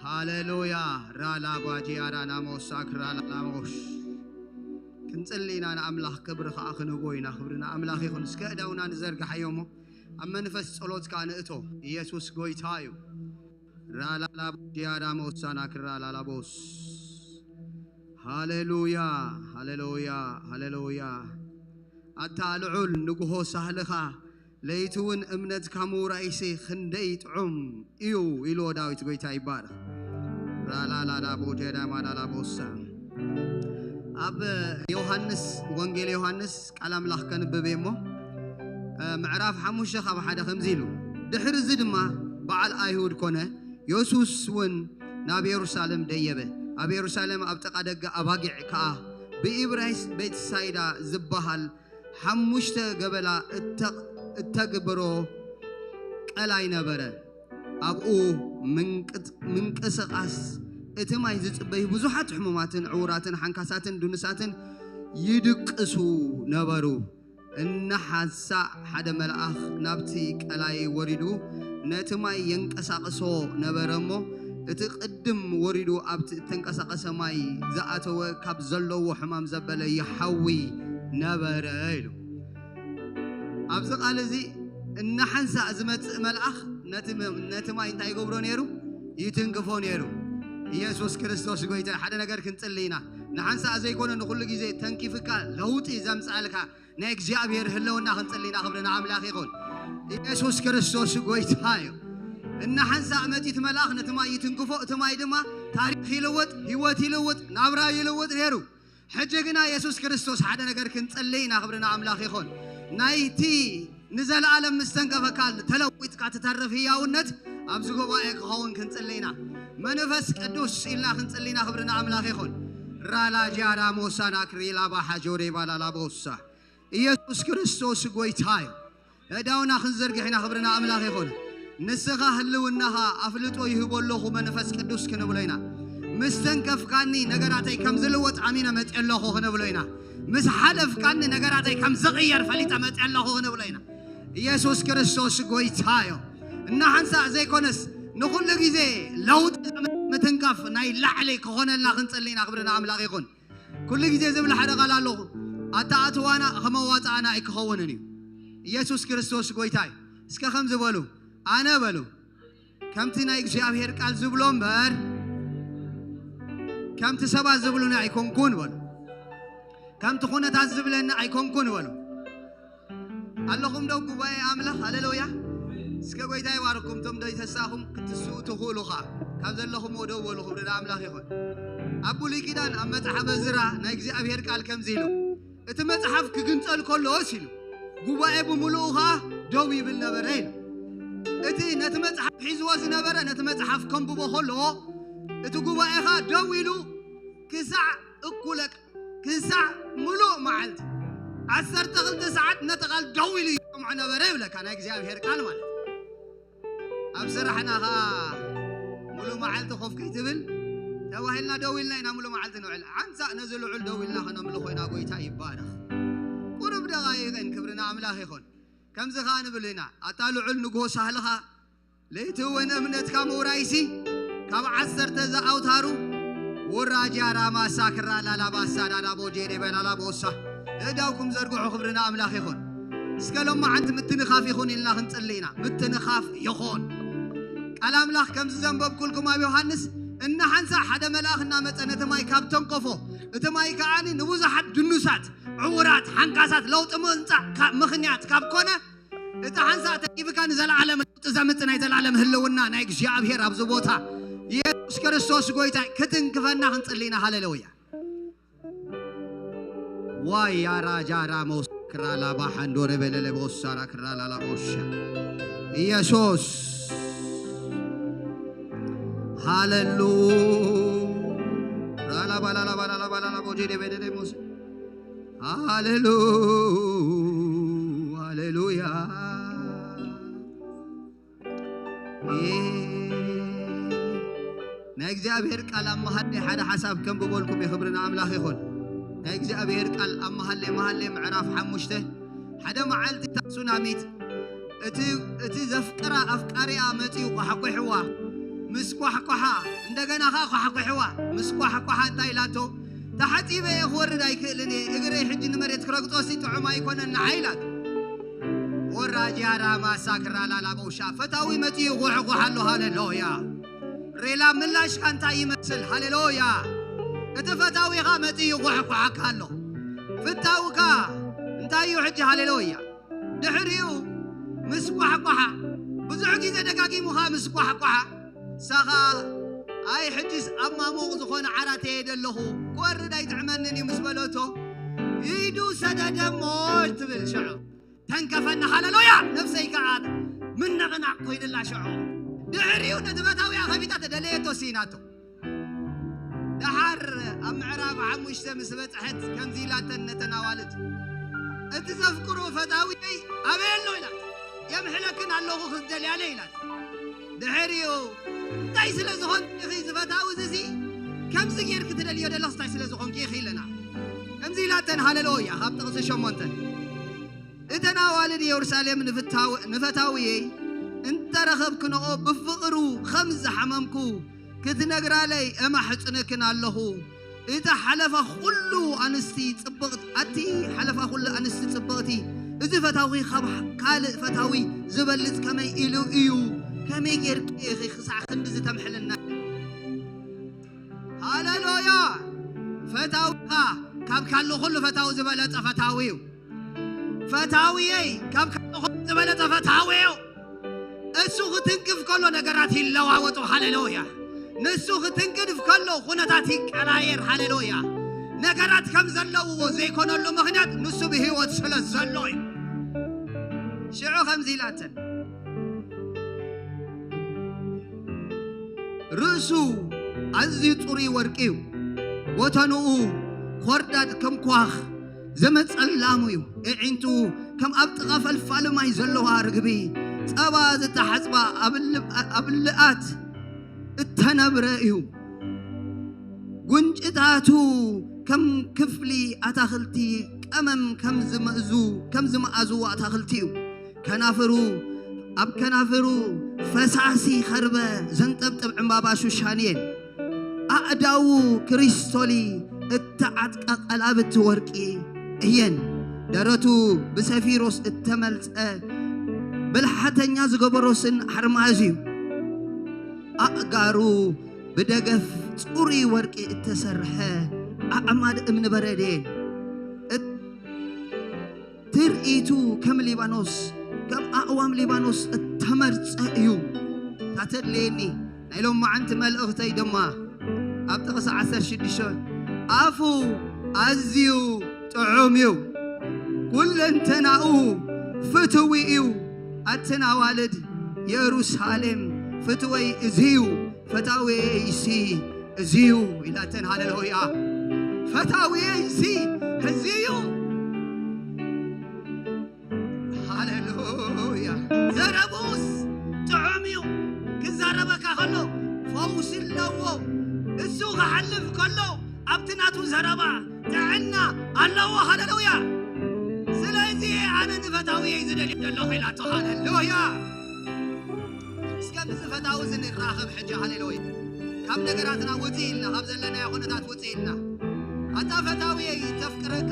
ሃሌሉያ። ራላ ባጂ ኣራና ሞሳክ ራላ ላሞሽ። ክንጽሊ ኢና፣ ንኣምላኽ ክብሪ ኸኣ ክንህቦ ኢና። ክብሪ ንኣምላኽ ይኹን። እስከ እዳውና ንዘርግሓዮ እሞ ኣብ መንፈስ ጸሎት ከኣ ንእቶ። ኢየሱስ ጎይታ እዩ። ራላላ ዲያዳ ሞሳና ክራላላ ቦስ። ሃሌሉያ፣ ሃሌሉያ፣ ሃሌሉያ። ኣታ ልዑል ንግሆ ሳህልኻ፣ ለይቲ እውን እምነትካ ምውራይሲ ክንደይ ጥዑም እዩ ኢልዎ ዳዊት። ጎይታ ይባረኽ። ራላላላ ቦጀዳ ማላላ ቦሳ። ኣብ ዮሃንስ፣ ወንጌል ዮሃንስ ቃል ኣምላኽ ከንብብ እየ እሞ፣ እ፣ ምዕራፍ ሓሙሽተ ካብ ሓደ ከምዚ ኢሉ፣ ድሕሪ እዚ ድማ በዓል ኣይሁድ ኮነ፣ የሱስ እውን ናብ የሩሳሌም ደየበ። ኣብ የሩሳሌም ኣብ ጥቓ ደገ ኣባጊዕ ከኣ ብኢብራይስጥ ቤትሳይዳ ዝበሃል ሓሙሽተ ገበላ እተ-፣ እተግብሮ ቀላይ ነበረ። ኣብኡ ምንቅጥ-፣ ምንቅስቓስ እቲ ማይ ዝጽበዩ ብዙሓት ሕሙማትን ዕዉራትን ሓንካሳትን ድኑሳትን ይድቅሱ ነበሩ። እናሓንሳእ ሓደ መልኣኽ ናብቲ ቀላይ ወሪዱ ነቲ ማይ የንቀሳቕሶ ነበረ እሞ፣ እቲ ቅድም ወሪዱ ኣብቲ እተንቀሳቐሰ ማይ ዝኣተወ ካብ ዘለዎ ሕማም ዘበለ ይሓዊ ነበረ ኢሉ። ኣብዚ ቃል እዚ እናሓንሳእ ዝመጽእ መልኣኽ ነቲ መ-፣ ነቲ ማይ እንታይ ይገብሮ ነይሩ? ይትንክፎ ነይሩ። ኢየሱስ ክርስቶስ ጎይታ። ሓደ ነገር ክንጽሊ ኢና። ንሓንሳእ ዘይኮነ ንኹሉ ግዜ ተንኪፍካ ለውጢ ዘምጽኣልካ ናይ እግዚኣብሔር ህልውና ክንጽሊ ኢና። ክብሪ ንኣምላኽ ይኹን። ኢየሱስ ክርስቶስ ጎይታ እዩ። እናሓንሳእ መጺኡ እቲ መልኣኽ ነቲ ማይ ይትንክፎ፣ እቲ ማይ ድማ ታሪኽ ይልውጥ፣ ህይወት ይልውጥ፣ ናብራ ይልውጥ ነይሩ። ሕጂ ግና የሱስ ክርስቶስ ሓደ ነገር ክንጽሊ ኢና። ክብሪ ንኣምላኽ ይኹን። ናይቲ ንዘለኣለም ምስ ተንከፈካ ተለዊጥካ ትተርፍ ህያውነት ኣብዚ ጉባኤ ክኸውን ክንጽሊ ኢና። መንፈስ ቅዱስ ኢልና ክንጽሊ ኢና። ክብሪ ንኣምላኽ ይኹን። ራላ ጃራ ሞሳና ክሪላ ባሓጆሬ ባላላ ቦሳ። ኢየሱስ ክርስቶስ ጎይታ እዩ። እዳውና ክንዘርግሕ ኢና። ክብሪ ንኣምላኽ ይኹን። ንስኻ ህልውናኻ ኣፍልጦ ይህቦ ኣለኹ መንፈስ ቅዱስ ክንብሎ ኢና። ምስ ተንከፍካኒ ነገራተይ ከም ዝልወጥ ኣሚነ መጽእ ኣለኹ ክንብሎ ኢና። ምስ ሓለፍካኒ ነገራተይ ከም ዝቕየር ፈሊጠ መጽእ ኣለኹ ክንብሎ ኢና። ኢየሱስ ክርስቶስ ጎይታ እዩ። እናሓንሳእ ዘይኮነስ ንኹሉ ግዜ ለውጢ ምትንካፍ ናይ ላዕሊ ክኾነልና ክንጽሊ ኢና። ክብሪ ንኣምላኽ ይኹን። ኩሉ ግዜ ዝብል ሓደ ቃል ኣለኹ። ኣተኣትዋና ከመዋፅኣና ኣይክኸውንን እዩ። ኢየሱስ ክርስቶስ ጎይታ እዩ። እስከ ከም ዝበሉ፣ ኣነ በሉ፣ ከምቲ ናይ እግዚኣብሔር ቃል ዝብሎ እምበር፣ ከምቲ ሰባት ዝብሉኒ ኣይኮንኩን በሉ። ከምቲ ኩነታት ዝብለኒ ኣይኮንኩን በሉ። ኣለኹም ዶ ጉባኤ ኣምላኽ? ሃሌሉያ። እስከ ጎይታ ይባርኩም። እቶም ዶ ተሳኹም ክትስኡ ትኽእሉ ኸዓ፣ ካብ ዘለኹም ደው በሉ። ክብሪ ንኣምላኽ ይኹን። ኣብ ብሉይ ኪዳን ኣብ መጽሓፍ እዝራ ናይ እግዚኣብሔር ቃል ከምዚ ኢሉ፣ እቲ መጽሓፍ ክግንጸል ከሎስ ኢሉ፣ ጉባኤ ብምሉኡ ኸዓ ደው ይብል ነበረ ኢሉ። እቲ ነቲ መጽሓፍ ሒዝዎ ዝነበረ ነቲ መጽሓፍ ከንብቦ ከሎ፣ እቲ ጉባኤ ኸዓ ደው ኢሉ ክሳዕ እኩለ ክሳዕ ምሉእ መዓልቲ ዓሰርተ ክልተ ሰዓት ነቲ ቃል ደው ኢሉ ይሰምዖ ነበረ ይብለካ ናይ እግዚኣብሔር ቃል ማለት። ኣብ ስራሕና ኸዓ ምሉእ መዓልቲ ኮፍ ከይትብል ተባሂልና ደው ኢልና ኢና ምሉእ መዓልቲ ንውዕል። ሓንሳእ ነዚ ልዑል ደው ኢልና ከነምልኾ ኢና። ጎይታ ይባረኽ። ቁሩብ ደቓይቕን ክብሪ ንኣምላኽ ይኹን። ከምዚ ኸዓ ንብል ኢና፣ ኣታ ልዑል ንግሆ ሳህልኻ ለይቲ እውን እምነትካ ምውራይሲ ካብ ዓሰርተ ዝኣውታሩ ውራጃ ራማሳ ክራ ላላባሳ ዳዳቦ ጄዴ በላላቦሳ እዳውኩም ዘርግሑ ክብሪ ንኣምላኽ ይኹን። እስከ ሎማዓንቲ ምትንኻፍ ይኹን ኢልና ክንጽሊ ኢና። ምትንኻፍ ይኹን። ቃል ኣምላኽ ከምዚ ዘንበብኩልኩም ኣብ ዮሃንስ፣ እናሓንሳእ ሓደ መልኣኽ እናመጸ ነቲ ማይ ካብ ተንቀፎ፣ እቲ ማይ ከዓኒ ንብዙሓት ድኑሳት፣ ዕውራት፣ ሓንካሳት ለውጢ ምምጻእ ካብ ምኽንያት ካብ ኮነ፣ እቲ ሓንሳእ ተንኪፍካ ንዘለዓለም ለውጢ ዘምጽእ ናይ ዘለዓለም ህልውና ናይ እግዚኣብሔር ኣብዚ ቦታ የሱስ ክርስቶስ ጎይታ ክትንክፈና ክንጽሊ ኢና። ሃሌሉያ። ዋይ ያራ ጃራ ሞስ ክራላ ባሓንዶረ በለለ ቦሳራ ክራላ ላቦሻ ኢየሱስ ሃሌሉ ራላ ባላላ ባላላ ባላላ ቦጄ ደበደደ ሞስ ሃሌሉ ሃሌሉያ። ናይ እግዚኣብሔር ቃል ኣብ መሃለይ ሓደ ሓሳብ ከንብበልኩም እየ። ክብሪ ንኣምላኽ ይኹን። ናይ እግዚኣብሔር ቃል ኣብ መሃለይ፣ መሃለይ ምዕራፍ ሓሙሽተ፣ ሓደ መዓልቲ እታ ሱናሚት እቲ፣ እቲ ዘፍቅራ ኣፍቃሪኣ መጺኡ ኳሕኲሕዋ። ምስ ኳሕኳሓ፣ እንደገና ኸዓ ኳሕኩሕዋ። ምስ ኳሕኳሓ እንታይ ኢላቶ? "ተሓጺበ እየ፣ ክወርድ ኣይክእልን እየ፣ እግረይ ሕጂ ንመሬት ክረግጾሲ ጥዑም ኣይኮነን ንዓይ" ኢላቶ። ወራጃ ራማ ሳክራላ ላቦሻ፣ ፈታዊ መጺኡ ይኹሕኹሕ ኣሎ። ሃሌሉያ። ሬላ ምላሽካ እንታይ ይመስል? ሃሌሉያ። እቲ ፈታዊኻ መጺኡ ይኹሕኩሓካ ኣሎ። ፍታውካ እንታይ እዩ ሕጂ? ሃሌሉያ። ድሕሪኡ ምስ ኳሕኳሓ፣ ብዙሕ ግዜ ደጋጊሙ ኸዓ ምስ ኳሕኳሓ፣ ንሳ ኸዓ፣ "ኣይ፣ ሕጂስ ኣብ ማሙቕ ዝኾነ ዓራት እየ ዘለኹ፣ ክወርድ ኣይጥዕመንን እዩ" ምስ በለቶ፣ "ኢዱ ሰደደ እሞ" ትብል ሽዑ። ተንከፈና፣ ሃሌሉያ! ነፍሰይ ከኣ ምንቕናቕ ኮይንላ ሽዑ። ድሕሪኡ ነቲ ፈታዊኣ ከፊታ ተደለየቶ፣ ሲኢናቶ። ደሓር ኣብ ምዕራፍ ሓሙሽተ ምስ በጽሐት ከምዚ ኢላተን ነተን ኣዋልድ፣ "እቲ ዘፍቅሮ ፈታዊየይ ኣበይ ኣሎ?" ኢላት። "የምሕለክን ኣለኹ ክዝደልያለ" ኢላት። ድሕሪኡ፣ "እንታይ ስለ ዝኾንኪ ኢኺ እዚ ፈታዊ እዚ ከምዚ ጌርኪ ትደልዮ ዘለኽስ እንታይ ስለ ዝኾንኪ ኢኺ?" ኢለና። ከምዚ ኢላተን፣ ሃሌሉያ፣ ካብ ጥቕሲ ሸሞንተ። እተን ኣዋልድ የሩሳሌም ንፍታው-፣ ንፈታውየይ እንተረኸብክንኦ ብፍቕሩ ከም ዝሓመምኩ ክትነግራለይ እማሕጽነክን ኣለኹ። እታ ሓለፋ ኩሉ ኣንስቲ ጽብቕቲ፣ ኣቲ ሓለፋ ኩሉ ኣንስቲ ጽብቕቲ፣ እዚ ፈታዊ ካብ ካልእ ፈታዊ ዝበልጽ ከመይ ኢሉ እዩ? ከመይ ጌርኪ ኢኺ ክሳዕ ክንድዚ ተምሕልና? ሃሌሉያ! ፈታዊኻ ካብ ካልእ ኩሉ ፈታዊ ዝበለጸ ፈታዊ እዩ። ፈታውየይ ካብ ካልእ ኩሉ ዝበለጸ ፈታዊ እዩ። እሱ ክትንክፍ ከሎ ነገራት ይለዋወጡ። ሃሌሉያ! ንሱ ክትንክፍ ከሎ ኩነታት ይቀያየር። ሃሌሉያ! ነገራት ከም ዘለውዎ ዘይኮነሉ ምኽንያት ንሱ ብህይወት ስለ ዘሎ እዩ። ሽዑ ከምዚ ኢላተን፣ ርእሱ ኣዝዩ ጽሩይ ወርቂ እዩ። ጎተንኡ ኾርዳድ ከም ኳኽ ዘመጸላሙ እዩ። ኣዒንቱ ከም ኣብ ጥቓ ፈልፋሊ ማይ ዘለዋ ርግቢ፣ ጸባ ዝተሓጽባ ኣብልኣት እተነብረ እዩ። ጉንጭታቱ ከም ክፍሊ ኣታኽልቲ ቀመም ከም ዝመእዙ፣ ከም ዝመኣዝዎ ኣታኽልቲ እዩ። ከናፍሩ፣ ኣብ ከናፍሩ ፈሳሲ ኸርበ ዘንጠብጥብ ዕምባባ ሹሻን እየን። ኣእዳዉ ክሪስቶሊ እተዓጥቀ ቀላብቲ ወርቂ እየን። ደረቱ ብሰፊሮስ እተመልጸ ብልሓተኛ ዝገበሮስን ሓርማዝ እዩ። ኣእጋሩ ብደገፍ ጽሩይ ወርቂ እተሰርሐ ኣዕማድ እምኒ በረድ እየን። እት-፣ ትርኢቱ ከም ሊባኖስ፣ ከም ኣእዋም ሊባኖስ እተመርጸ እዩ። እታ ተድልየኒ ናይ ሎማዓንቲ መልእኽተይ ድማ ኣብ ጥቕሲ ዓሰርተ ሽዱሽተ፣ ኣፉ ኣዝዩ ጥዑም እዩ፣ ኩለንተናኡ ፍትዊ እዩ። ኣትን ኣዋልድ የሩሳሌም፣ ፍትወይ እዚ እዩ፣ ፈታዊየይሲ እዚ እዩ ኢላተን። ሃሌሉያ! ፈታዊየይሲ እዚ እዩ። ሃሌሉያ! ዘረብኡስ ጥዑም እዩ። ክዛረበካ ከሎ ፈውሲ ኣለዎ። እሱ ክሓልፍ ከሎ ኣብቲ ናቱ ዘረባ ጥዕና ኣለዎ። ሃሌሉያ! ስለዚ ኣነ ንፈታዊየይ ዝደልዮ ዘለኹ ኢላቶ። ሃሌሉያ! እስከ ምስ ፈታዊ እዚ ንራኸብ ሕጂ። ሃሌሉያ! ካብ ነገራትና ውፅእ ኢልና፣ ካብ ዘለናዮ ኩነታት ውፅእ ኢልና፣ ኣታ ፈታዊየይ ተፍቅረካ።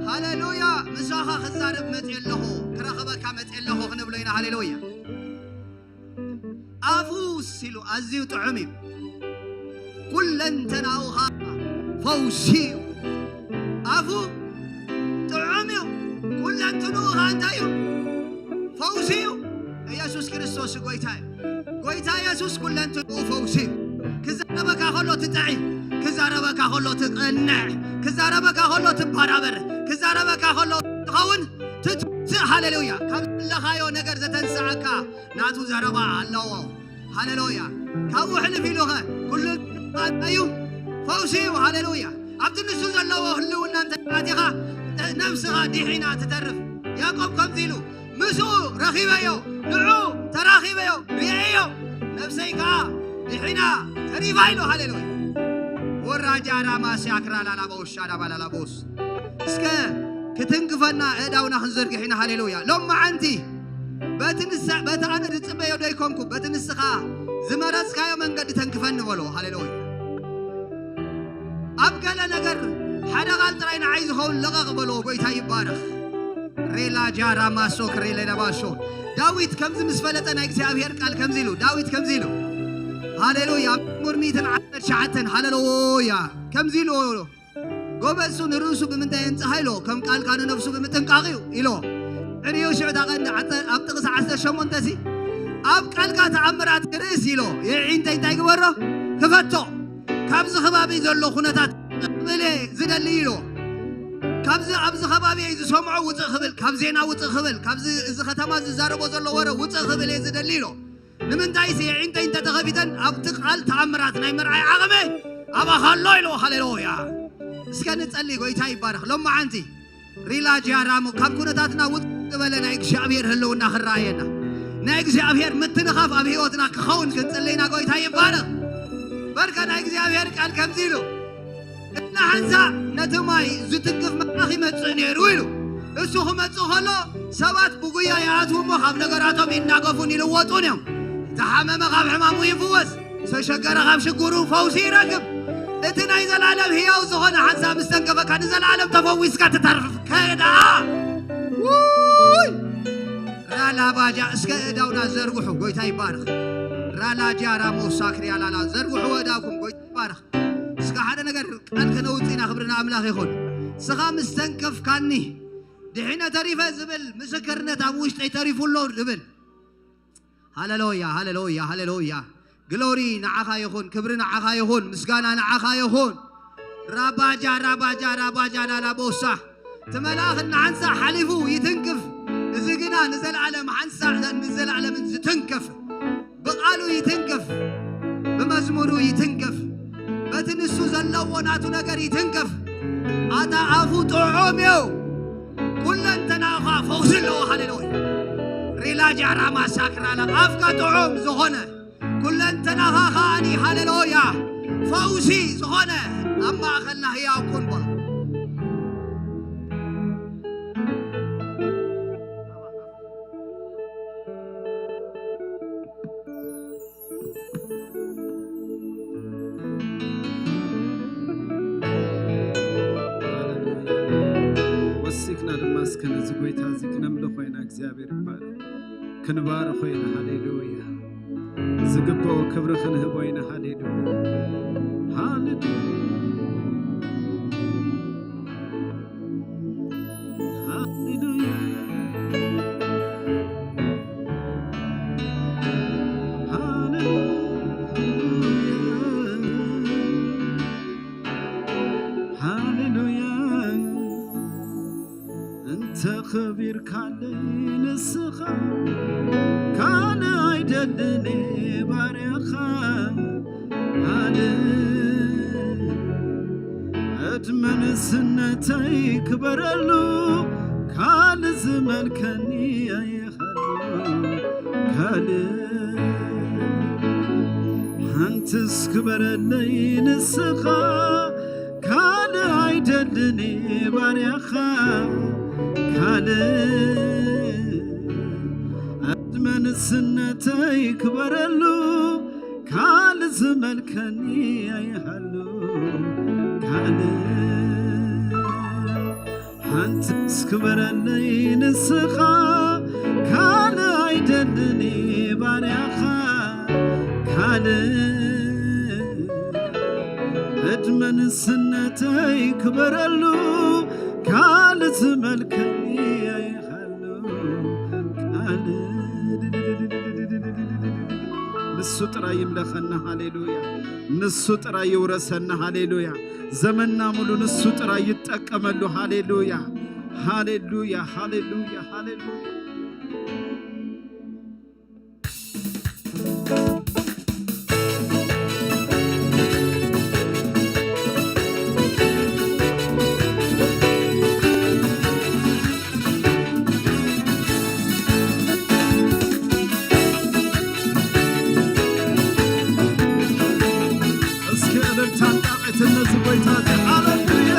ሃሌሉያ! ምሳኻ ክዛረብ መፅእ ኣለኹ፣ ክረኽበካ መፅእ ኣለኹ ክንብሎ ኢና። ሃሌሉያ! ኣፉስ ኢሉ ኣዝዩ ጥዑም እዩ፣ ኩለንተናኡ ኸዓ ፈውሲ እዩ። ኣፉ ጥዑም እዩ፣ ኩለንትንኡ ኸዓ እንታይ እዩ? ፈውሲ እዩ። ኢየሱስ ክርስቶስ ጎይታ እዩ። ጎይታ ኢየሱስ ኩለንትንኡ ፈውሲ እዩ። ክዛረበካ ከሎ ትጥዒ፣ ክዛረበካ ከሎ ትቕንዕ፣ ክዛረበካ ከሎ ትበራበር፣ ክዛረበካ ከሎ ትኸውን ትትስእ። ሃሌሉያ! ካብ ዘለኻዮ ነገር ዘተንስኣካ ናቱ ዘረባ ኣለዎ። ሃሌሉያ! ካብኡ ሕልፍ ኢሉኸ ኩሉ እዩ ፈውሲ እዩ። ሃሌሉያ! ኣብቲ ንሱ ዘለዎ ህልውና እንተ ኣቲኻ ነብስኻ ዲሒና ትተርፍ። ያዕቆብ ከምዚ ኢሉ፣ "ምስኡ ረኺበዮ፣ ንዑ ተራኺበዮ፣ ርእየዮ፣ ነብሰይ ከኣ ድሒና ተሪፋ" ኢሉ። ሃሌሉያ! ወራጃ ራማስያ ክራላላቦ ሻዳባላላቦስ። እስከ ክትንክፈና ኣእዳውና ክንዘርግሕ ኢና። ሃሌሉያ! ሎማዓንቲ በቲ ንሳ-፣ በቲ ኣነ ዝጽበዮ ዶ ኣይኮንኩ፣ በቲ ንስኻ ዝመረጽካዮ መንገዲ ተንክፈኒ በሎ። ሃሌሉያ። ኣብ ገለ ነገር ሓደ ቃል ጥራይ ንዓይ ዝኸውን ለቐቕ በሎ። ጎይታ ይባረኽ። ሬላ ጃራ ማሶ ክሬ ለለባሾ። ዳዊት ከምዚ ምስ ፈለጠ ናይ እግዚኣብሔር ቃል ከምዚ ኢሉ፣ ዳዊት ከምዚ ኢሉ፣ ሃሌሉያ፣ ኣብ መዝሙር ሚእትን ዓሰርተ ትሽዓተን፣ ሃሌሉያ፣ ከምዚ ኢሉ፣ ጎበዝ ንርእሱ ብምንታይ የንጽሃ ኢሎ፣ ከም ቃልካ ንነፍሱ ብምጥንቃቕ እዩ ኢሎ። ዕርዩ ሽዑ እታ ቀንዲ ዓተ-፣ ኣብ ጥቕሲ ዓሰርተ ሸሞንተ ሲ፣ ኣብ ቃልካ ተኣምራት ክርእስ ኢሎ፣ የዒንተይ እንታይ ግበሮ? ክፈቶ። ካብዚ ከባቢ ዘሎ ኩነታት ክብል እየ ዝደሊ ኢሎ። ካብዚ ኣብዚ ከባቢ እየ ዝሰምዖ ውፅእ ክብል፣ ካብ ዜና ውፅእ ክብል፣ ካብዚ እዚ ከተማ ዝዛረቦ ዘሎ ወረ ውፅእ ክብል እየ ዝደሊ ኢሎ። ንምንታይሲ የዒንተይ እንተተኸፊተን ኣብቲ ቃል ተኣምራት ናይ ምርኣይ ዓቕሚ ኣባኻ ኣሎ ኢልዎ። ሃሌሉያ። እስከ ንጸሊ። ጎይታ ይባረኽ። ሎማዓንቲ ሪላ ጃራሞ ካብ ኩነታትና ውጥ ዝበለ ናይ እግዚኣብሔር ህልውና ክረኣየና፣ ናይ እግዚኣብሔር ምትንኻፍ ኣብ ህይወትና ክኸውን ክንጽልይና ጎይታ ይባረኽ። በርከ ናይ እግዚኣብሔር ቃል ከምዚ ኢሉ፣ እና ሓንሳእ ነቲ ማይ ዝትንክፍ መልኣኽ ይመጽእ ነይሩ ኢሉ። እሱ ክመጽእ ከሎ ሰባት ብጉያ ይኣትዉ እሞ ካብ ነገራቶም ይናገፉን ይልወጡን እዮም። ዝሓመመ ካብ ሕማሙ ይፍወስ፣ ዝተሸገረ ካብ ሽግሩ ፈውሲ ይረክብ። እቲ ናይ ዘላለም ህያው ዝኾነ ሓንሳእ ምስ ተንከፈካ ንዘላለም ተፈዊስካ ትተርፍ ከደኣ። ውይ! ራላባጃ እስከ እዳውና ዘርግሑ፣ ጎይታ ይባረኽ። ራላጃ ራሞሳ ክሪያላላ ዘርግሑ ወዳኩም፣ ጎይታ ይባረኽ። እስከ ሓደ ነገር ቃል ከነውጽእ ኢና። ክብሪ ንኣምላኽ ይኹን። ንስኻ ምስ ተንከፍካኒ ድሒነ ተሪፈ ዝብል ምስክርነት ኣብ ውሽጠይ ተሪፉ ኣሎ ዝብል። ሃሌሉያ፣ ሃሌሉያ፣ ሃሌሉያ። ግሎሪ ንዓኻ ይኹን፣ ክብሪ ንዓኻ ይኹን፣ ምስጋና ንዓኻ ይኹን። ራባጃ፣ ራባጃ፣ ራባጃ፣ ላላቦሳ። እቲ መልኣኽ እናሓንሳእ ሓሊፉ ይትንክፍ። እዚ ግና ንዘለዓለም ሓንሳእ ንዘለዓለምን ዝትንክፍ። ብቓሉ ይትንክፍ፣ ብመዝሙሩ ይትንክፍ፣ በቲ ንሱ ዘለዎ ናቱ ነገር ይትንክፍ። ኣታ ኣፉ ጥዑም እዩ፣ ኩለንተናኻ ፈውሲ ኣለዎ። ሃሌሉያ። ሪላጃ ራማ ሳክራላ ኣፍካ ጥዑም ዝኾነ፣ ኩለንተናኻ ከኣኒ፣ ሃሌሉያ፣ ፈውሲ ዝኾነ ኣብ ማእከልና ህያው ኩን በሎ። ወሲኽና ድማ እስከ ነዚ ጐይታ እዚ ክነምልኾ ኢና። እግዚኣብሔር ይባረክ። ክንባርኾ ኢና። ሃሌሉያ። ዝግብኦ ክብሪ ክንህቦ ኢና። ሃሌሉያ። ሃሌሉያ። ሃሌሉያ። ሃሌሉያ። ሃሌሉያ። እንተ ኸቢርካለይ ንስኻ፣ ካልእ ኣይደልን ባርያኻ። ካልእ ዕድመ ንእስነተይ ክበረሉ፣ ካልእ ዝመልከኒ ኣይሃሉ። ካልእ ሓንትስ ክበረለይ ንስኻ፣ ካልእ ኣይደልን ባርያኻ። ካልእ ዕድመ ንእስነተይ ክበረሉ፣ ካልእ ዝመልከኒ ኣይሃሉ። ካልእ ሓንትስ ክበረለይ ንስኻ፣ ካልእ ኣይደልን ባርያኻ። ካልእ ዕድመ ንእስነተይ ክበረሉ፣ ካልእ ዝመልከኒ ኣይሃሉ። ካልእ ንሱ ጥራይ ይምለኸና። ሃሌሉያ። ንሱ ጥራይ ይውረሰና። ሃሌሉያ። ዘመንና ሙሉ ንሱ ጥራይ ይጠቀመሉ። ሃሌሉያ፣ ሃሌሉያ፣ ሃሌሉያ፣ ሃሌሉያ። እስኪ እልልታን ጣቕዕትን ነዚ ጐይታ እዚ። ሃሌሉያ።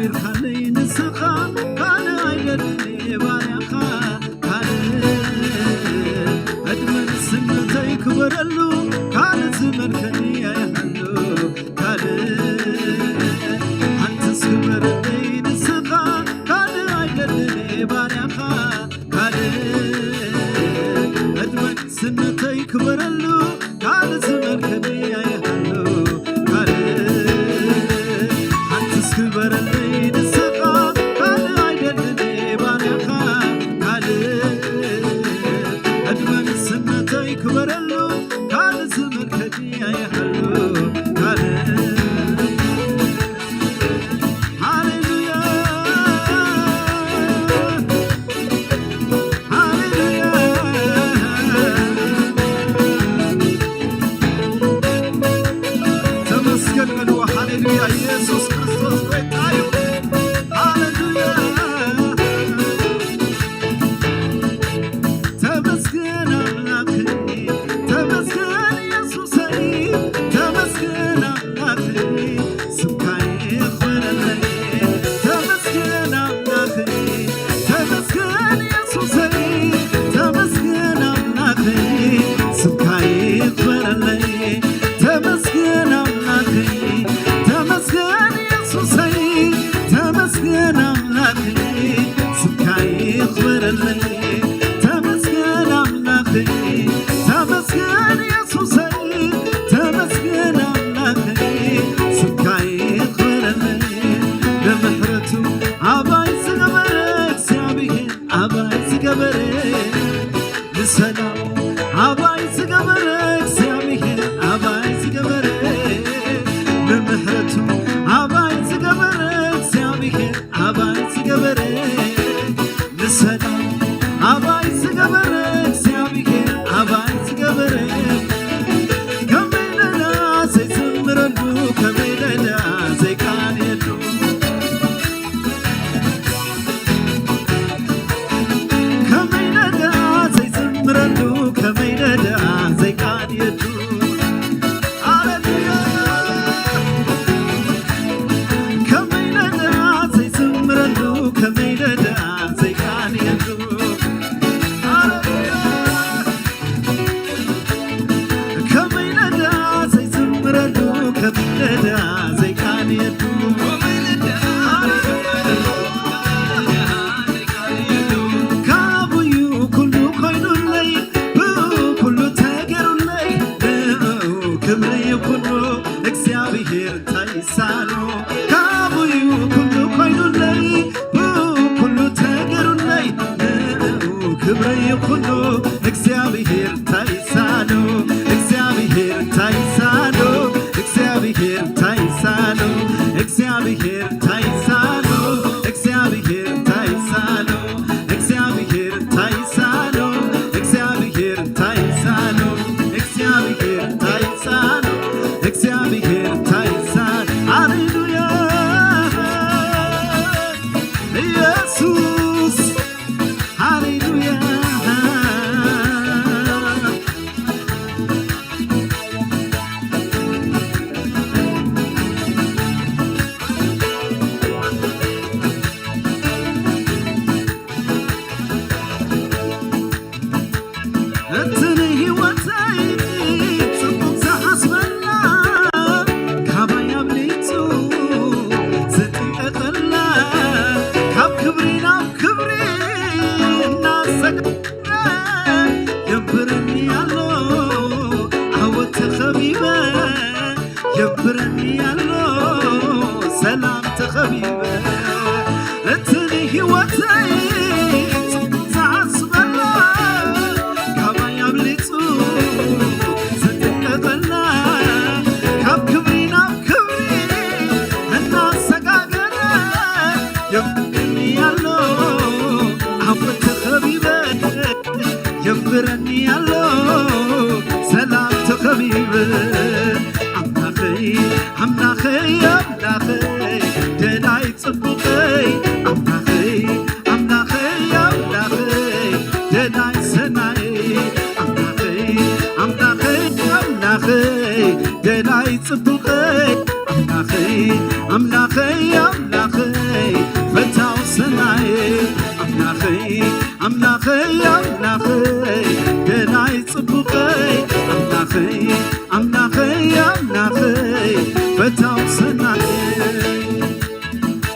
ኢልካለይ ንስኻ ካልእ ኣይደልን ባርያኻ ካልእ ዕድመን ስነተይ ክበረሉ ካልእ ዝመልከኒ ኣይሃሉ ካልእ ሓንትስ ክበረለይ ንስኻ ካልእ ኣይደልን ባርያኻ ካልእ ዕድመን ስነተይ ክበረሉ ካልእ ዝመልከኒ ኣይሃሉ ካልእ ሓንትስ ክበረለይ ንስኻ ካልእ ኣይደልን ባርያኻ ካልእ ዕድመን ስነተይ ክበረሉ ካልእ ዝመልከኒ ኣይሃሉ ካልእ ሃሌሉያ ሃሌሉያ ተመስገን በልዎ ሃሌሉያ ኢየሱስ ክርስቶስ ጎይታ እዩ ሃሌሉያ ተመስገን ኣምላኸይ ተመስገን ኢየሱሰይ ተመስገን ኣምላኸይ ስምካ ይኽበረለይ ተመስገን ኣምላኸይ ተመስገን ኢየሱሰይ ተመስገን ኣምላኸይ ስምካ ይኽበረለይ ተመስገን ኣምላኸይ ተመስገን ኢየሱሰይ ተመስገን ኣምላኸይ ስምካ ይኽበረለይ ተመስገን ኣምላኸይ ተመስገን ኢየሱሰይ ተመስገን ኣምላኸይ ስምካ ይኽበረለይ ንምሕረቱ ኣባይ ዝገበረ እግዚኣብሔር ኣባይ ዝገበረ ንሰላም ኣባይ ዝገበረ እግዚኣብሔር ኣባይ ዝገበረ ንምሕረቱ ኣባይ ዝገበረ እግዚኣብሔር ኣባይ ዝገበረ ንሰላም ኣባይ ዝገበረ እግዚኣብሔር ኣባይ ዝገበረ ከመይ ደኣ ዘይዝምረሉ ከመይ ደኣ ዘይቃልየሉ ከመይ ደኣ ዘይዝምረሉ ከመይ ደኣ ዘይቃልየሉ ሃሌሉያ ከመይ ደኣ ዘይዝምረሉ ከመይ ደኣ ዘይቃልየሉ ሃሌሉያ ከመይ ደኣ ዘይዝምረሉ ከመይ ደኣ ዘይቃልየሉ ካብዩ ኩሉ ኮይኑለይ ብኡ ኩሉ ተገሩለይ ንኡ ክብሪ ይኩኖ እግዚኣብሔር እንታይ ይሳኖ ካብዩ ኩሉ ኮይኑለይ ብኡ ኩሉ ተገሩለይ ንኡ ክብሪ ይኩኖ እግዚኣብሔር እንታይ ይሳኖ እግዚኣብሔር እንታይ ይሳኖ እግዚኣብሔር እንታይ ይሳኖ እግዚኣብሔር እንታይ ይሳኖ እግዚኣብሔር እንታይ ይሳኖ እግዚኣብሔር እንታይ ይሳኖ እግዚኣብሔር እንታይ ይሳኖ እግዚኣብሔር እንታይ ይሳኖ እግዚኣብሔር እንታይ ይሳኖ ሃሌሉያ ኢየሱስ ሃሌሉያ እቲ ንህይወተይ ጽቡቕ ዝሓስበላ ካባይ ኣብሊጹ ዝጥንቀቐላ ካብ ክብሪ ናብ ክብሪ እናሰገረ የንብረኒ ኣሎ ዓወት ተኸቢበ የንብረኒ ኣሎ ሰላም ተኸቢበ እቲ ንህይወተይ ጽቡቕ ዝሓስበላ ካባይ ኣብሊጹ ዝጥንቀቐላ ካብ ክብሪ ናብ ክብሪ እናሰጋገረ የንብረኒ ኣሎ ዓወት ተኸቢበ የንብረኒ ኣሎ ሰላም ተኸቢበ ኣምላኸይ ኣምላኸይ ኣምላኸይ ደላይ ጽቡቐይ ኣምላኸይ ኣምላኸይ ኣምላኸይ ደላይ ሰናይ ኣምላኸይ ኣምላኸይ ኣምላኸይ ደላይ ጽቡቐይ ኣምላኸይ ኣምላኸይ ኣምላኸይ ፈታው ሰናየ ኣምላኸይ ኣምላኸይ ኣምላኸይ ገላይ ጽቡቐይ ኣምላኸይ ኣምላኸይ ኣምላኸይ ፈታው ሰናየ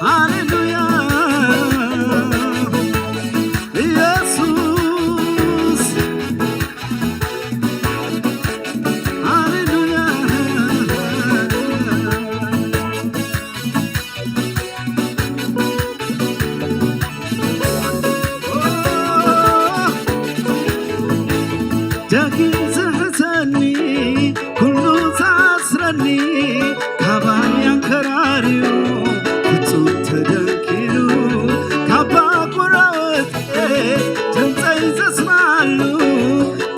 ሃሌሉያ ኢየሱስ ሃሌሉያ ዳግም ዝሕዘኒ ኩሉ ዝኣስረኒ ካባይ ኣንከራርዩ ፍጹም ተደንኪሩ ካባ ቁራወት ድምፀይ ዘስማዓሉ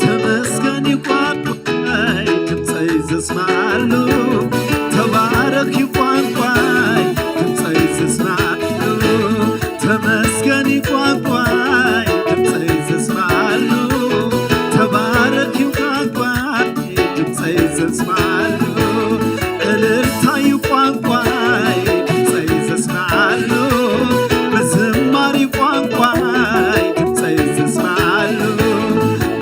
ተመስገን ይቋቋይ ድምፀይ ዘስማዓሉ ተባረክ ይቋቋይ ድምፀይ ዘስማዓሉ ተመስገን ይቋቋይ ድምፀይ ዘስማዓሉ ተባረክ ይቋቋይ ድምፀይ ዘስማዓሉ እልልታ ይቋቋይ ድምፀይ ዘስማዓሉ ብዝማሪ ቋንቋይ ድምፀይ ዘስማዓሉ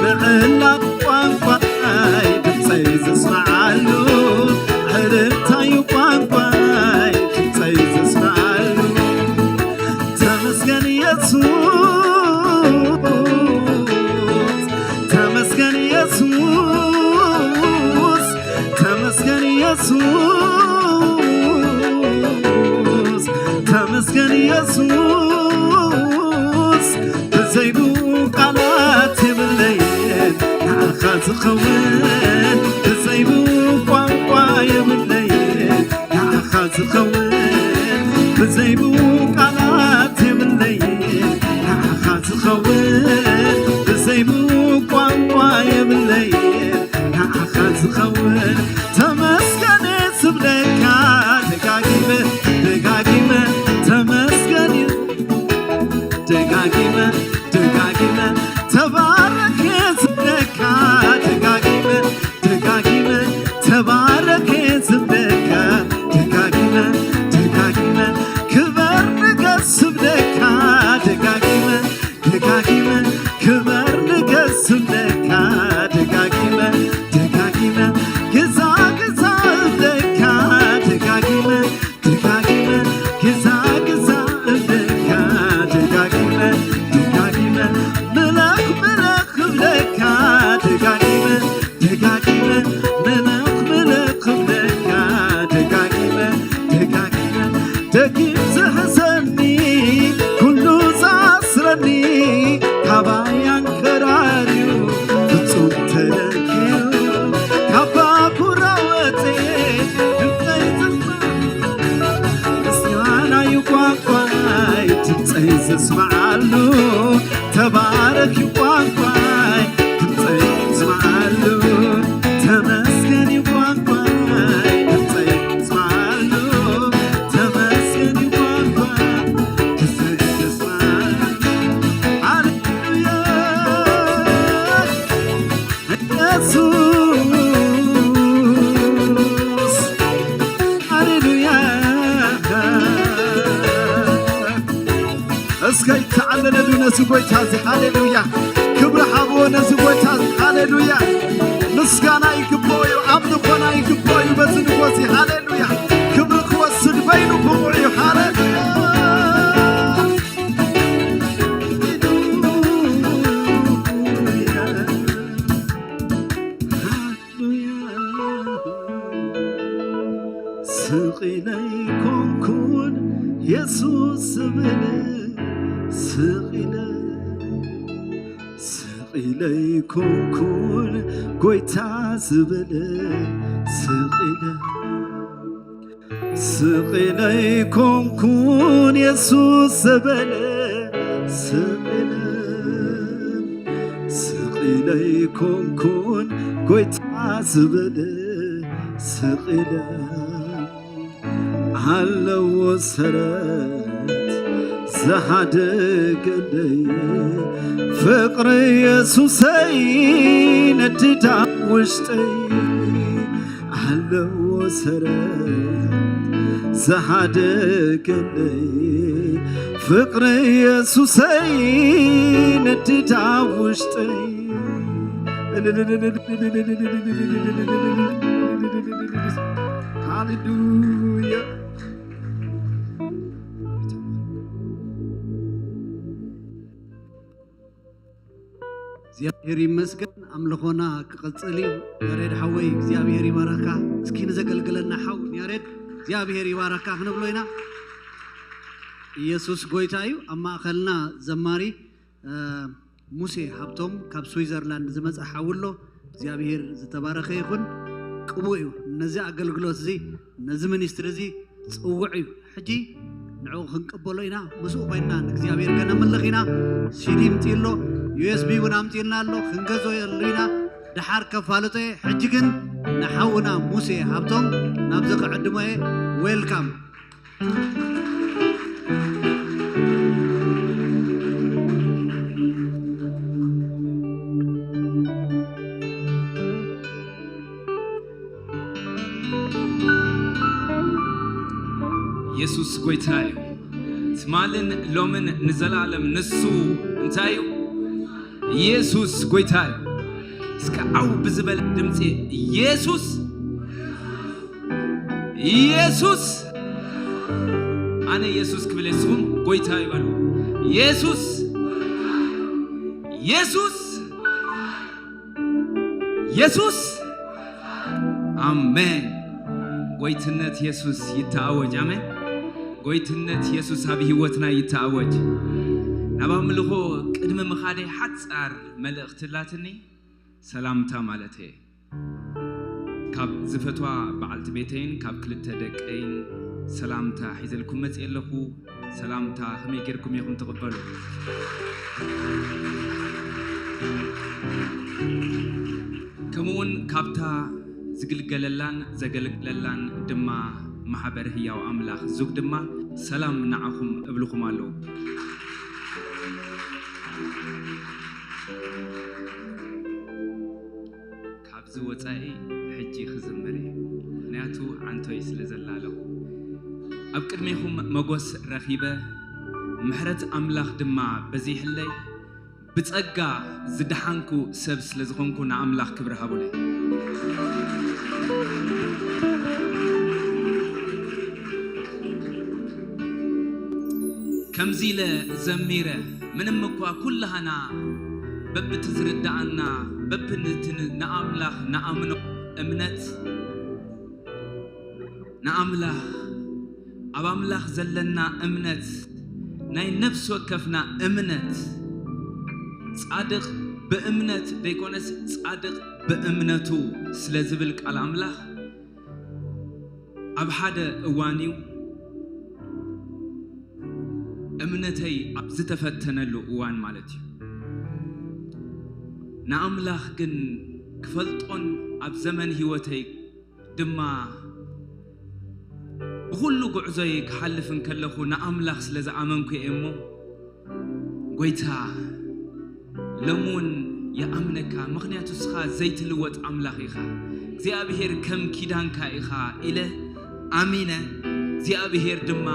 ብዕላቕ ቋንቋይ ድምፀይ ዘስማዓሉ ዕልልታዩ ቋንቋይ ድምፀይ ዘስማዓሉ ተመስገን ኢየሱስ ተመስገን ኢየሱስ ተመስገን ኢየሱስ ተመስገን ኢየሱስ ብዘይብኡ ቃላት የብለይን ንዓኻ ዝኸውን ብዘይብኡ ቋንቋ የብለይን ንዓኻ ዝኸውን ብዘይብኡ ቃላት የብለይን ንዓኻ ዝኸውን ብዘይብኡ ቋንቋ የብለይን ንዓኻ ዝኸውን ተመስገን ዝብለካ ደጋጊመ ደጋጊመ ተመስገን ደጋጊመ ደጋጊመ ተባረክ ዝብለካ ደጋጊመ ደጋጊመ ተባረክ ዝብለካ ደጋጊመ ደጋጊመ ክበር ንገስ ዝብለካ ደጋጊመ ደጋጊመ ክበር ንገስ ዝብለካ ደጋጊመ ደጋጊመ ግዛ ግዛ እብለካ ደጋጊመ ደጋጊመ ግዛ ግዛ እብለካ ደጋጊመ ደጋጊመ ምለኽ ምለኽ እብለካ ደጋጊመ ደጋጊመ ምለኽ ምለኽ እብለካ ደጋጊመ ደጋጊመ ደጊም ዝሕዘኒ ኩሉ ዝኣስረኒ ካባይ ኣንከራርዩ ፍጹም ተለክዩ ካባ ኩራ ወፅየ ድምፀይ ዘስማዕ ምስጋናዩ ቋንቋይ ድምፀይ ዘስማዓሉ ተባረክ ዩ ቋንቋይ ድምፀይ ዘስማዓሉ ተመስገን ዩ ቋንቋይ ድምፀይ ዘስማዓሉ ተመስገን ዩ ቋንቋይ ድምፀይ ዘስማዓሉ ሃሌሉያ ኢየሱስ ሃሌሉያ እስከ ይተዓለለሉ ነዚ ጎይታ እዚ ሃሌሉያ ክብሪ ሃብዎ ነዚ ጎይታ እዚ ሃሌሉያ ምስጋና ይግብኦ እዩ ኣምልኾና ይግብኦ እዩ በዚ ንጎ እዚ ሃሌሉያ ክብሪ ክወስድ በይኑ ብቑዕ እዩ ሃሌሉያ ስቕ ኢለ ኣይኮንኩን የሱስ ዝብል ስቕ ኢለ ስቕ ኢለ ኣይኮንኩን ጎይታ ዝብል ስቕ ኢለ ስቕ ኢለ ኣይኮንኩን የሱስ ዝበለ ስቕ ኢለ ስቕ ኢለ ኣይኮንኩን ጎይታ ዝበለ ስቕ ኢለ ኣለዎ ሰረት ዝሃደገለይ ፍቕሪ የሱሰይ ነድዳ ውሽጠይ ኣለዎ ሰረት ዝሓደገለይ ፍቕሪ የሱሰይ ነዲዳ ውሽጠይ። ሃሌሉያ። እግዚኣብሔር ይመስገን። ኣምልኾና ክቕጽል እዩ። ያሬድ ሓወይ እግዚኣብሔር ይባረኽካ። እስኪ ንዘገልግለና ሓው ያሬድ እግዚኣብሔር ይባረኽካ ክንብሎ ኢና። ኢየሱስ ጎይታ እዩ። ኣብ ማእኸልና ዘማሪ እ፣ ሙሴ ሃብቶም ካብ ስዊዘርላንድ ዝመጸ ሓው ኣሎ። እግዚኣብሔር ዝተባረኸ ይኹን። ቅቡእ እዩ። ነዚ ኣገልግሎት እዚ፣ ነዚ ሚኒስትሪ እዚ ጽውዕ እዩ። ሕጂ ንዕኡ ክንቅበሎ ኢና። ምስኡ ኮይንና ንእግዚኣብሔር ከነምልኽ ኢና። ሲዲ ኣምጺኡ ኣሎ፣ ዩ ኤስ ቢ እውን ኣምጺኡልና ኣሎ። ክንገዝኦሉ ኢና። ደሓር ከፋልጦ እየ። ሕጂ ግን ንሓውና ሙሴ ሃብቶም ናብዚ ክዕድሞ እየ። ዌልካም። የሱስ ጐይታ እዩ። ትማልን ሎምን ንዘለኣለም ንሱ እንታይ እዩ? የሱስ ጐይታ እዩ። እስከ ዓው ብዝበለ ድምፂ የሱስ፣ የሱስ፣ ኣነ የሱስ ክብል እየ፣ ንስኹም ጐይታ እዩ በሉ። የሱስ፣ የሱስ፣ የሱስ። ኣሜን። ጐይትነት የሱስ ይተኣወጅ። ኣሜን። ጐይትነት የሱስ ኣብ ህይወትና ይተኣወጅ። ናብ ኣምልኾ ቅድሚ ምኻደይ ሓጻር መልእኽቲ ኣላትኒ፣ ሰላምታ ማለት እየ። ካብ ዝፈትዋ በዓልቲ ቤተይን ካብ ክልተ ደቀይን ሰላምታ ሒዘልኩም መጽየ ኣለኹ። ሰላምታ ከመይ ጌርኩም ኢኹም ትቕበሉ? ከምኡውን ካብታ ዝግልገለላን ዘገልግለላን ድማ ማሕበር ህያው ኣምላኽ ዙግ ድማ ሰላም ንዓኹም እብልኹም ኣለዉ። ካብዚ ወጻኢ ሕጂ ክዝምር እየ፣ ምኽንያቱ ዓንቶይ ስለ ዘላለኹ። ኣብ ቅድሜኹም መጎስ ረኺበ፣ ምሕረት ኣምላኽ ድማ በዚሕለይ፣ ብጸጋ ዝደሓንኩ ሰብ ስለ ዝኾንኩ ንኣምላኽ ክብሪ ሃቡለይ። ከምዚ ኢለ ዘሚረ፣ ምንም እኳ ኩላህና በብቲ ዝርድኣና፣ በብቲ ንኣምላኽ ንኣምኖ እምነት፣ ንኣምላኽ፣ ኣብ ኣምላኽ ዘለና እምነት፣ ናይ ነፍሲ ወከፍና እምነት፣ ጻድቕ ብእምነት ዘይኮነስ ጻድቕ ብእምነቱ ስለ ዝብል ቃል ኣምላኽ፣ ኣብ ሓደ እዋን እዩ እምነተይ ኣብ ዝተፈተነሉ እዋን ማለት እዩ። ንኣምላኽ ግን ክፈልጦን ኣብ ዘመን ህይወተይ ድማ ብኹሉ ጉዕዞይ ክሓልፍ እንከለኹ ንኣምላኽ ስለ ዝኣመንኩ እየ እሞ፣ ጐይታ፣ ሎሚ እውን ይኣምነካ፣ ምኽንያቱ ንስኻ ዘይትልወጥ ኣምላኽ ኢኻ። እግዚኣብሄር ከም ኪዳንካ ኢኻ ኢለ ኣሚነ፣ እግዚኣብሄር ድማ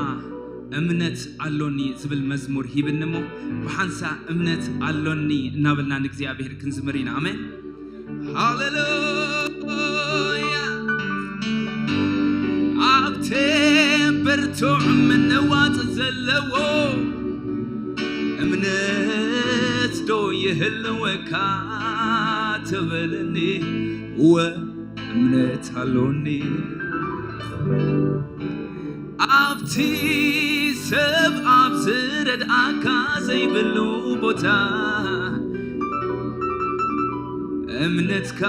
እምነት ኣሎኒ ዝብል መዝሙር ሂብኒ እሞ፣ ብሓንሳእ እምነት ኣሎኒ እናበልና ንእግዚኣብሄር ክንዝምር ኢና። ኣሜን። ሃሌሉያ። ኣብቲ ብርቱዕ ምንዋጽ ዘለዎ እምነት ዶ ይህልወካ ትብልኒ? እወ እምነት ኣሎኒ። ኣብቲ ሰብ ኣብ ዝረድኣካ ዘይብሉ ቦታ፣ እምነትካ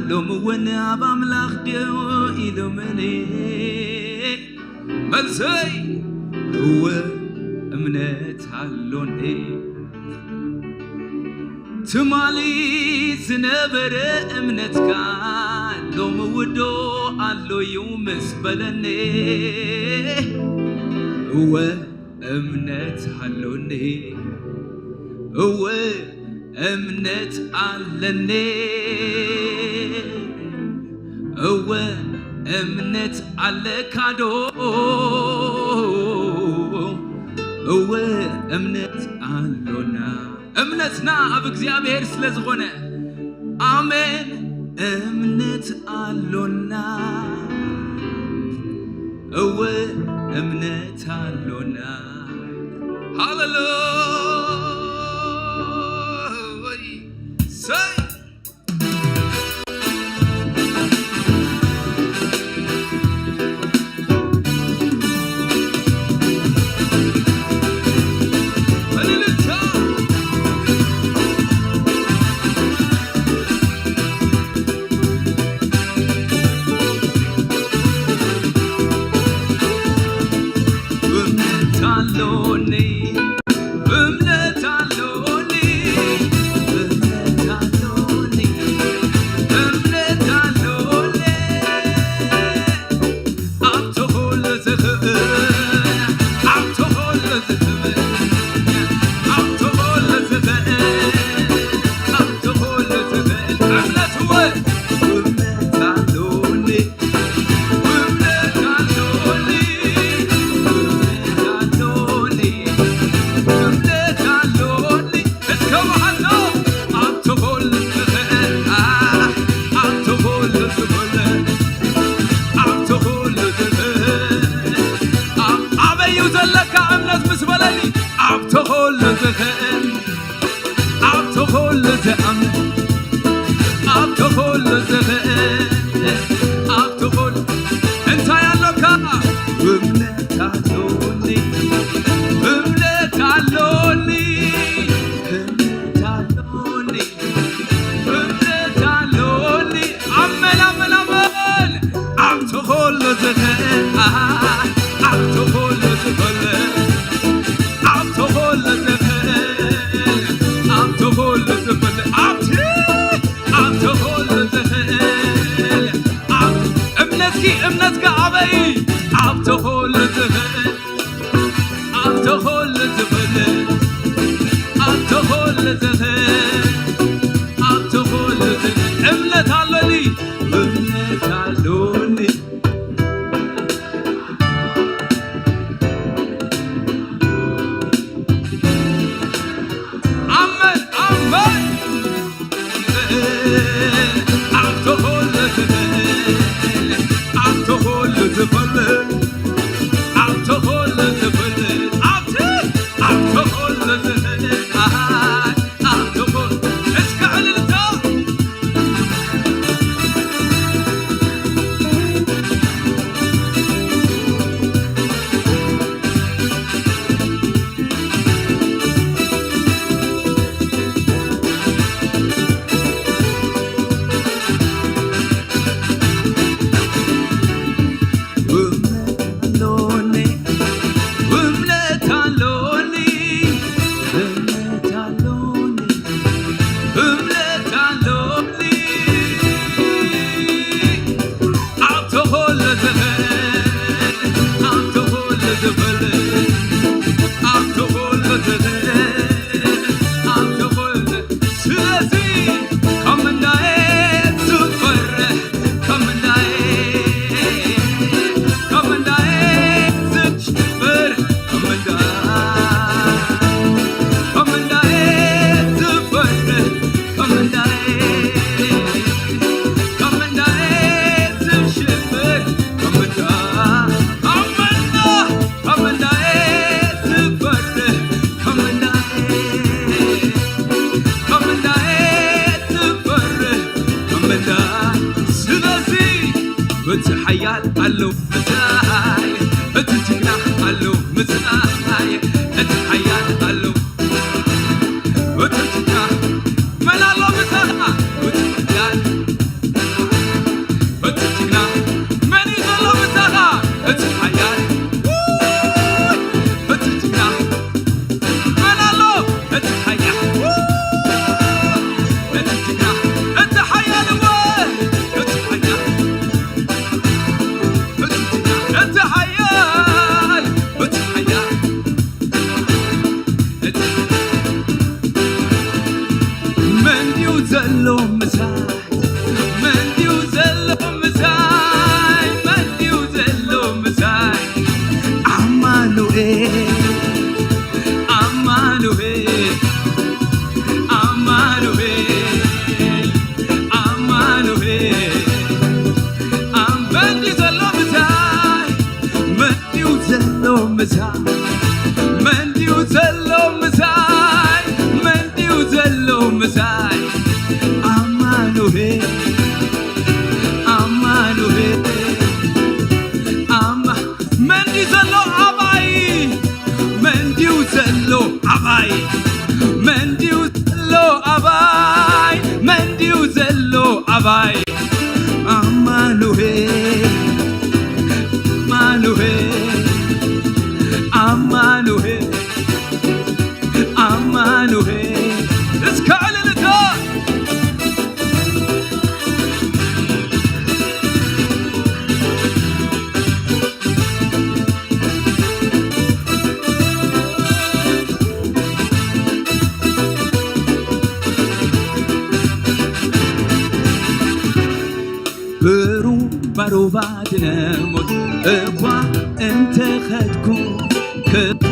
ሎሚ እውን ኣብ ኣምላኽ ድዩ ኢሎምኒ? መልሰይ፣ እወ እምነት ኣሎኒ። ትማሊ ዝነበረ እምነትካ ሎሚ ውዶ ኣሎዩ ምስ በለኒ፣ እወ እምነት ኣሎኒ፣ እወ እምነት ኣለኒ፣ እወ እምነት ኣለካ ዶ? እወ፣ እምነት ኣሎና። እምነትና ኣብ እግዚኣብሔር ስለ ዝኾነ፣ ኣሜን። እምነት ኣሎና። እወ፣ እምነት ኣሎና። ሃሌሉያ። ሰይ እምነትኪ እምነትካ ኣበይ ኣብቲ ኩሉ ዝኽእል ኣብቲ ኩሉ ዝኽእል ኣብቲ ኩሉ ዝኽእል ኣብቲ ኩሉ ዝኽእል እምነት ኣሎኒ እምነት ኣሎኒ ኣመን ኣመን ምሳይ? መን ድዩ ዘሎ ምሳይ? መን ድዩ ዘሎ ምሳይ? ኣማኑኤል፣ ኣማኑኤል፣ ኣማ-፣ መን ድዩ ዘሎ ኣባይ? መን ድዩ ዘሎ ኣባይ? መን ድዩ ዘሎ ኣባይ? መን ድዩ ዘሎ ኣባይ? ኣማኑኤል፣ ኣማኑኤል፣ ኣማኑኤል፣ ኣማኑኤል። እስከ እልልታ። ብሩባሩባ ድነ ሞት እኳ እንተኸድኩ፣ ክፉ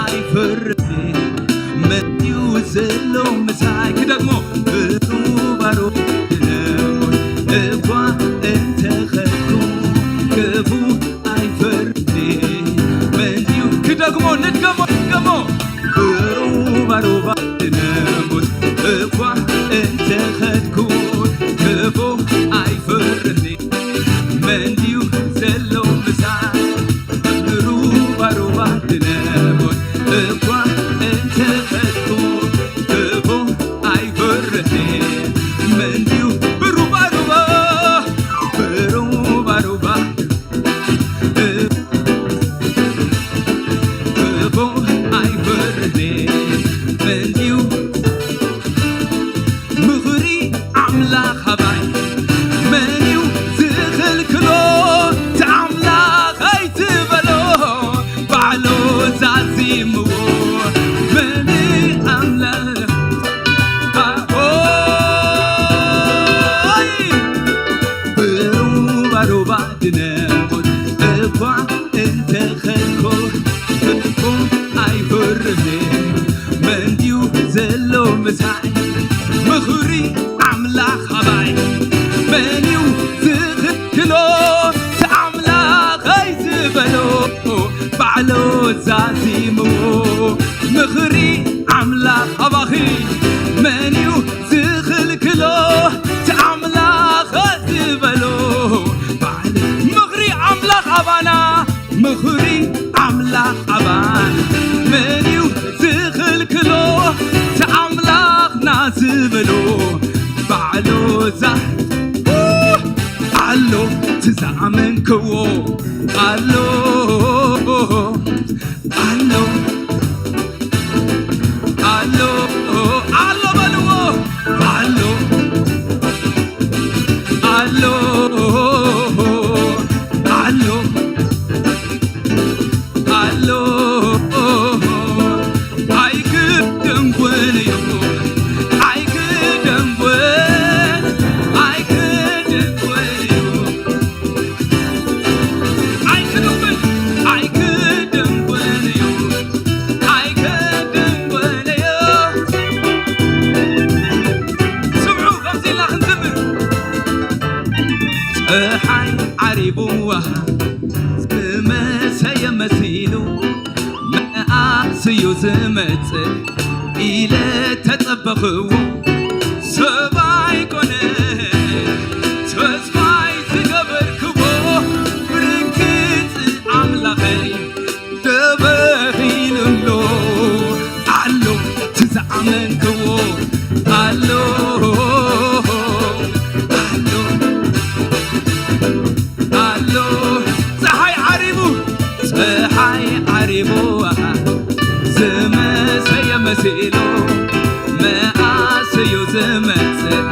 ኣይፈርድን። መን እዩ ዘሎ ምሳይ? ክደግሞ። ብሩባሩባ ድነ ሞት እኳ እንተኸድኩ፣ ክፉ ኣይፈርድን። መን እዩ? ክደግሞ፣ ንድገሞ፣ ንድገሞ። ብሩባሩባ ድነ ሞት እኳ እንተኸድኩ፣ ክፉ ኣይፈርድን። መን ድዩ ዘሎ ምሳይ? ብሩባሩባ ድነ ሞት እኳ እንተኸድኩ፣ ክፉ ኣይፈርድን። መን ድዩ? ብሩባሩባ፣ ብሩባሩባ ክፉ ኣይፈርድን። መን ድዩ? ምኽሪ ኣምላኽ ኣባይ መን እዩ ዝኽልክሎ? እቲ ኣምላኽ ኣይትበሎ፣ ባዕሉ ዛዚምዎ። መን ኣምላኽ ኣቦይ? ብሩባሩባ ድነ ሞት እኳ እንተኸድኩ፣ ክፉ ኣይፈርድን። መን ድዩ ዘሎ ምሳይ? ምኽሪ ኣምላኽ ኣባይ መን እዩ ዝኽልክሎ? እቲ ኣምላኸይ ዝበሎ ባዕሉ ዛዚምዎ። ምኽሪ ኣምላኽ ኣባኺ መን እዩ ዝኽልክሎ? እቲ ኣምላኸ ዝበሎ ባዕሉ። ምኽሪ ኣምላኽ ኣባና፣ ምኽሪ ኣምላኽ ኣባና መን እዩ ዝኽልክሎ? እቲ ኣምላኽና ዝበሎ ባዕሉ ዛ-፣ ኣሎ፣ እቲ ዝኣመንክዎ ኣሎ፣ ኣሎ፣ ኣሎ፣ ኣሎ በልዎ። ኣሎ፣ ኣሎ፣ ኣሎ፣ ኣሎ። ኣይክደንጎን እዩ፣ ኣይክደንጎን፣ ኣይክደንጎን እዩ። ኣይክደንጎን፣ ኣይክደንጎን እዩ፣ ኣይክደንጎን እዩ። ስምዑ፣ ከምዚ ኢልና ክንዝምር። ጸሓይ ዓሪቡ፣ ዝመሰየ መሲሉ፣ መኣስ እዩ ዝመጽእ ኢለ ተጸበኽዎ። ሰብ ኣይኮነ ተስፋይ ዝገበርክዎ፣ ብርግጽ ኣምላኸይ ተበኺሉ ኣሎ። ኣሎ፣ እቲ ዝኣመንክዎ ኣሎ፣ ኣሎ፣ ኣሎ። ጸሓይ ዓሪቡ፣ ጸሓይ ዓሪቡ፣ ኣሃ፣ ዝመሰየ መሲሉ፣ መኣስ እዩ ዝመጽእ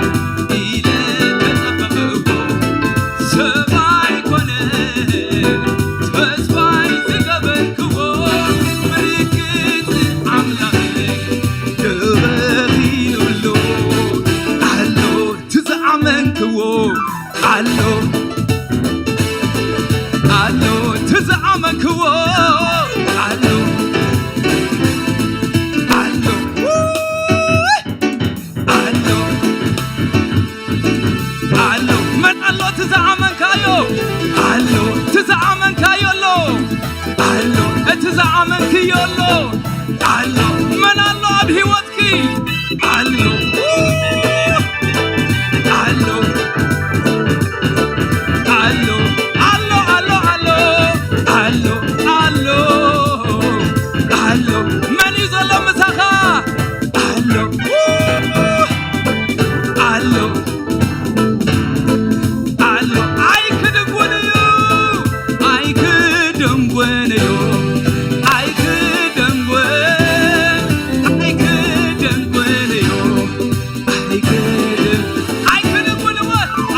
ኢለ ተጸበኽዎ። ሰብ ኣይኮነን ተስፋይ ዝገበርክዎ፣ ብርግጽ ኣምላኸይ ተበኺሉ ኣሎ። ኣሎ፣ እቲ ዝኣመንክዎ ኣሎ፣ ኣሎ፣ እቲ ዝኣመንክዎ ኣሎ፣ ኣሎ፣ ኣሎ፣ ኣሎ። መን ኣሎ እቲ ዝኣመንካዮ? ኣሎ፣ እቲ ዝኣመንካዮ ኣሎ፣ ኣሎ። ኣመንክዮ ኣሎ ኣሎ። መን ኣሎ ኣብ ህይወትኪ ኣሎ ኣሎ። ኣሎ ኣሎ ኣሎ ኣሎ ኣሎ ኣሎ ኣሎ። መን እዩ ዘሎ ምሳኻ ኣሎ ኣሎ ኣሎ። ኣይክድንጉን እዩ ኣይክድንጉን እዩ። ኣይክደንጎ ኣይክደንጎ እዩ። ኣይክደን ኣይክደንጎ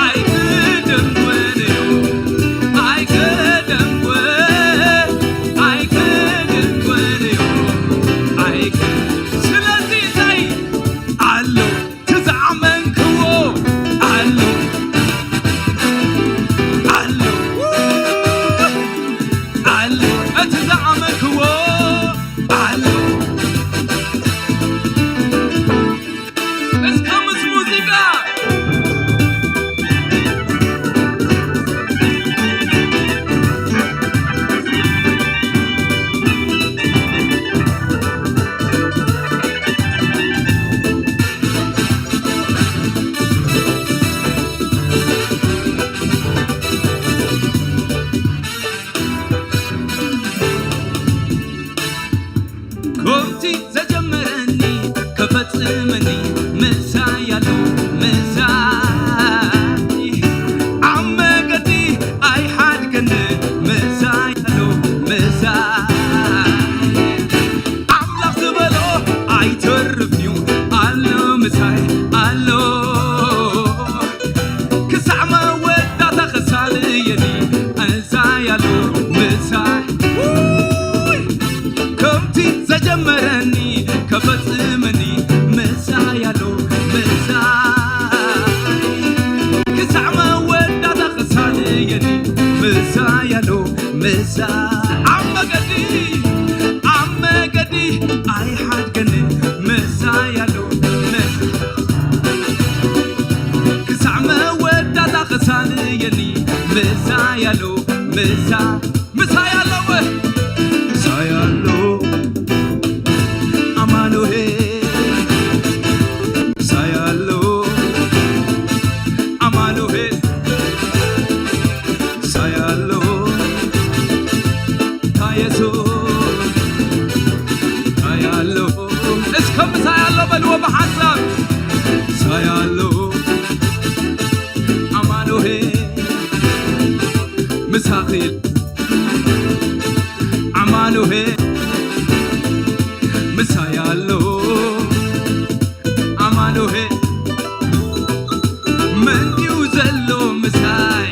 ኣይክደንጎ እዩ። ኣይክደንጎ ኣይክደንጎ እዩ። ኣይክ ስለዚህ እንታይ ኣሎ እቲ ዝኣመንክዎ ኣሎ ኣሎ ኣሎ እቲ ዝኣመንክዎ ኣሎ። እስከ ምስ ሙዚቃ ከምቲ ዘጀመረኒ ከፈጽመኒ ምሳይ ኣሎ ምሳይ ኣብ መገዲ ኣይሓድገኒ ምሳይ ኣሎ ምሳይ ኣምላኽ ዝበሎ ኣይተርፍዩ ኣሎ ምሳይ ኣሎ ክሳዕ መወዳእታ ክሳልየኒ ምሳይ ኣሎ ምሳይ ውይ! ከምቲ ዘጀመረኒ ከፈጽመኒ ምሳይ ኣሎ ምሳይ ክሳዕ መወዳእታ ክሳልየኒ ምሳይ ኣሎ ምሳይ ኣብ መገዲ ኣብ መገዲ ኣይሓድገኒ ምሳይ ኣሎ ምሳይ ክሳዕ መወዳእታ ክሳልየኒ ምሳይ ኣሎ ምሳይ ምሳይ ኣለወ ምሳይ ኣሎ ኣማኑኤል ምሳይ ኣሎ ኣማኑኤል ምሳይ ኣሎ ታ የሱስ ምሳይ ኣሎ እስከ ምሳይ ኣሎ በልዎ ብሓንሳብ ምሳይ ኣሎ ኣማኑኤል ምሳኺ ኣማኑኤል ምሳይ ኣሎ ኣማኑኤል መንድዩ ዘሎ ምሳይ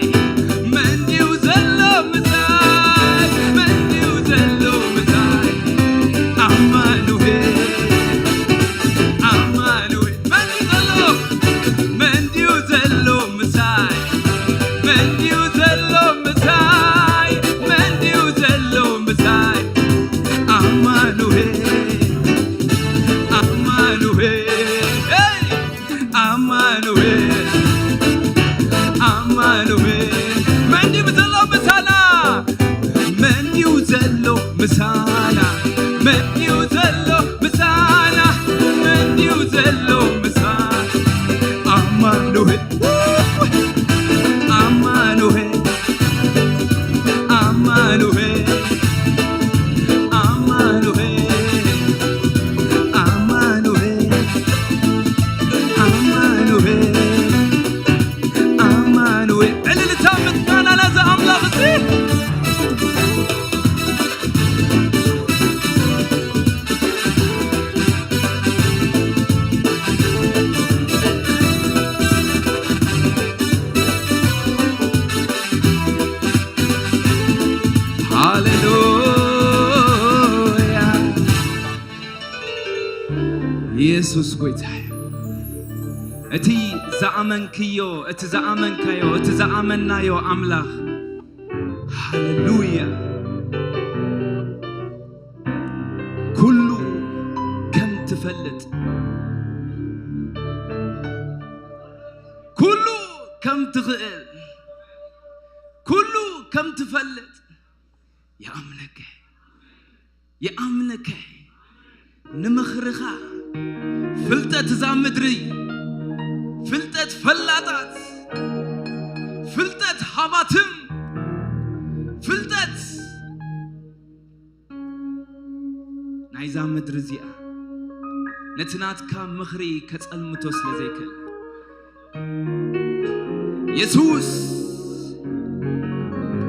መንድዩ ዘሎ ምሳይ መንድዩ ዘሎ ምሳይ ኣማኑኤል ኣማኑኤል መንድዩ ዘሎ መንድዩ ዘሎ ምሳይ መንድዩ ዘሎ ምሳይ መንድዩ ዘሎ ምሳይ ኣማኑኤል ኣማኑኤል ኣማኑኤል ኣማኑኤል መንድዩ ዘሎ ምሳና መንድዩ ዘሎ ምሳና መንድዩ ዘሎ ምሳና መንድዩ ዘሎ ምሳና ኣማኑኤል ኣማኑኤል ኣማኑኤል ኣማኑኤል ኣማኑኤል ኣማኑኤል ኣማኑኤል ዕልልታ ምስጋና ነዚ ኣምላኽ እዚ ሃሌሉያ ኢየሱስ ጎይታ እዩ። እቲ ዝኣመንክዮ እቲ ዝኣመንካዮ እቲ ዝኣመናዮ ኣምላኽ ሃሌሉያ ኩሉ ከም ትፈልጥ ኩሉ ከም ትኽእል ኩሉ ከም ትፈልጥ ይኣምነከ ይኣምነከ ንምኽርኻ ፍልጠት እዛ ምድሪ፣ ፍልጠት ፈላጣት፣ ፍልጠት ሃባትም፣ ፍልጠት ናይዛ ምድሪ እዚኣ ነቲ ናትካ ምኽሪ ከጸልምቶ ስለ ዘይክእል፣ የሱስ፣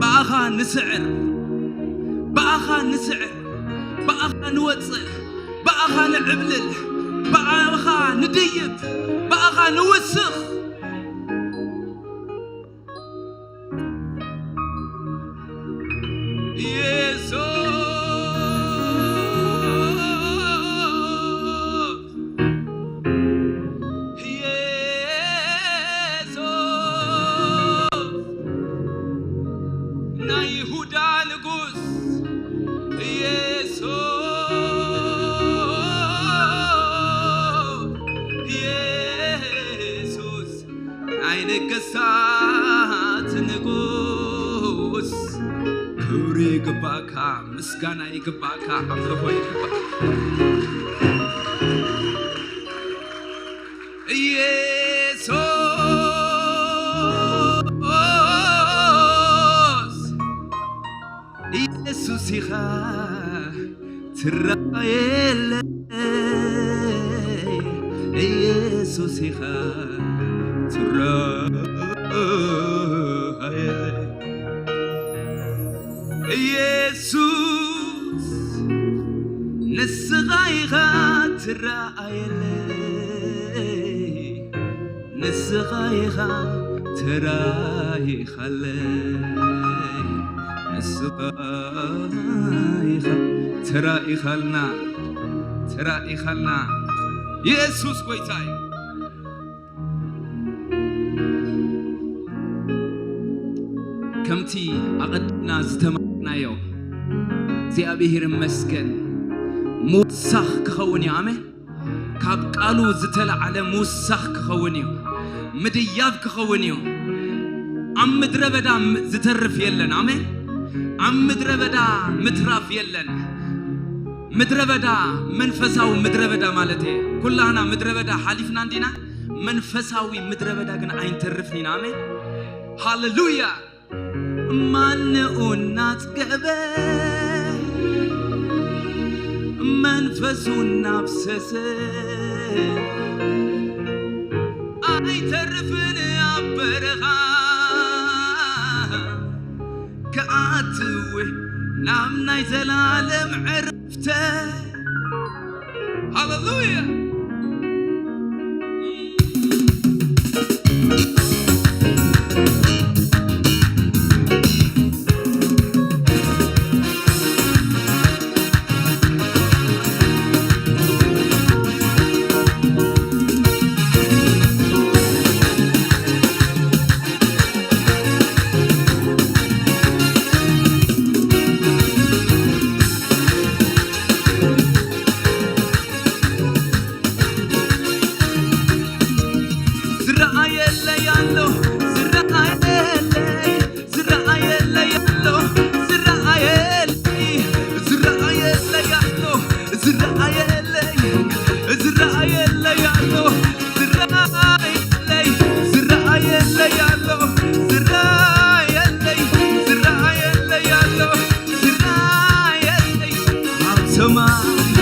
ብኣኻ ንስዕር፣ ብኣኻ ንስዕር፣ ብኣኻ ንወጽእ፣ ብኣኻ ንዕብልል፣ ብኣኻ ንድይብ፣ ብኣኻ ንውስኽ። የሱስ፣ የሱስ፣ ናይ ይሁዳ ንጉስ የሱስ፣ የሱስ፣ ናይ ነገስታት ንጉስ፣ ክብሪ ይግባእካ፣ ምስጋና ይግባእካ፣ ኣምልኾ ይግባእካ። ኢየሱስ፣ ኢየሱስ ኢኻ ትረኣየለይ፣ ኢየሱስ ኢኻ ትረኣየለይ። ኢየሱስ ንስኻ ኢኻ ትረኣየለይ፣ ንስኻ ኢኻ ተራኢኻለይ፣ ንስኻ ኢኻ ተራኢኻልና፣ ተራኢኻልና። የሱስ ጎይታ እዩ። ከምቲ ኣቐዲምና ዝተማህርናዮ፣ እግዚኣብሔር ይመስገን፣ ምውሳኽ ክኸውን እዩ። ኣሜን። ካብ ቃሉ ዝተላዕለ ምውሳኽ ክኸውን እዩ። ምድያብ ክኸውን እዩ። ኣብ ምድረ በዳ ም-፣ ዝተርፍ የለን። ኣሜን። ኣብ ምድረ በዳ ምትራፍ የለን። ምድረ በዳ፣ መንፈሳዊ ምድረ በዳ ማለት እየ። ኩላህና ምድረ በዳ ሓሊፍና እንዲና፣ መንፈሳዊ ምድረ በዳ ግን ኣይንተርፍን ኢና። ኣሜን። ሃሌሉያ። ማንኡ እናጽገበ መንፈሱ እናፍሰሰ ኣይተርፍን ኣብ በረኻ ክኣትው ናብ ናይ ዘላለም ዕረፍተ። ሃሌሉያ። ዝረኣየለይ ኣሎ፣ ዝረኣየለይ፣ ዝረኣየለይ ኣሎ፣ ዝረኣየለይ፣ ዝረኣየለይ ኣሎ፣ ዝረኣየለይ፣ ዝረኣየለይ ኣሎ፣ ዝረኣየለይ፣ ዝረኣየለይ ኣሎ፣ ዝረኣየለይ፣ ዝረኣየለይ ኣሎ፣ ዝረኣየለይ ኣብ ሰማይ፣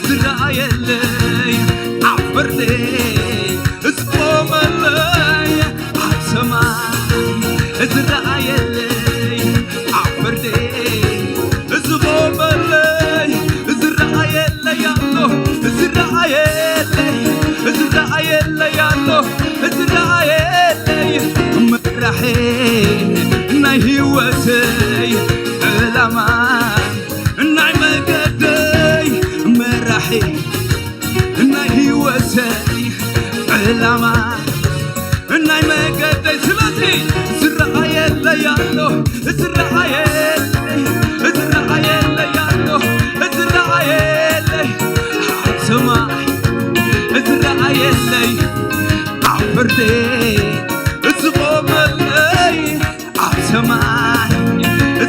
ዝረኣየለይ ኣብ ፍርዲ ዝቆመለይ ኣብ ሰማይ፣ ዝረኣየለይ ኣብ ፍርዲ ዝቆመለይ፣ ዝረኣየለይ ኣሎ፣ ዝረኣየለይ፣ ዝረኣየለይ ኣሎ፣ ዝረኣየለይ መራሒ ናይ ህይወተይ ዕላማ ናይ መገደይ መራሒ ናይ ህይወተይ ዕላማ ናይ መገደይ። ስለዚ ዝረኣየለይ ኣሎ፣ ዝረኣየለይ፣ ዝረኣየለይ ኣሎ፣ ዝረኣየለይ ኣብ ሰማይ፣ ዝረኣየለይ ኣብ ፍርዲ ዝቆመለይ ኣብ ሰማይ፣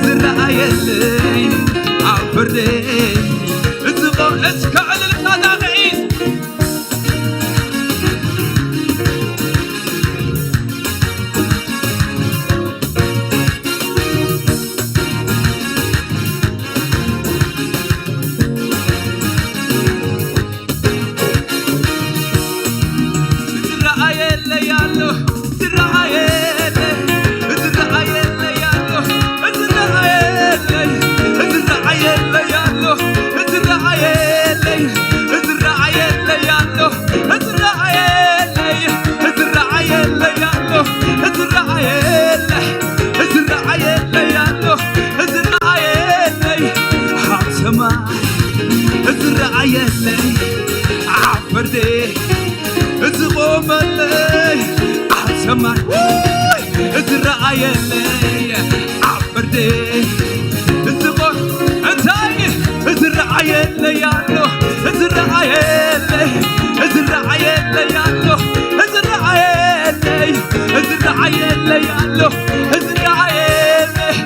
ዝረኣየለይ ኣብ ፍርዲ እስከ ዕልልታ ጣቕዒት። ዝረኣየለይ ኣሎ፣ ዝረኣየለይ፣ ዝረኣየለይ ኣሎ፣ ዝረኣየለይ፣ ዝረኣየለይ ኣሎ፣ ዝረኣየለይ፣ ዝረኣየለይ ኣሎ፣ ዝረኣየለይ፣ ዝረኣየለይ ኣሎ፣ ዝረኣየለይ፣ ዝረኣየለይ ኣሎ፣ ዝረኣየለይ ኣብ ሰማይ፣ ዝረኣየለይ ኣብ ፍርዲ ዝቆመለይ ኣብ ሰማይ፣ ውይ! ዝረኣየለይ ኣብ ፍርዲ ዝቆ-፣ እንታይ ዝረኣየለይ ኣሎ፣ ዝረኣየለይ፣ ዝረኣየለይ ኣሎ፣ ዝረኣየለይ፣ ዝረኣየለይ ኣሎ፣ ዝረኣየለይ፣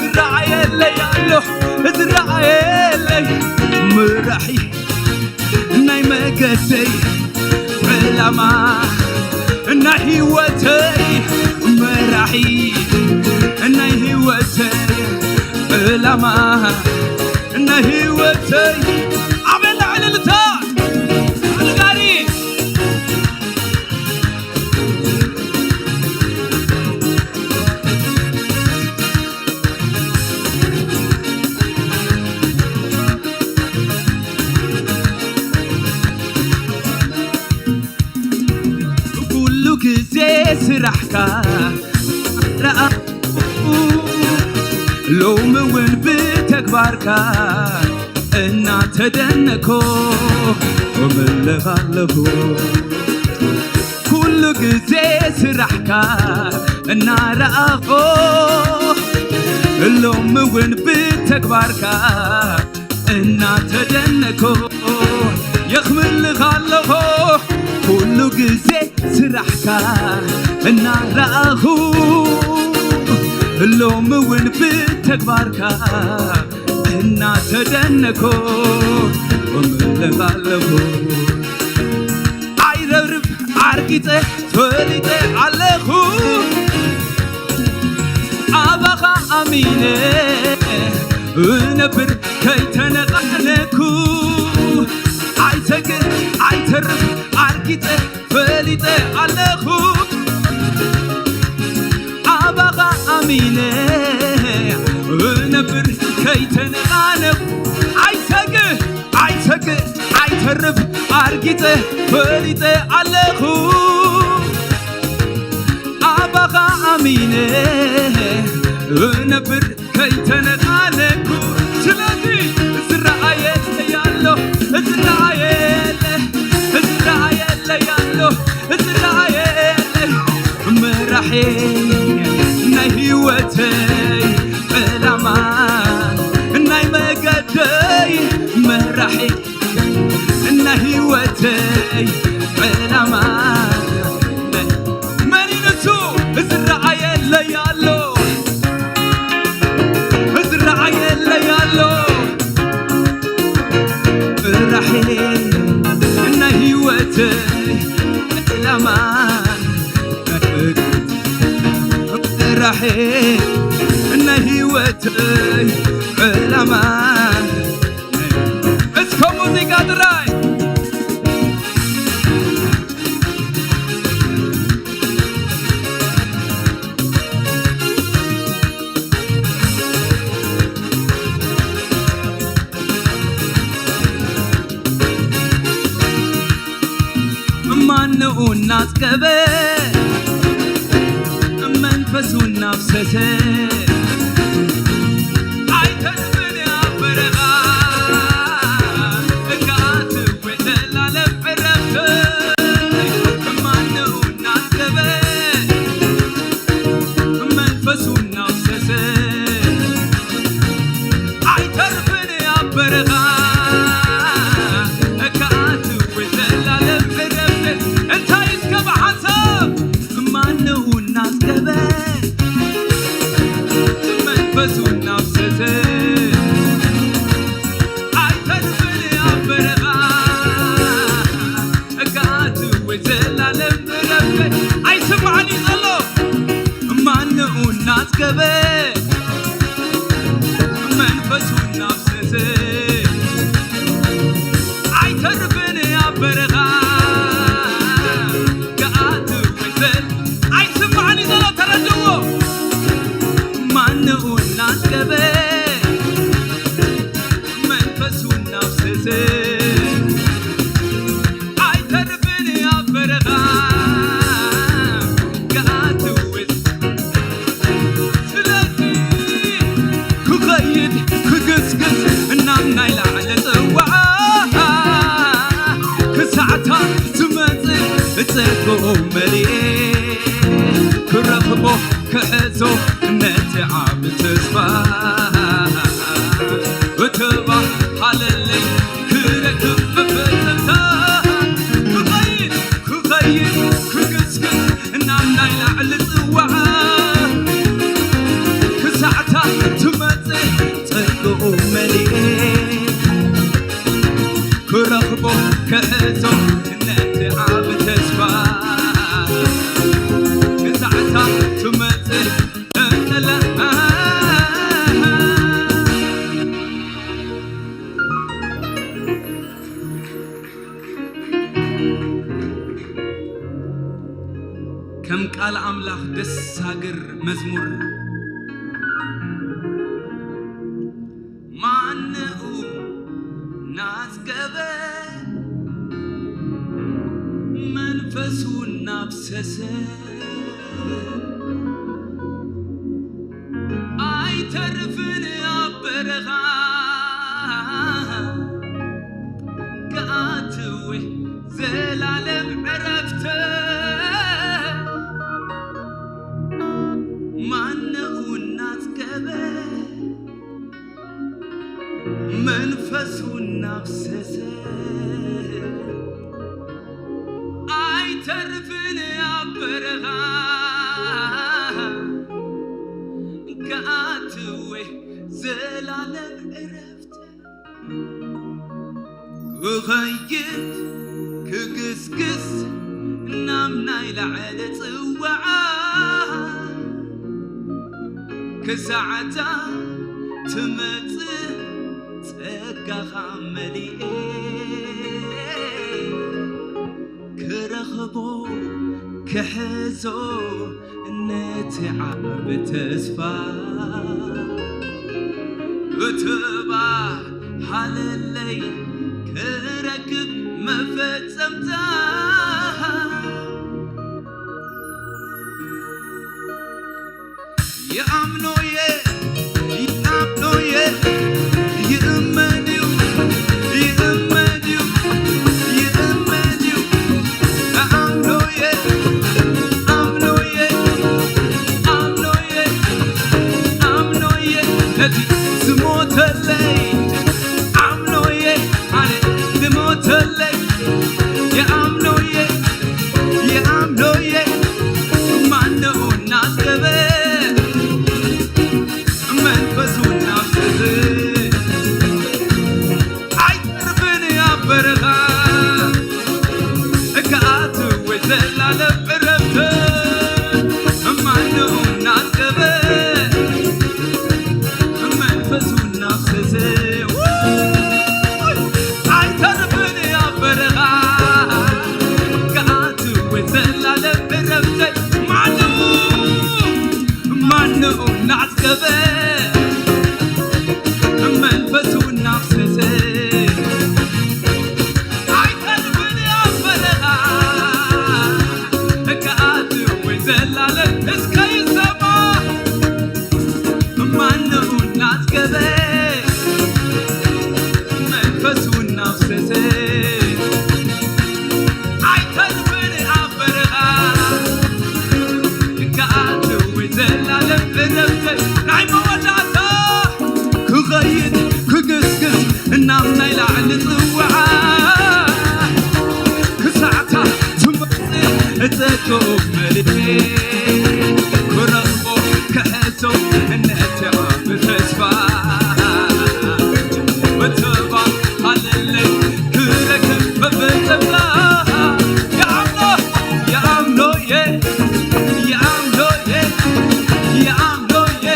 ዝረኣየለይ ኣሎ፣ ዝረኣየለይ መራሒ ናይ መገደይ ዕላማ ናይ ህይወተይ መራሒ ናይ ህይወተይ ዕላማ ናይ ህይወተይ ኣበላ ዕልልታ ኣልጋሪ ኩሉ ግዜ ስራሕካ ረኣኹ፣ ሎሚ እውን ብተግባርካ እናተደነኮ እምልኽ ኣለኹ። ኩሉ ግዜ ስራሕካ እናረኣኹ፣ ሎሚ እውን ብተግባርካ እናተደነኮ የኽምልኽ ኣለኹ። ኩሉ ግዜ ስራሕካ እናረኣኹ፣ ሎሚ እውን ብተግባርካ እናተደነኮ እምልኽ ኣለኹ። ኣይረርብ ዓርቂጸ ፈሊጠ ኣለኹ፣ ኣባኻ ኣሚነ እነብር ከይተነቓነኩ። ኣይሰግእ ኣይተርፍ ዓርቂጸ ፈሊጠ ኣለኹ፣ ኣባኻ ኣሚነ እነብር ከይተነቓነኩ። ኣይሰግእ ኣይሰግእ ኣይተርፍ ኣርጊጸ ፈሊጠ ኣለኹ፣ ኣባኻ ኣሚነ እነብር ከይተነቓነኩ። ስለዚ ዝረኣየለይ ኣሎ፣ ዝረኣየለ፣ ዝረኣየለይ ኣሎ፣ ዝረኣየለይ መራሒ ናይ ህይወተይ ዕላማ ናይ መገደይ መራሒ እና ህይወተይ ዕላማ መን እዩ ንሱ? ዝረኣየለይ ኣሎ፣ ዝረኣየለይ ኣሎ። መራሒ እና ህይወተይ ዕላማ መራሒ እና ህይወተይ ዕላማ እስከ ሙዚቃ ጥራይ። ማንኡ እናጽገበ መንፈሱ እናፍሰሰ ኣይተርፍን ኣብ በረኻ እካ ትውዕ ዘላለም ዕረፍተይ ማንኡ እናጽገበ መንፈሱ እናፍሰሰ ኣይተርፍን ኣብ በረኻ እካ ትውዕ ዘላለም ዕረፍተይ እንታይ እስከ ብሓንሳብ ማንኡ እናጽገበ መንፈሱ እናፍሰሰ ኣይተርፍን ኣብ በረ መንፈሱ እናፍሰሰ ኣይተርፍን ኣብ በረኻ ክኣትው ዘል ኣይስማዕን እዩ ዘሎ ተረድዎ ማንኡ እናስከበ መንፈሱ እናፍሰሰ ኣይተርፍን ኣብ በረኻ ክኣትው ስለዚ ክኸይድ ክግስግስ እናም ናይ ላዕሊ ጽዋዓ ክሳዕታ ትመጽእ ጸግኡ መሊኤ ክረኽቦ ክሕዞ ነቲ ዓብ ተስፋ እትባ ሃለለይ ክረክብ መፈጸምታ ክኸይድ ክኸይድ ክግስግስ እናም ናይ ላዕሊ ጽዋዓ ክሳዕታ ትመጽእ ጸግኡ መሊኤ ክረኽቦ ክሕዞ ነቲ ዓብ ተስፋ ክሳዕታ ትመጽእ እንተላ ከም ቃል ኣምላኽ ደስ ሳግር መዝሙር ማንኡ ናዝገበ መንፈሱ እናፍሰሰ ኣይተርፍን ኣብ በረኻ ክኣትው ዘላለም ዕረፍተ ማነኡ እናጽገበ መንፈሱ እናፍሰሰ ኣይተርፍን ኣብ በረኻ ክኣትው ዘላለም ዕረፍተ ክኸይድ ክግስግስ ናብ ናይ ላዕሊ ጽዋዓ ክሳዕታ ትመጽእ ጸጋኻ መሊኤ ክረኽቦ ክሕዞ ነቲ ዓቢ ተስፋ እትባ ሃለለይ ክረክብ መፈጸምታ ይኣምኖየ ይኣምኖየ ይእመን እዩ ይእመን እዩ ይእመን እዩ ኣምኖየ ኣምኖየ ኣምኖየ ኣምኖየ ነቲ ዝሞተለይ ኣምኖየ ኣነ ዝሞተለይ ይኣምኖየ ይኣምኖየ ማነኡ እናስገበ መንፈሱ እናፍሰሰ ኣይተርፍን ኣብ በረኻ ክኣትው ዘላለም ዕረፍተ ማነኡ እናስገበ መንፈሱ እናፍሰሰ ኣይተርፍን ኣብ በረኻ ክኣትው ዘላለም ዕረፍተ ማነኡ ማነኡ እናስገበ መንፈሱ እናፍሰሰ ኣይተርፍን ኣብ በረኻ ክኣትው ዘላለም እስከ ይሰማ ማነኡ እናስገበ መንፈሱ እናፍሰሰ ኣይተርፍን ኣብ በረኻ ክኣትው ዘላለም ዕረፍተ ናይ መወዳእታ ክኸይድ ክግስግስ እናም ናይ ላዕሊ ጽውዓ ክሳዕታ ትመጽእ እጸግኡ መሊኤ ክረኽቦ ክሕዞ ነቲ ዓቢ ተስፋ እትባ ሃለለይ ክረክብ መፈጸምታ ይኣምኖ ይኣምኖ እየ ይኣምኖ እየ ይኣምኖ እየ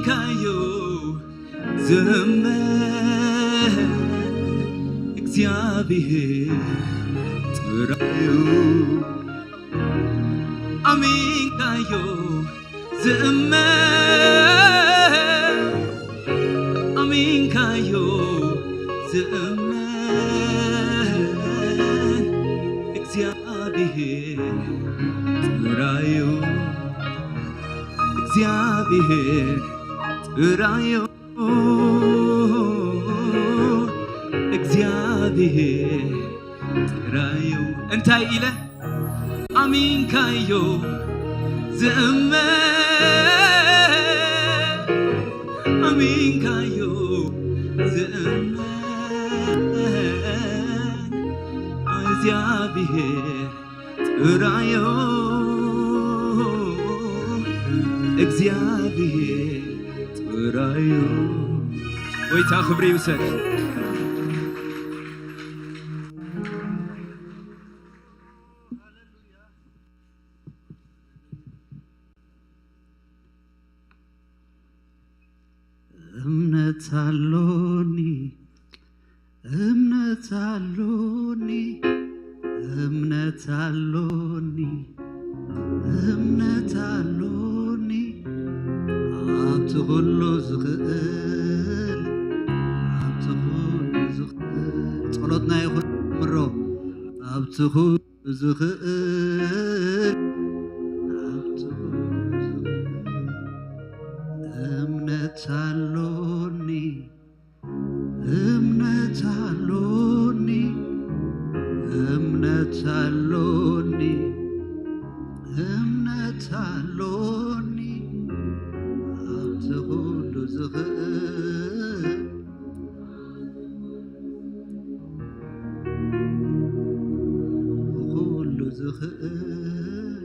ኣሚንካዮ ዝእመን እግዚኣብሔር ጥራዩ። ኣሚንካዮ ዝእመን፣ ኣሚንካዮ ዝእመን እግዚኣብሔር ጥራዩ። እግዚኣብሔር ጥራዩ። እግዚኣብሔር ጥራዩ። እንታይ ኢለ? ኣሚንካዮ ዝእመን፣ ኣሚንካዮ ዝእመን እግዚኣብሔር ጥራዮ፣ እግዚኣብሔር ጥራዮ። ጎይታ ክብሪ ይውሰድ። እምነት ኣሎኒ፣ እምነት ኣሎኒ፣ እምነት ኣሎኒ፣ እምነት ኣሎኒ፣ ኣብቲ ኩሉ ዝኽእል፣ ኣብቲ ኩሉ ዝኽእል፣ ጸሎትና ይኹን ምሮ፣ ኣብቲ ኩሉ ዝኽእል፣ ኣብቲ ኩሉ ዝኽእል፣ እምነት ኣሎኒ፣ እምነት ኣሎኒ፣ እምነት ኣሎኒ፣ እምነት ኣሎኒ፣ ኣብቲ ኩሉ ዝኽእል፣ ኩሉ ዝኽእል።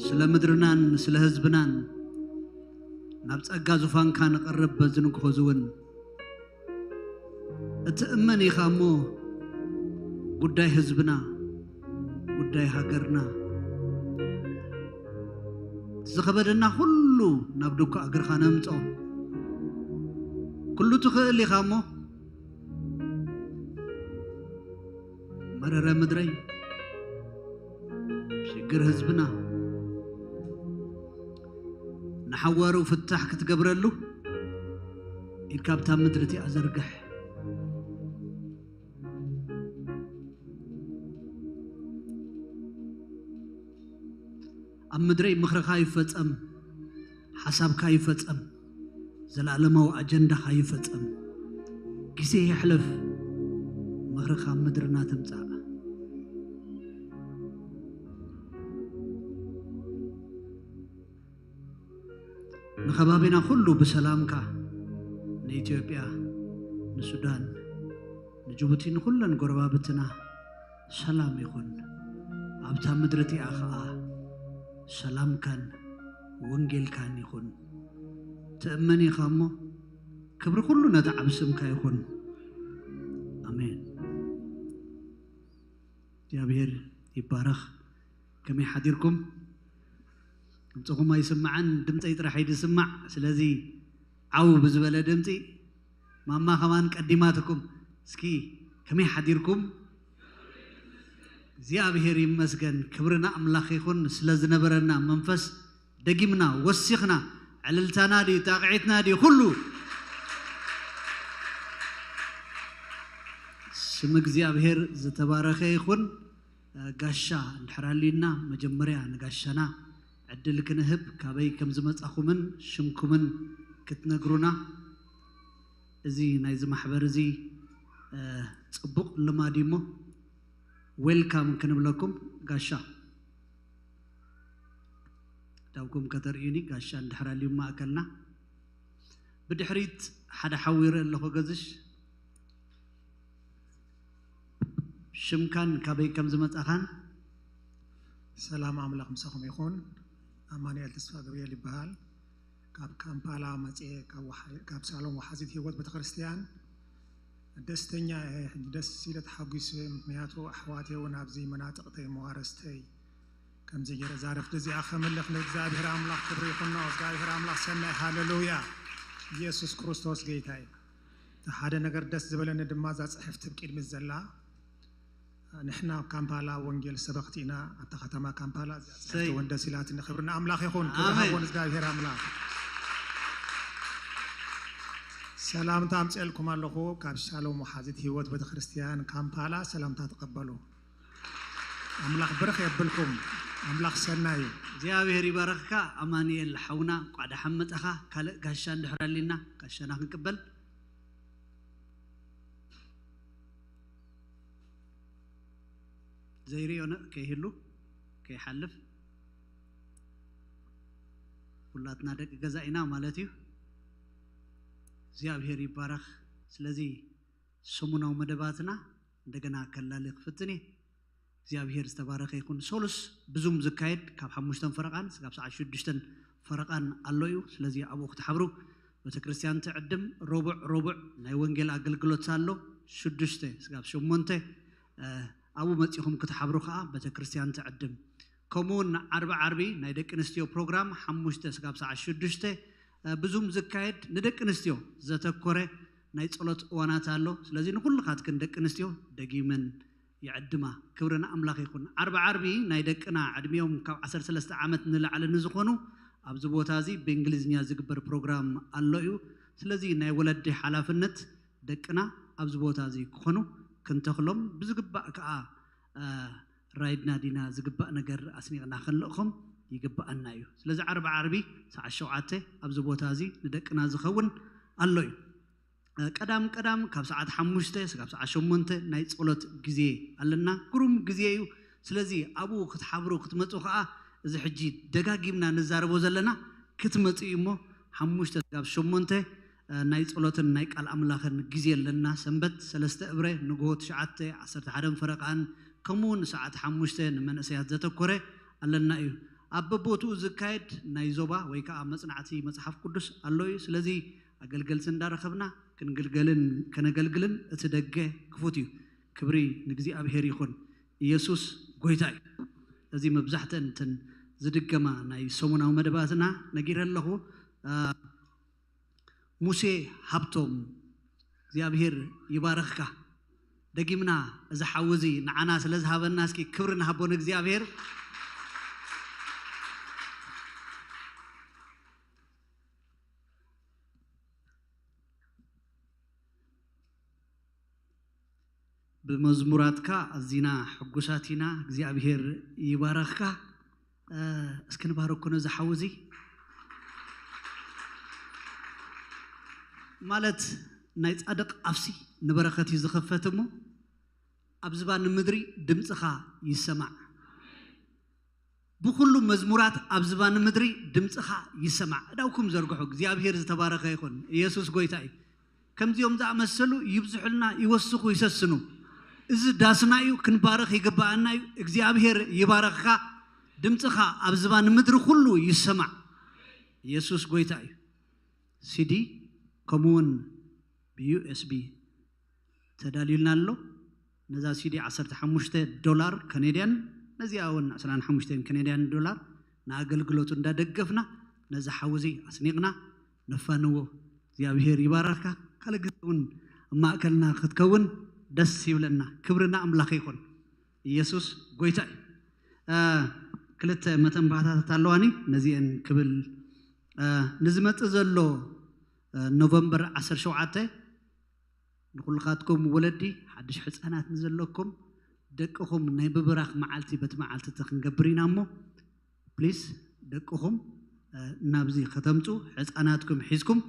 ስለ ምድርናን ስለ ህዝብናን ናብ ጸጋ ዙፋንካ ንቐርብ በዚ ንግሆ እዚ እውን። እትእመን ኢኻ እሞ ጉዳይ ህዝብና፣ ጉዳይ ሃገርና፣ ዝኸበደና ኩሉ ናብ ድኳ እግርኻ ነምጾ። ኩሉ ትኽእል ኢኻ እሞ መረረ ምድረይ፣ ሽግር ህዝብና ንሓዋሩ ፍታሕ ክትገብረሉ ኢድካ ኣብታ ምድሪ እቲኣ ዘርግሕ። ኣብ ምድረይ ምኽርኻ ይፈጸም፣ ሓሳብካ ይፈጸም፣ ዘለኣለማዊ ኣጀንዳኻ ይፈጸም። ግዜ ይሕለፍ፣ ምኽርኻ ኣብ ምድርና ትምጻእ። ንኸባቢና ኩሉ ብሰላምካ፣ ንኢትዮጵያ፣ ንሱዳን፣ ንጅቡቲ፣ ንኹለን ጎረባብትና ሰላም ይኹን። ኣብታ ምድሪ እቲኣ ኸኣ ሰላምካን ወንጌልካን ይኹን። ትእመን ኢኻ እሞ፣ ክብሪ ኩሉ ነቲ ዓቢ ስምካ ይኹን። ኣሜን። እግዚኣብሔር ይባረኽ። ከመይ ሓዲርኩም? ድምፅኹም ኣይስማዕን፣ ድምፀይ ጥራሕ እዩ ዝስማዕ። ስለዚ ዓው ብዝበለ ድምፂ፣ ማማ ከማን ቀዲማትኩም። እስኪ ከመይ ሓዲርኩም? እግዚኣብሔር ይመስገን። ክብሪ ንኣምላኽ ይኹን ስለ ዝነበረና መንፈስ። ደጊምና ወሲኽና፣ ዕልልታና ድዩ፣ ጣቕዒትና ድዩ፣ ኩሉ ስም እግዚኣብሔር ዝተባረኸ ይኹን። ጋሻ እንድሕር ኣልዩና፣ መጀመርያ ንጋሻና ዕድል ክንህብ፣ ካበይ ከም ዝመጻኹምን ሽምኩምን ክትነግሩና። እዚ ናይዚ ማሕበር እዚ፣ እ፣ ጽቡቕ ልማድ እዩ እሞ፣ ዌልካም ክንብለኩም። ጋሻ፣ ዳውኩም ከተርእዩኒ፣ ጋሻ እንድሕር ኣልዩ ማእከልና። ብድሕሪት ሓደ ሓዊ ይርኢ ኣለኹ፣ ገዝሽ። ሽምካን ካበይ ከም ዝመጻኻን። ሰላም ኣምላኽ ምሳኹም ይኹን። ኣማኑኤል ተስፋ ገብርኤል ይበሃል። ካብ ካምፓላ መጽኤ፣ ካብ ወሓ-፣ ካብ ሳሎም ወሓዚት ህይወት ቤተክርስትያን ደስተኛ እየ። ሕጂ ደስ ኢለ ተሓጒሰ፣ ምኽንያቱ ኣሕዋተይ እውን ኣብዚ መናጥቕተይ፣ መዋረስተይ፣ ከምዚ ገይረ ዛረፍቲ እዚኣ ከምልኽ ንእግዚኣብሔር ኣምላኽ ክብሪ ይኹኖ። እግዚኣብሔር ኣምላኽ ሰናይ፣ ሃለሉያ። ኢየሱስ ክርስቶስ ጌታ እዩ። እቲ ሓደ ነገር ደስ ዝበለኒ ድማ እዛ ጽሕፍቲ ኣብ ቅድሚት ዘላ፣ ንሕና ኣብ ካምፓላ ወንጌል ሰበኽቲ ኢና። ኣብታ ከተማ ካምፓላ እዚኣ ጽሕፍቲ ሰይ። እውን ደስ ኢላትኒ። ክብሪ ንኣምላኽ ይኹን። ክብሪ ኣሜን። ሃቦ ንእግዚኣብሔር ኣምላኽ። ሰላምታ ኣምፅኤልኩም ኣለኹ ካብ ሻሎም ወሓዚት ህይወት ቤተክርስትያን ካምፓላ። ሰላምታ ተቐበሉ። ኣምላኽ ብርኽ የብልኩም። ኣምላኽ ሰናይ እዩ። እግዚኣብሔር ይባረኽካ ኣማኑኤል ሓውና፣ እንቋዕ ደሓን መጻኻ። ካልእ ጋሻ እንድሕር ኣሊና ጋሻና ክንቅበል። ዘይርእዮ ነ ከይህሉ ከይሓልፍ፣ ኩላትና ደቂ ገዛ ኢና ማለት እዩ። እግዚኣብሔር ይባረኽ። ስለዚ ሰሙናዊ መደባትና እንደገና ከላሊ ክፍትን እየ። እግዚኣብሔር ዝተባረኸ ይኹን። ሶሉስ ብዙም ዝካየድ ካብ ሓሙሽተን ፈረቓን ስጋብ ሰዓት ሽዱሽተን ፈረቓን ኣሎ እዩ። ስለዚ ኣብኡ ክትሓብሩ ቤተክርስትያን ትዕድም። ረቡዕ ረቡዕ ናይ ወንጌል ኣገልግሎት ኣሎ። ሽዱሽተ ስጋብ ሸሞንተ፣ እ፣ ኣብኡ መጺኹም ክትሓብሩ ከኣ ቤተክርስትያን ትዕድም። ከምኡውን ዓርቢ ዓርቢ ናይ ደቂ ኣንስትዮ ፕሮግራም ሓሙሽተ ስጋብ ሰዓት ሽዱሽተ፣ እ፣ ብዙም ዝካየድ ንደቂ ኣንስትዮ ዘተኮረ ናይ ጸሎት እዋናት ኣሎ። ስለዚ ንኹልኻትክን ደቂ ኣንስትዮ ደጊመን ይዕድማ። ክብሪ ንኣምላኽ ይኹን። ዓርቢ ዓርቢ ናይ ደቅና ዕድሚኦም ካብ ዓሰርተ ሰለስተ ዓመት ንላዕሊ ንዝኾኑ ኣብዚ ቦታ እዚ ብእንግሊዝኛ ዝግበር ፕሮግራም ኣሎ እዩ። ስለዚ ናይ ወለዲ ሓላፍነት ደቅና ኣብዚ ቦታ እዚ ክኾኑ ክንተኽሎም ብዝግባእ ከኣ፣ እ፣ ራይድና ዲና ዝግባእ ነገር ኣስኒቕና ክንልእኾም ይግባኣና እዩ። ስለዚ ዓርቢ ዓርቢ ሰዓት ሸውዓተ ኣብዚ ቦታ እዚ ንደቅና ዝኸውን ኣሎ እዩ። እ፣ ቀዳም ቀዳም ካብ ሰዓት ሓሙሽተ ስጋብ ሰዓት ሸሞንተ ናይ ጸሎት ግዜ ኣለና። ግሩም ግዜ እዩ። ስለዚ ኣብኡ ክትሓብሩ ክትመጹ ከኣ እዚ ሕጂ ደጋጊምና ንዛረቦ ዘለና ክትመጹ እዩ እሞ ሓሙሽተ ስጋብ ሸሞንተ፣ እ፣ ናይ ጸሎትን ናይ ቃል ኣምላኽን ግዜ ኣለና። ሰንበት ሰለስተ እብረ ንግሆ ትሽዓተ፣ ዓሰርተ ሓደን ፈረቓን ከምኡውን ሰዓት ሓሙሽተ ንመንእሰያት ዘተኮረ ኣለና እዩ። ኣብ በቦትኡ ዝካየድ ናይ ዞባ ወይ ከኣ መጽናዕቲ መጽሓፍ ቅዱስ ኣሎ እዩ። ስለዚ ኣገልገልቲ እንዳረኸብና ክንግልገልን ከነገልግልን እቲ ደገ ክፉት እዩ። ክብሪ ንእግዚኣብሔር ይኹን። ኢየሱስ ጎይታ እዩ። እዚ መብዛሕትአን እተን ዝድገማ ናይ ሰሙናዊ መደባትና ነጊረ ኣለኹ። አ፣ ሙሴ ሃብቶም እግዚኣብሔር ይባረኽካ። ደጊምና እዚ ሓዊ እዚ ንዓና ስለ ዝሃበና እስኪ ክብሪ ንሃቦ ንእግዚኣብሔር። ብመዝሙራትካ ኣዚና ሕጉሳት ኢና። እግዚኣብሔር ይባረኽካ። እ፣ እስኪ ንባረኮ ነዚ ሓዊ እዚ። ማለት ናይ ጻድቕ ኣፍሲ ንበረኸት እዩ ዝኸፈት እሞ ኣብ ዝባን ምድሪ ድምፅኻ ይሰማዕ። ብኹሉ መዝሙራት ኣብ ዝባን ምድሪ ድምፅኻ ይሰማዕ። እዳውኩም ዘርግሑ፣ እግዚኣብሔር ዝተባረኸ ይኹን። ኢየሱስ ጎይታ እዩ። ከምዚኦም ዝኣመሰሉ ይብዝሑልና፣ ይወስኹ፣ ይሰስኑ። እዚ ዳስና እዩ፣ ክንባረኽ ይግባኣና እዩ። እግዚኣብሔር ይባረኽካ። ድምፅኻ ኣብ ዝባን ምድሪ ኩሉ ይሰማዕ። ኢየሱስ ጎይታ እዩ። ሲዲ ከምኡውን ብዩ ኤስ ቢ ተዳልዩልና ኣሎ። ነዛ ሲዲ ዓሰርተ ሓሙሽተ ዶላር ካናድያን፣ ነዚኣ እውን ዕስራን ሓሙሽተን ካናድያን ዶላር ንኣገልግሎቱ እንዳደገፍና ነዚ ሓዊ እዚ ኣስኒቕና ነፋንዎ። እግዚኣብሔር ይባረኽካ። ካልእ ግዜ እውን ኣብ ማእከልና ክትከውን ደስ ይብለና። ክብሪ ንኣምላኽ ይኹን። ኢየሱስ ጎይታ እዩ። እ፣ ክልተ መተንባህታታት ኣለዋኒ፣ ነዚአን ክብል፣ እ፣ ንዝመጽእ ዘሎ፣ እ፣ ኖቨምበር ዓሰርተ ሸውዓተ ንኹልኻትኩም ወለዲ ሓድሽ ሕፃናት ንዘለኩም ደቅኹም ናይ ምብራኽ መዓልቲ በቲ መዓልቲ እቲ ክንገብር ኢና እሞ ፕሊስ ደቅኹም፣ እ፣ ናብዚ ከተምፁ ሕፃናትኩም ሒዝኩም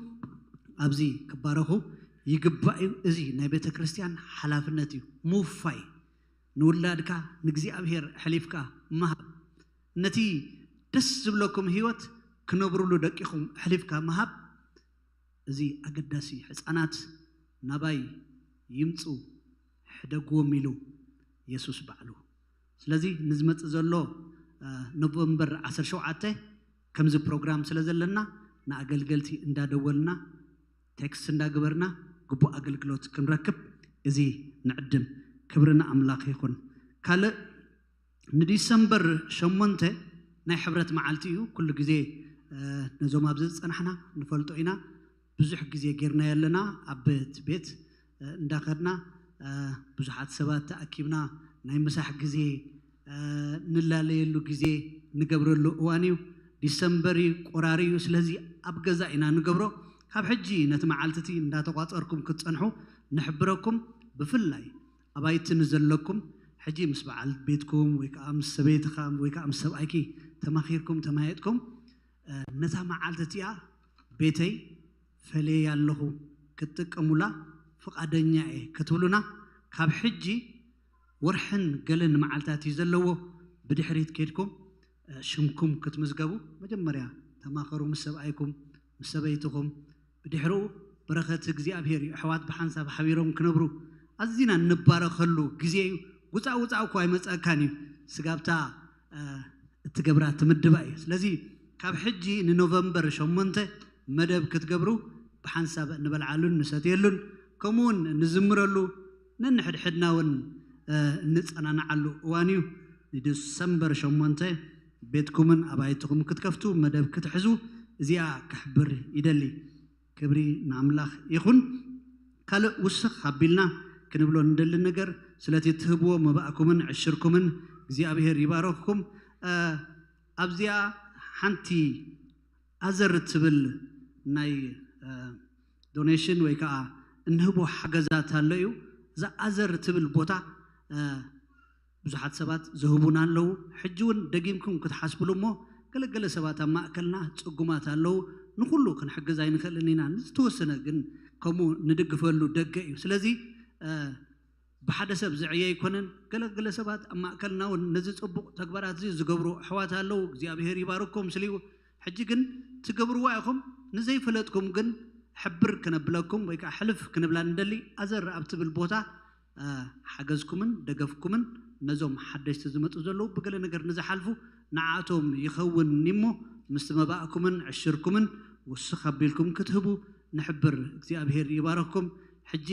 ኣብዚ ክባረኹ ይግባእ እዩ። እዚ ናይ ቤተ ክርስቲያን ሓላፍነት እዩ። ምውፋይ ንውላድካ ንእግዚኣብሔር ኣሕሊፍካ ምሃብ። ነቲ ደስ ዝብለኩም ህይወት ክነብሩሉ ደቂኹም ኣሕሊፍካ ምሃብ እዚ ኣገዳሲ እዩ። ሕፃናት ናባይ ይምፁ ሕደግዎም ኢሉ የሱስ ባዕሉ። ስለዚ ንዝመፅእ ዘሎ፣ እ፣ ኖቨምበር ዓሰርተ ሸውዓተ ከምዚ ፕሮግራም ስለ ዘለና ንኣገልገልቲ እንዳደወልና ቴክስት እንዳገበርና ግቡእ ኣገልግሎት ክንረክብ እዚ ንዕድም። ክብሪ ንኣምላኽ ይኹን። ካልእ ንዲሰምበር ሸሞንተ ናይ ሕብረት መዓልቲ እዩ። ኩሉ ግዜ ነዞም ኣብዚ ዝጸናሕና ንፈልጦ ኢና። ብዙሕ ግዜ ጌርናዮ ኣለና። ኣብ ቤት ቤት እንዳኸድና ብዙሓት ሰባት ተኣኪብና ናይ ምሳሕ ግዜ፣ ንላለየሉ ግዜ ንገብረሉ እዋን እዩ። ዲሰምበር እዩ፣ ቆራሪ እዩ። ስለዚ ኣብ ገዛ ኢና ንገብሮ። ካብ ሕጂ ነቲ መዓልቲ እቲ እንዳተቋጸርኩም ክትጸንሑ ንሕብረኩም። ብፍላይ ኣባይቲ ንዘለኩም ሕጂ ምስ በዓል ቤትኩም ወይ ከዓ ምስ ሰበይትኻ ወይ ከዓ ምስ ሰብኣይኪ ተማኺርኩም ተማየጥኩም ነታ መዓልቲ እቲኣ ቤተይ ፈልየ ኣለኹ ክትጥቀሙላ ፍቓደኛ እየ ክትብሉና ካብ ሕጂ ወርሕን ገለን መዓልታት እዩ ዘለዎ። ብድሕሪት ከድኩም ሽምኩም ክትምዝገቡ መጀመርያ ተማኸሩ ምስ ሰብኣይኩም ምስ ሰበይትኹም። ብድሕርኡ በረኸት እግዚኣብሔር እዩ። ኣሕዋት ብሓንሳብ ሓቢሮም ክነብሩ ኣዚና እንባረኸሉ ግዜ እዩ። ውፃእ ውፃእ እኮ ኣይመፀእካን እዩ። ስጋብታ እትገብራ ትምድባ እዩ። ስለዚ ካብ ሕጂ ንኖቨምበር ሸሞንተ መደብ ክትገብሩ ብሓንሳብ እንበልዓሉን ንሰትየሉን ከምኡውን ንዝምረሉ ነንሕድሕድና እውን እንጸናንዓሉ እዋን እዩ። ንዲሰምበር ሸሞንተ ቤትኩምን ኣባይትኹም ክትከፍቱ መደብ ክትሕዙ እዚኣ ክሕብር ይደሊ። ክብሪ ንኣምላኽ ይኹን። ካልእ ውስኽ ኣቢልና ክንብሎ ንደሊ ነገር ስለቲ እትህብዎ መባእኩምን ዕሽርኩምን እግዚኣብሔር ይባረኽኩም። ኣብዚኣ ሓንቲ ኣዘር እትብል ናይ ዶኔሽን ወይ ከዓ እንህቦ ሓገዛት ኣሎ እዩ። እዛ ኣዘር እትብል ቦታ ብዙሓት ሰባት ዝህቡና ኣለዉ። ሕጂ እውን ደጊምኩም ክትሓስብሉ እሞ ገለገለ ሰባት ኣብ ማእከልና ጽጉማት ኣለዉ። ንኹሉ ክንሕግዝ ኣይንኽእልን ኢና። ንዝተወሰነ ግን ከምኡ ንድግፈሉ ደገ እዩ። ስለዚ ብሓደ ሰብ ዝዕየ ኣይኮነን። ገለገለ ሰባት ኣብ ማእከልና እውን ነዚ ጽቡቕ ተግባራት እዚ ዝገብሩ ኣሕዋት ኣለዉ። እግዚኣብሔር ይባርኮም ስልዩ። ሕጂ ግን ትገብርዋ ኢኹም። ንዘይፈለጥኩም ግን ሕብር ክነብለኩም ወይ ከዓ ሕልፍ ክንብላ ንደሊ። ኣዘር ኣብ ትብል ቦታ ሓገዝኩምን ደገፍኩምን ነዞም ሓደሽቲ ዝመፁ ዘለዉ ብገለ ነገር ንዝሓልፉ ንዓቶም ይኸውን እሞ ምስቲ መባእኩምን ዕሽርኩምን ውስኽ ኣቢልኩም ክትህቡ ንሕብር። እግዚኣብሔር ይባረኽኩም። ሕጂ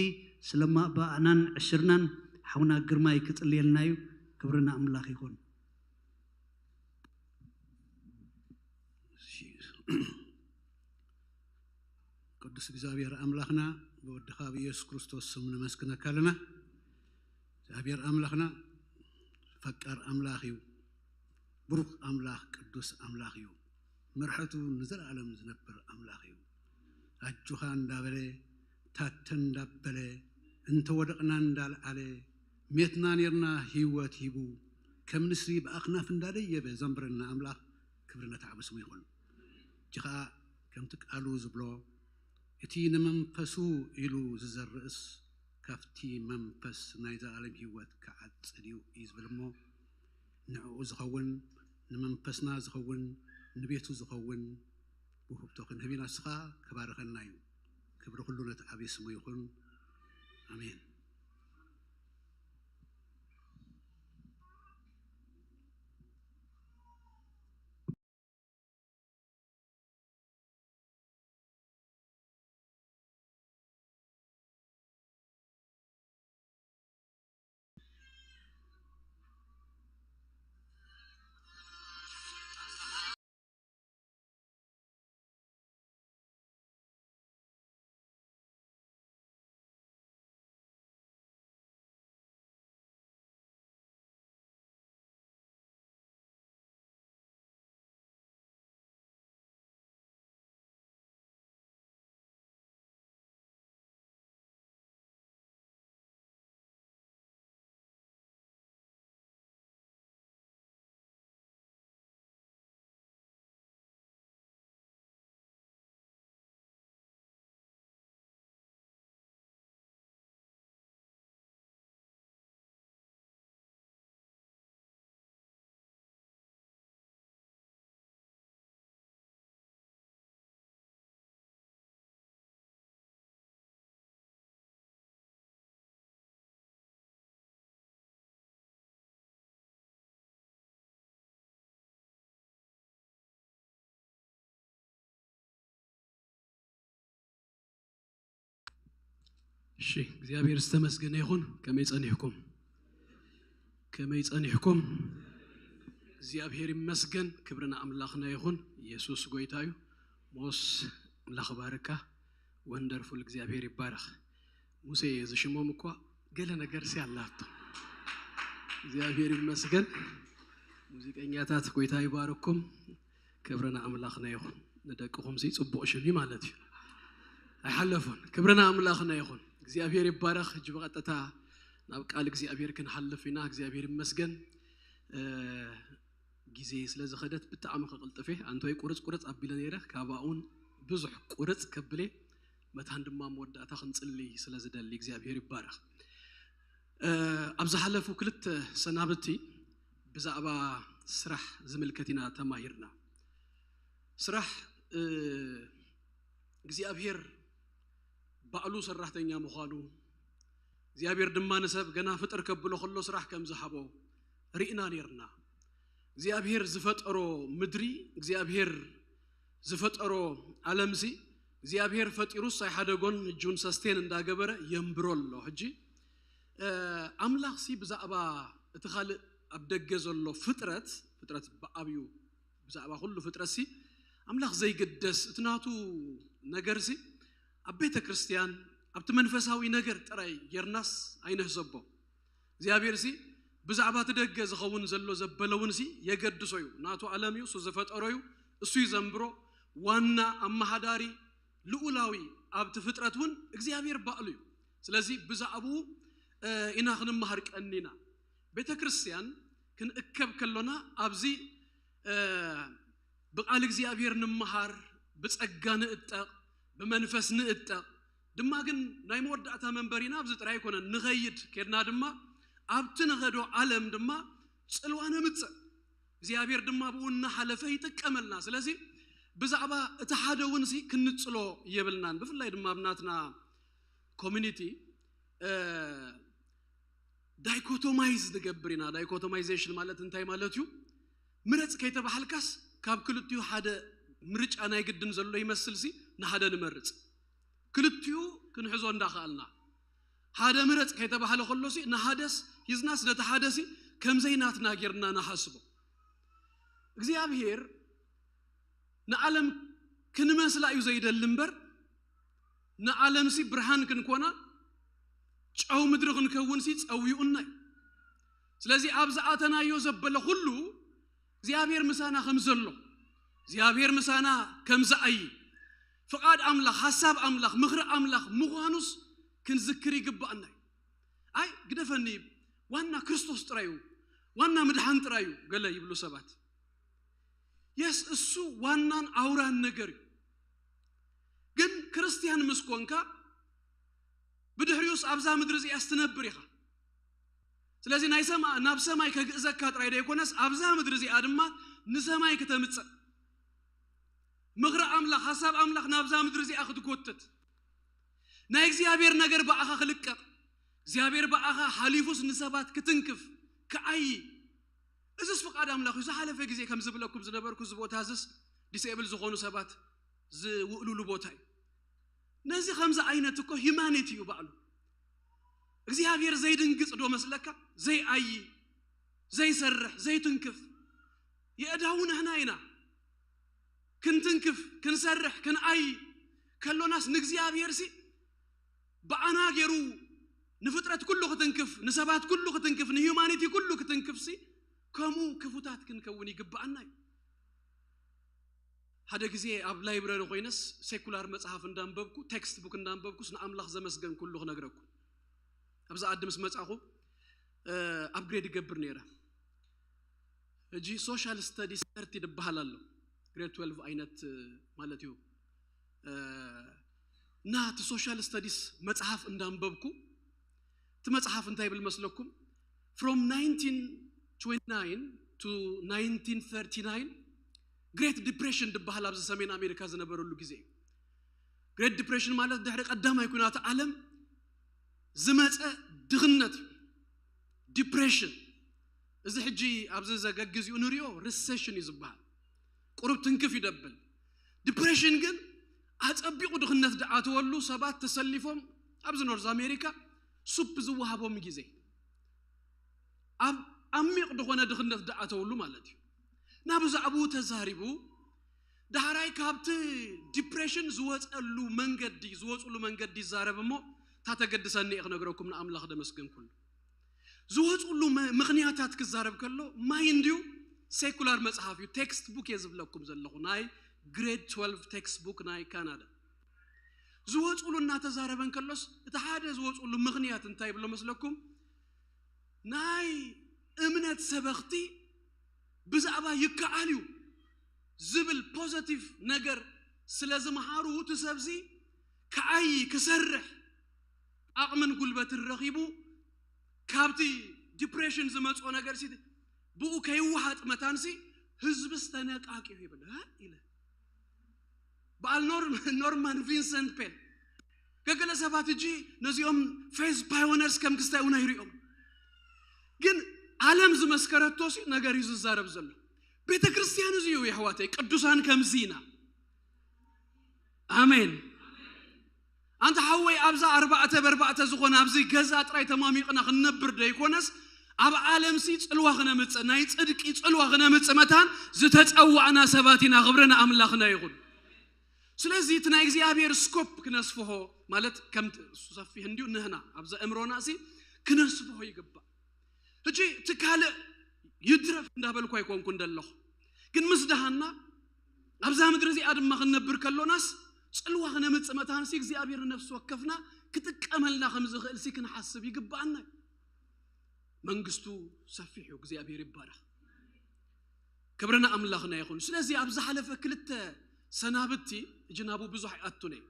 ስለማ ብኣናን ዕሽርናን ሓውና ግርማይ ክጽልየልና እዩ። ክብርና ኣምላኽ ይኹን። ቅዱስ እግዚኣብሔር ኣምላኽና ብወድኻ ብኢየሱስ ክርስቶስ ስም ነመስግነካ ኣለና። እግዚኣብሔር ኣምላኽና ፈቃር ኣምላኽ እዩ። ብሩኽ ኣምላኽ ቅዱስ ኣምላኽ እዩ። ምርሐቱ ንዘለኣለም ዝነብር ኣምላኽ እዩ። ኣጆኻ እንዳበለ ታተ እንዳበለ እንተወደቕና እንዳልዓለ ሜትና ኔርና ህይወት ሂቡ ከም ንስሪ ብኣኽናፍ እንዳደየበ ዘንብረና ኣምላኽ ክብሪ ነቲ ዓቢ ስሙ ይኹን። እጂ ኸኣ ከምቲ ቃሉ ዝብሎ እቲ ንመንፈሱ ኢሉ ዝዘርእስ ካብቲ መንፈስ ናይ ዘላለም ህይወት ክዓጽድ እዩ እዩ ዝብል እሞ ንዕኡ ዝኸውን ንመንፈስና ዝኸውን ንቤቱ ዝኸውን ውህብቶ ክንህብ ኢና። ንስኻ ክባርኸና እዩ። ክብሪ ኩሉ ነቲ ዓብዪ ስሙ ይኹን። ኣሜን። እሺ እግዚኣብሔር ዝተመስገነ ይኹን። ከመይ ጸኒሕኩም? ከመይ ጸኒሕኩም? እግዚኣብሔር ይመስገን፣ ክብሪ ንኣምላኽና ይኹን። ኢየሱስ ጎይታ እዩ። ሞስ፣ ኣምላኽ ባርካ። ወንደርፉል፣ እግዚኣብሔር ይባረኽ። ሙሴ ዝሽሞም እኳ ገለ ነገር ሲ ኣላቶ። እግዚኣብሔር ይመስገን። ሙዚቀኛታት፣ ጎይታ ይባርኩም። ክብሪ ንኣምላኽና ይኹን። ንደቅኹም ሲ ጽቡቕ ሽም እዩ ማለት እዩ። ኣይሓለፉን። ክብሪ ንኣምላኽና ይኹን። እግዚኣብሔር ይባረኽ። ሕጂ ብቐጥታ ናብ ቃል እግዚኣብሔር ክንሓልፍ ኢና። እግዚኣብሔር ይመስገን። እ፣ ግዜ ስለ ዝኸደት ብጣዕሚ ከቕልጥፍ እየ። ኣንቶይ ቁርጽ ቁርጽ ኣቢለ ነይረ፣ ካባኡን ብዙሕ ቁርጽ ከብለ፣ መታን ድማ መወዳእታ ክንጽሊ ስለ ዝደሊ እግዚኣብሔር ይባረኽ። እ፣ ኣብ ዝሓለፉ ክልተ ሰናብቲ ብዛዕባ ስራሕ ዝምልከት ኢና ተማሂርና። ስራሕ፣ እ፣ እግዚኣብሔር ባዕሉ ሰራሕተኛ ምዃኑ፣ እግዚኣብሔር ድማ ንሰብ ገና ፍጥር ከብሎ ከሎ ስራሕ ከም ዝሃቦ ርኢና ነይርና። እግዚኣብሔር ዝፈጠሮ ምድሪ፣ እግዚኣብሔር ዝፈጠሮ ዓለምሲ፣ እግዚኣብሔር ፈጢሩስ ኣይሓደጎን፣ ሕጂ እውን ሰስቴን እንዳገበረ የንብሮ ኣሎ። ሕጂ፣ እ፣ ኣምላኽሲ ብዛዕባ እቲ ካልእ ኣብ ደገ ዘሎ ፍጥረት፣ ፍጥረት ብዓብዩ ብዛዕባ ኩሉ ፍጥረትሲ ኣምላኽ ዘይግደስ፣ እቲ ናቱ ነገርሲ ኣብ ቤተ ክርስቲያን፣ ኣብቲ መንፈሳዊ ነገር ጥራይ ጌርናስ ኣይንሕሰቦ። እግዚኣብሔርሲ ብዛዕባ እቲ ደገ ዝኸውን ዘሎ ዘበለ እውንሲ የገድሶ እዩ። ናቱ ዓለም እዩ፣ እሱ ዝፈጠሮ እዩ፣ እሱ እዩ ዘንብሮ። ዋና ኣመሓዳሪ ልኡላዊ ኣብቲ ፍጥረት እውን እግዚኣብሔር ባዕሉ እዩ። ስለዚ ብዛዕባኡ፣ እ፣ ኢና ክንመሃር ቀኒና። ቤተ ክርስቲያን ክንእከብ ከሎና ኣብዚ፣ እ፣ ብቃል እግዚኣብሔር ንምሃር፣ ብጸጋ ንእጠቕ፣ ብመንፈስ ንእጠቕ። ድማ ግን ናይ መወዳእታ መንበሪና ኣብዚ ጥራይ ኣይኮነን። ንኸይድ ኬድና ድማ ኣብቲ ንኸዶ ዓለም ድማ ጽልዋ ነምጽእ። እግዚኣብሔር ድማ ብኡ እናሓለፈ ይጥቀመልና። ስለዚ ብዛዕባ እቲ ሓደ እውን ሲ ክንጽሎ የብልናን። ብፍላይ ድማ ኣብ ናትና ኮሚኒቲ፣ እ፣ ዳይኮቶማይዝ ንገብር ኢና። ዳይኮቶማይዜሽን ማለት እንታይ ማለት እዩ? ምረጽ ከይተባሃልካስ ካብ ክልቲኡ ሓደ ምርጫ ናይ ግድን ዘሎ ይመስልሲ ንሓደ ንመርጽ። ክልቲኡ ክንሕዞ እንዳኸኣልና፣ ሓደ ምረጽ ከይተባህለ ከሎሲ ንሓደስ ሂዝናስ ነቲ ሓደሲ ከምዘይ ናትና ጌርና ንሓስቦ። እግዚኣብሔር ንዓለም ክንመስላ እዩ ዘይደሊ እምበር፣ ንዓለምሲ ብርሃን ክንኮና፣ ጨው ምድሪ ክንከውንሲ ጸዊኡና እዩ። ስለዚ ኣብ ዝኣተናዮ ዘበለ ኩሉ እግዚኣብሔር ምሳና ከም ዘሎ፣ እግዚኣብሔር ምሳና ከም ዝኣይ፣ ፍቓድ ኣምላኽ፣ ሓሳብ ኣምላኽ፣ ምኽሪ ኣምላኽ ምዃኑስ ክንዝክር ይግባኣና እዩ። ኣይ ግደፈኒ፣ ዋና ክርስቶስ ጥራይ እዩ፣ ዋና ምድሓን ጥራይ እዩ ገለ ይብሉ ሰባት። የስ፣ እሱ ዋናን ኣውራን ነገር እዩ። ግን ክርስትያን ምስ ኮንካ ብድሕሪኡስ ኣብዛ ምድሪ እዚኣስ ትነብር ኢኻ። ስለዚ ናይ ሰማ-፣ ናብ ሰማይ ከግእዘካ ጥራይ ደይኮነስ ኣብዛ ምድሪ እዚኣ ድማ ንሰማይ ክተምጽእ፣ ምኽሪ ኣምላኽ፣ ሓሳብ ኣምላኽ ናብዛ ምድሪ እዚኣ ክትጎትት፣ ናይ እግዚኣብሔር ነገር ብኣኻ ክልቀቕ፣ እግዚኣብሔር ብኣኻ ሓሊፉስ ንሰባት ክትንክፍ፣ ክዓዪ። እዝስ ፍቓድ ኣምላኽ እዩ። ዝሓለፈ ግዜ ከም ዝብለኩም ዝነበርኩ፣ እዚ ቦታ እዝስ ዲስኤብል ዝኾኑ ሰባት ዝውዕሉሉ ቦታ እዩ። ነዚ ከምዚ ዓይነት እኮ ሂማኒቲ እዩ ባዕሉ። እግዚኣብሔር ዘይድንግጽ ዶ መስለካ? ዘይኣይ፣ ዘይሰርሕ፣ ዘይትንክፍ። የእዳዉ ንሕና ኢና። ክንትንክፍ፣ ክንሰርሕ፣ ክንኣይ ከሎናስ ንእግዚኣብሔርሲ ብኣና ገይሩ ንፍጥረት ኩሉ ክትንክፍ፣ ንሰባት ኩሉ ክትንክፍ፣ ንሂዩማኒቲ ኩሉ ክትንክፍሲ ከምኡ ክፉታት ክንከውን ይግብኣና እዩ። ሓደ ግዜ ኣብ ላይብረሪ ኮይነስ ሴኩላር መጽሓፍ እንዳንበብኩ፣ ቴክስት ቡክ እንዳንበብኩስ ንኣምላኽ ዘመስገንኩሉ ክነግረኩም። ኣብዚ ዓዲ ምስ መጻኹ፣ እ፣ ኣፕግሬድ ይገብር ነይረ። ሕጂ ሶሻል ስተዲስ ሰርቲ ዝበሃል ኣሎ። ግሬድ ትዌልቭ ዓይነት፣ እ፣ ማለት እዩ። እ፣ እና እቲ ሶሻል ስተዲስ መጽሓፍ እንዳንበብኩ፣ እቲ መጽሓፍ እንታይ ይብል መስለኩም? From nineteen twenty-nine to nineteen thirty-nine ግሬት ዲፕሬሽን ዝበሃል ኣብዚ ሰሜን ኣሜሪካ ዝነበረሉ ግዜ እዩ። ግሬት ዲፕሬሽን ማለት ድሕሪ ቀዳማይ ኩናት ዓለም ዝመጸ ድኽነት እዩ። ዲፕሬሽን፣ እዚ ሕጂ ኣብዚ ዘገግዝኡ ንሪኦ ሪሴሽን እዩ ዝበሃል። ቁሩብ ትንክፍ ይደብል። ዲፕሬሽን ግን ኣጸቢቑ ድኽነት ድኣተወሉ፣ ሰባት ተሰሊፎም ኣብዚ ኖርዝ ኣሜሪካ ሱፕ ዝወሃቦም ግዜ፣ ኣብ ዓሚቕ ዝኾነ ድኽነት ድኣተወሉ ማለት እዩ። እና ብዛዕባኡ ተዛሪቡ፣ ዳሕራይ ካብቲ ዲፕሬሽን ዝወፀሉ መንገዲ ዝወፅሉ መንገዲ ይዛረብ። እሞ እታ ተገድሰኒ እየ ክነግረኩም፣ ንኣምላኽ ደመስግን ኩሉ። ዝወፅሉ መ- ምኽንያታት ክዛረብ ከሎ፣ ማይንድ ዩ፣ ሴኩላር መፅሓፍ እዩ፣ ቴክስት ቡክ እየ ዝብለኩም ዘለኹ፣ ናይ ግሬድ ትወልቭ ቴክስት ቡክ ናይ ካናዳ። ዝወፅሉ እናተዛረበ እንከሎስ፣ እቲ ሓደ ዝወፅሉ ምኽንያት እንታይ ይብሎ መስለኩም? ናይ እምነት ሰበኽቲ ብዛዕባ ይከኣል እዩ ዝብል ፖዘቲቭ ነገር ስለ ዝመሃሩ፣ እቲ ሰብዚ ክዓይ ክሰርሕ ዓቕምን ጉልበትን ረኺቡ፣ ካብቲ ዲፕሬሽን ዝመፅኦ ነገር ሲ ብኡ ከይወሃጥ መታንሲ፣ ህዝብስ ተነቃቂሑ ይብል። "እ?" ኢለ በዓል ኖር- ኖርማን ቪንሰንት ፔል። ገገለ ሰባት እጂ ነዚኦም ፌዝ ፓዮነርስ ከም ክስታይ እውን ኣይሪኦም። ግን ዓለም ዝመስከረቶ ሲ ነገር እዩ ዝዛረብ ዘሎ። ቤተ ክርስቲያን እዚ እዩ፣ የሕዋተይ፣ ቅዱሳን ከምዚ ኢና። ኣሜን። ኣንታ ሓወይ፣ ኣብዛ ኣርባዕተ በርባዕተ ዝኾነ ኣብዚ ገዛ ጥራይ ተማሚቕና ክንነብር ደይኮነስ፣ ኣብ ዓለምሲ ጽልዋ ክነምጽእ፣ ናይ ጽድቂ ጽልዋ ክነምጽእ መታን ዝተጸዋዕና ሰባት ኢና። ክብሪ ንኣምላኽና ይኹን። ስለዚ እቲ ናይ እግዚኣብሔር ስኮፕ ክነስፍሆ፣ ማለት ከም ሰፊሕ እንዲዩ፣ ንህና ኣብዚ ኣእምሮና ሲ ክነስፍሆ ይግባእ። ሕጂ እቲ ካልእ ይድረፍ እንዳበልኩ ኣይኮንኩን ደለኹ፣ ግን ምስ ደሃና ኣብዛ ምድሪ እዚኣ ድማ ክንነብር ከሎናስ ጽልዋ ክነምጽእ መታንሲ እግዚኣብሔር ንነፍሲ ወከፍና ክጥቀመልና ከም ዝኽእል ሲ ክንሓስብ ይግባኣና እዩ። መንግስቱ ሰፊሕ እዩ። እግዚኣብሔር ይባረኽ። ክብሪ ንኣምላኽና ይኹን። ስለዚ ኣብ ዝሓለፈ ክልተ ሰናብቲ፣ እጂ ናብኡ ብዙሕ ኣይኣቱን እየ፣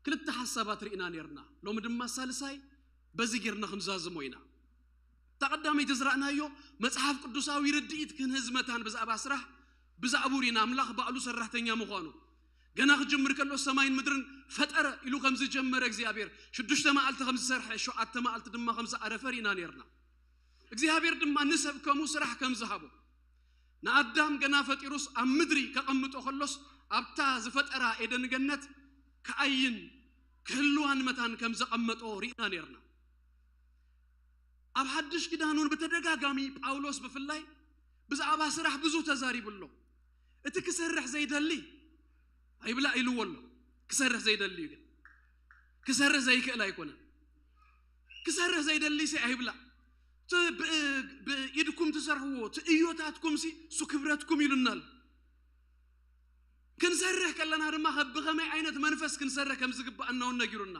ክልተ ሓሳባት ርኢና ነርና። ሎሚ ድማ ሳልሳይ በዚ ጌርና ክንዛዝሞ ኢና። እታ ቀዳመይቲ ዝረኣናዮ፣ መጽሓፍ ቅዱሳዊ ርድኢት ክንህዝ መታን ብዛዕባ ስራሕ፣ ብዛዕባኡ ርኢና። ኣምላኽ ባዕሉ ሰራሕተኛ ምዃኑ፣ ገና ክጅምር ከሎ ሰማይን ምድርን ፈጠረ ኢሉ ከም ዝጀመረ እግዚኣብሔር፣ ሽዱሽተ መዓልቲ ከም ዝሰርሐ፣ ሸውዓተ መዓልቲ ድማ ከም ዝኣረፈ ርኢና ነርና። እግዚኣብሔር ድማ ንሰብ ከምኡ ስራሕ ከም ዝሃቦ፣ ንኣዳም ገና ፈጢሩስ ኣብ ምድሪ ከቐምጦ ከሎስ፣ ኣብታ ዝፈጠራ ኤደን ገነት ክዓይን ክህልዋን መታን ከም ዘቐመጦ ርኢና ነርና። ኣብ ሓድሽ ኪዳን እውን ብተደጋጋሚ ጳውሎስ ብፍላይ ብዛዕባ ስራሕ ብዙ ተዛሪቡ ኣሎ። እቲ ክሰርሕ ዘይደሊ ኣይብላ ኢልዎ ኣሎ። ክሰርሕ ዘይደሊ እዩ፣ ግን ክሰርሕ ዘይክእል ኣይኮነን። ክሰርሕ ዘይደሊ ሲ ኣይብላ። እቲ ብ- ብኢድኩም ትሰርሕዎ፣ እቲ እዮታትኩም ሲ እሱ ክብረትኩም ኢሉና ኣሎ። ክንሰርሕ ከለና ድማ ከ- ብኸመይ ዓይነት መንፈስ ክንሰርሕ ከም ዝግባእ እናውን ነጊሩና።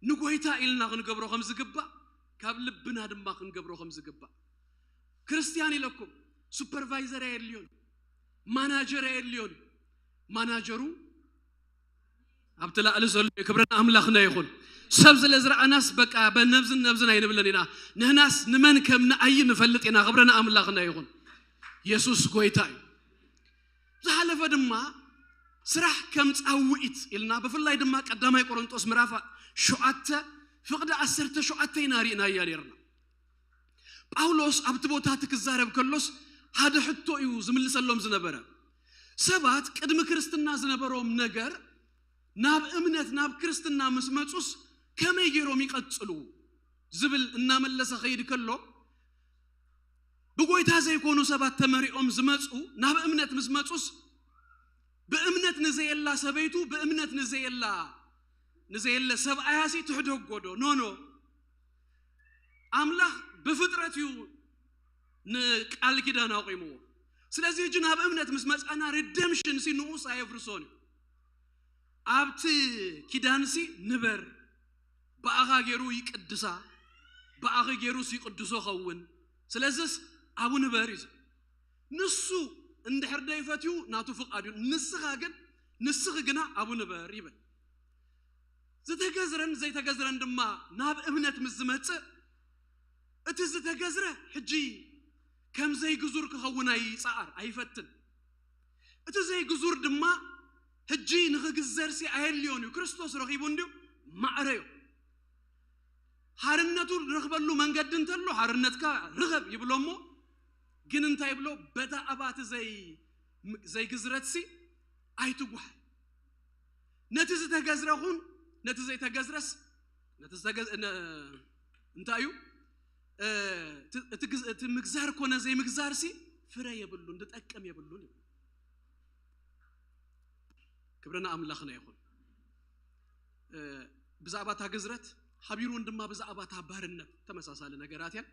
ንጎይታ ኢልና ክንገብሮ ከም ዝግባእ፣ ካብ ልብና ድማ ክንገብሮ ከም ዝግባእ። ክርስቲያን ኢለኩም፣ ሱፐርቫይዘር ኣየድልዮን፣ ማናጀር ኣየድልዮን። ማናጀሩ ኣብቲ ላዕሊ ዘሎ እዩ። ክብሪ ንኣምላኽና ይኹን። ሰብ ስለ ዝረኣናስ በቃ በነብዝን ነብዝን ኣይንብልን ኢና። ንህናስ ንመን ከም ንኣይ ንፈልጥ ኢና። ክብሪ ንኣምላኽና ይኹን። የሱስ ጎይታ እዩ። ዝሓለፈ ድማ ስራሕ ከም ጻውዒት ኢልና፣ ብፍላይ ድማ ቀዳማይ ቆሮንጦስ ምዕራፍ ሸውዓተ ፍቕዲ ዓሰርተ ሸውዓተ ኢና ርኢናያ ነርና። ጳውሎስ ኣብቲ ቦታ እቲ ክዛረብ ከሎስ ሓደ ሕቶ እዩ ዝምልሰሎም ዝነበረ። ሰባት ቅድሚ ክርስትና ዝነበሮም ነገር ናብ እምነት፣ ናብ ክርስትና ምስ መጹስ ከመይ ገይሮም ይቐጽሉ ዝብል እናመለሰ ኸይድ ከሎ፣ ብጎይታ ዘይኮኑ ሰባት ተመሪዖም ዝመጹ፣ ናብ እምነት ምስ መጹስ ብእምነት ንዘየላ ሰበይቱ፣ ብእምነት ንዘየላ ንዘየለ ሰብኣያ ሲ ትሕደጎ ዶ? ኖ፣ ኖ። ኣምላኽ ብፍጥረት እዩ ንቃል ኪዳን ኣቑምዎ። ስለዚ ሕጂ ናብ እምነት ምስ መጻና ሪደምሽን ሲ ንኡስ ኣየፍርሶን እዩ። ኣብቲ ኪዳን ሲ ንበር፣ ብኣኻ ገይሩ ይቅድሳ፣ ብኣኺ ገይሩ ሲ ይቅድሶ ኸውን። ስለዚስ ኣብኡ ንበር እዩ ዝብል። ንሱ እንድሕር ደይፈትዩ ናቱ ፍቓድ እዩ። ንስኻ ግን፣ ንስኺ ግና ኣብኡ ንበር ይብል። ዝተገዝረን ዘይተገዝረን ድማ ናብ እምነት ምስ ዝመጽእ፣ እቲ ዝተገዝረ ሕጂ ከም ዘይግዙር ክኸውን ኣይጻኣር፣ ኣይፈትን። እቲ ዘይግዙር ድማ ሕጂ ንኽግዘርሲ ኣየድልዮን እዩ። ክርስቶስ ረኺቡ እንድዩ ማዕረዮ። ሓርነቱ ዝረኽበሉ መንገዲ እንተሎ፣ ሓርነትካ ርኸብ ይብሎ እሞ፣ ግን እንታይ ይብሎ? በታ ኣባቲ ዘይ-፣ ዘይግዝረትሲ ኣይትጓሃል። ነቲ ዝተገዝረ ኹን፣ ነቲ ዘይተገዝረስ፣ ነቲ ዝተገዝ-፣ ነ-፣ እንታይ እዩ? እ፣ እቲ፣ እቲ ግዝ-፣ እቲ ምግዛር ኮነ ዘይምግዛርሲ ፍረ የብሉን፣ ዝጠቅም የብሉን ይብሉ። ክብሪ ንኣምላኽና ይኹን። እ፣ ብዛዕባ እታ ግዝረት ሓቢሩ እውን ድማ ብዛዕባ እታ ባርነት ተመሳሳሊ ነገራት እየን።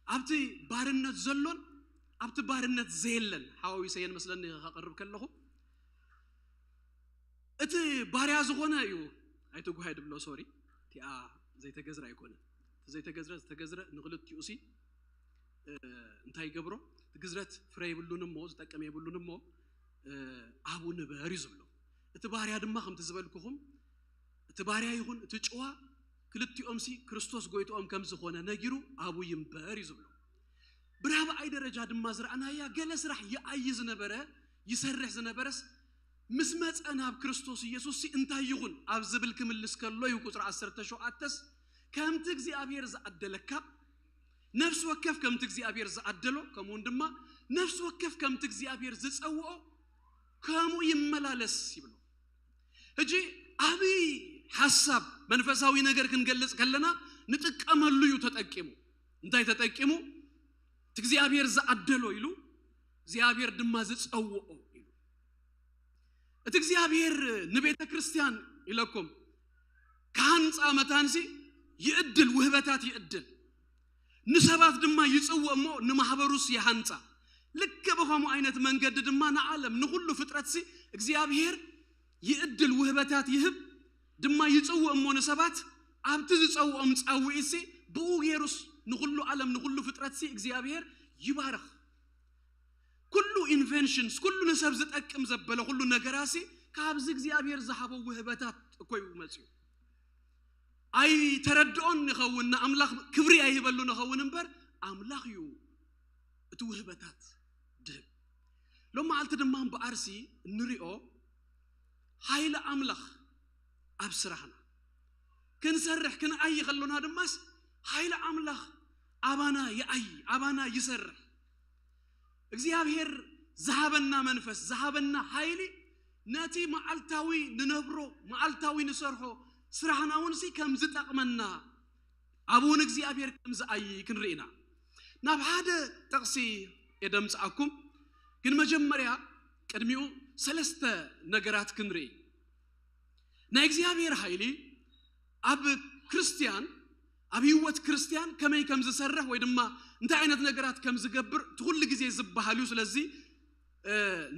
ኣብቲ ባርነት ዘሎን ኣብቲ ባርነት ዘየለን ሓዋዊሰየን መስለኒ ከቕርብ ከለኹ፣ እቲ ባርያ ዝኾነ እዩ ኣይትጉሃይ ድብሎ፣ ሶሪ፣ እቲኣ ዘይተገዝረ ኣይኮነ። እቲ ዘይተገዝረ ዝተገዝረ ንክልቲኡ ሲ፣ እ፣ እንታይ ይገብሮ? እቲ ግዝረት ፍረ የብሉን እሞ ዝጠቅም የብሉን እሞ፣ እ፣ ኣብኡ ንበር እዩ ዝብሎ። እቲ ባርያ ድማ ከምቲ ዝበልኩኹም፣ እቲ ባርያ ይኹን እቲ ጭዋ ክልቲኦም ሲ ክርስቶስ ጎይትኦም ከም ዝኾነ ነጊሩ ኣብኡ ይንበር እዩ ዝብሎ። ብራብዓይ ደረጃ ድማ ዝረኣናያ ገለ ስራሕ ይኣይ ዝነበረ ይሰርሕ ዝነበረስ ምስ መጸ ናብ ክርስቶስ ኢየሱስ ሲ እንታይ ይኹን ኣብ ዝብል ክምልስ ከሎ እዩ ቁጽሪ ዓሰርተ ሸውዓተስ ከምቲ እግዚኣብሔር ዝኣደለካ ነፍሲ ወከፍ ከምቲ እግዚኣብሔር ዝኣደሎ ከምኡውን ድማ ነፍሲ ወከፍ ከምቲ እግዚኣብሔር ዝጸውኦ ከምኡ ይመላለስ ይብሎ። ሕጂ ዓብዪ ሓሳብ መንፈሳዊ ነገር ክንገልጽ ከለና ንጥቀመሉ እዩ ተጠቂሙ። እንታይ ተጠቂሙ? እቲ እግዚኣብሔር ዝኣደሎ ኢሉ እግዚኣብሔር ድማ ዝጸውኦ ኢሉ። እቲ እግዚኣብሔር ንቤተ ክርስቲያን ኢለኩም ክሃንጻ መታንሲ ይእድል፣ ውህበታት ይእድል፣ ንሰባት ድማ ይጽውእ እሞ ንማሕበሩስ ይሃንጻ። ልክ ብኸምኡ ዓይነት መንገዲ ድማ ንዓለም ንኹሉ ፍጥረትሲ እግዚኣብሔር ይእድል፣ ውህበታት ይህብ ድማ ይጽውእ እሞ ንሰባት ኣብቲ ዝጸውኦም ጻውኢትሲ ብኡ ገይሩስ ንኹሉ ዓለም ንኹሉ ፍጥረትሲ እግዚኣብሔር ይባርኽ። ኩሉ ኢንቨንሽንስ ኩሉ ንሰብ ዝጠቅም ዘበለ ኩሉ ነገራሲ ካብዚ እግዚኣብሔር ዝሃቦ ውህበታት እኮ እዩ መጽዩ። ኣይተረድኦን ንኸውን ንኣምላኽ ክብሪ ኣይህበሉ ንኸውን እምበር ኣምላኽ እዩ እቲ ውህበታት ድህብ። ሎም መዓልቲ ድማ እምበኣርሲ እንሪኦ ሓይሊ ኣምላኽ ኣብ ስራሕና ክንሰርሕ ክንኣይ ከሎና ድማስ ሓይሊ ኣምላኽ ኣባና ይኣይ ኣባና ይሰርሕ። እግዚኣብሔር ዝሃበና መንፈስ ዝሃበና ሓይሊ ነቲ መዓልታዊ ንነብሮ መዓልታዊ ንሰርሖ ስራሕና እውን ሲ ከም ዝጠቕመና ኣብኡ ንእግዚኣብሔር ከም ዝኣይ ክንርኢ ኢና። ናብ ሓደ ጥቕሲ የደምፅኣኩም፣ ግን መጀመርያ ቅድሚኡ ሰለስተ ነገራት ክንርኢ። ናይ እግዚኣብሔር ሓይሊ ኣብ ክርስትያን ኣብ ህይወት ክርስትያን ከመይ ከም ዝሰርሕ ወይ ድማ እንታይ ዓይነት ነገራት ከም ዝገብር እቲ ኩሉ ግዜ ዝበሃል እዩ። ስለዚ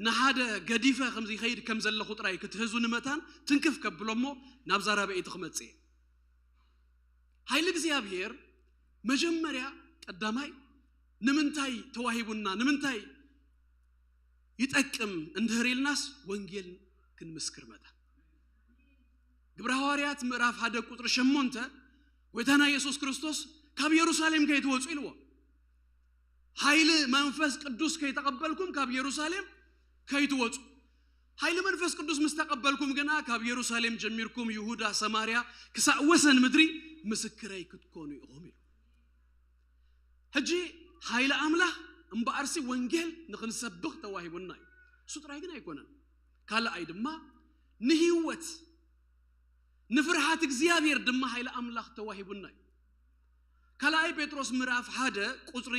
ንሓደ ገዲፈ ከምዚ ይኸይድ ከም ዘለኹ ጥራይ ክትህዙ ንመታን ትንክፍ ከብሎ እሞ ናብ ዛራበኢቲ ክመጽእ እየ። ሓይሊ እግዚኣብሔር መጀመርያ ቀዳማይ ንምንታይ ተዋሂቡና ንምንታይ ይጠቅም እንድህር ኢልናስ ወንጌል ክንምስክር መታን ግብረ ሃዋርያት ምዕራፍ ሓደ ቁፅሪ ሸሞንተ ጎይታና የሱስ ክርስቶስ ካብ የሩሳሌም ከይትወፁ ኢልዎ። ሓይሊ መንፈስ ቅዱስ ከይተቐበልኩም ካብ የሩሳሌም ከይትወፁ። ሓይሊ መንፈስ ቅዱስ ምስ ተቐበልኩም ግና ካብ የሩሳሌም ጀሚርኩም ይሁዳ፣ ሰማርያ ክሳእ ወሰን ምድሪ ምስክረይ ክትኮኑ ኢኹም ኢሉ። ሕጂ ሓይሊ ኣምላኽ እምበኣርሲ ወንጌል ንኽንሰብኽ ተዋሂቡና እዩ። እሱ ጥራይ ግን ኣይኮነን። ካልኣይ ድማ ንህይወት ንፍርሃት እግዚኣብሔር ድማ ሓይሊ ኣምላኽ ተዋሂቡና እዩ። ካልኣይ ጴጥሮስ ምዕራፍ ሓደ ቁፅሪ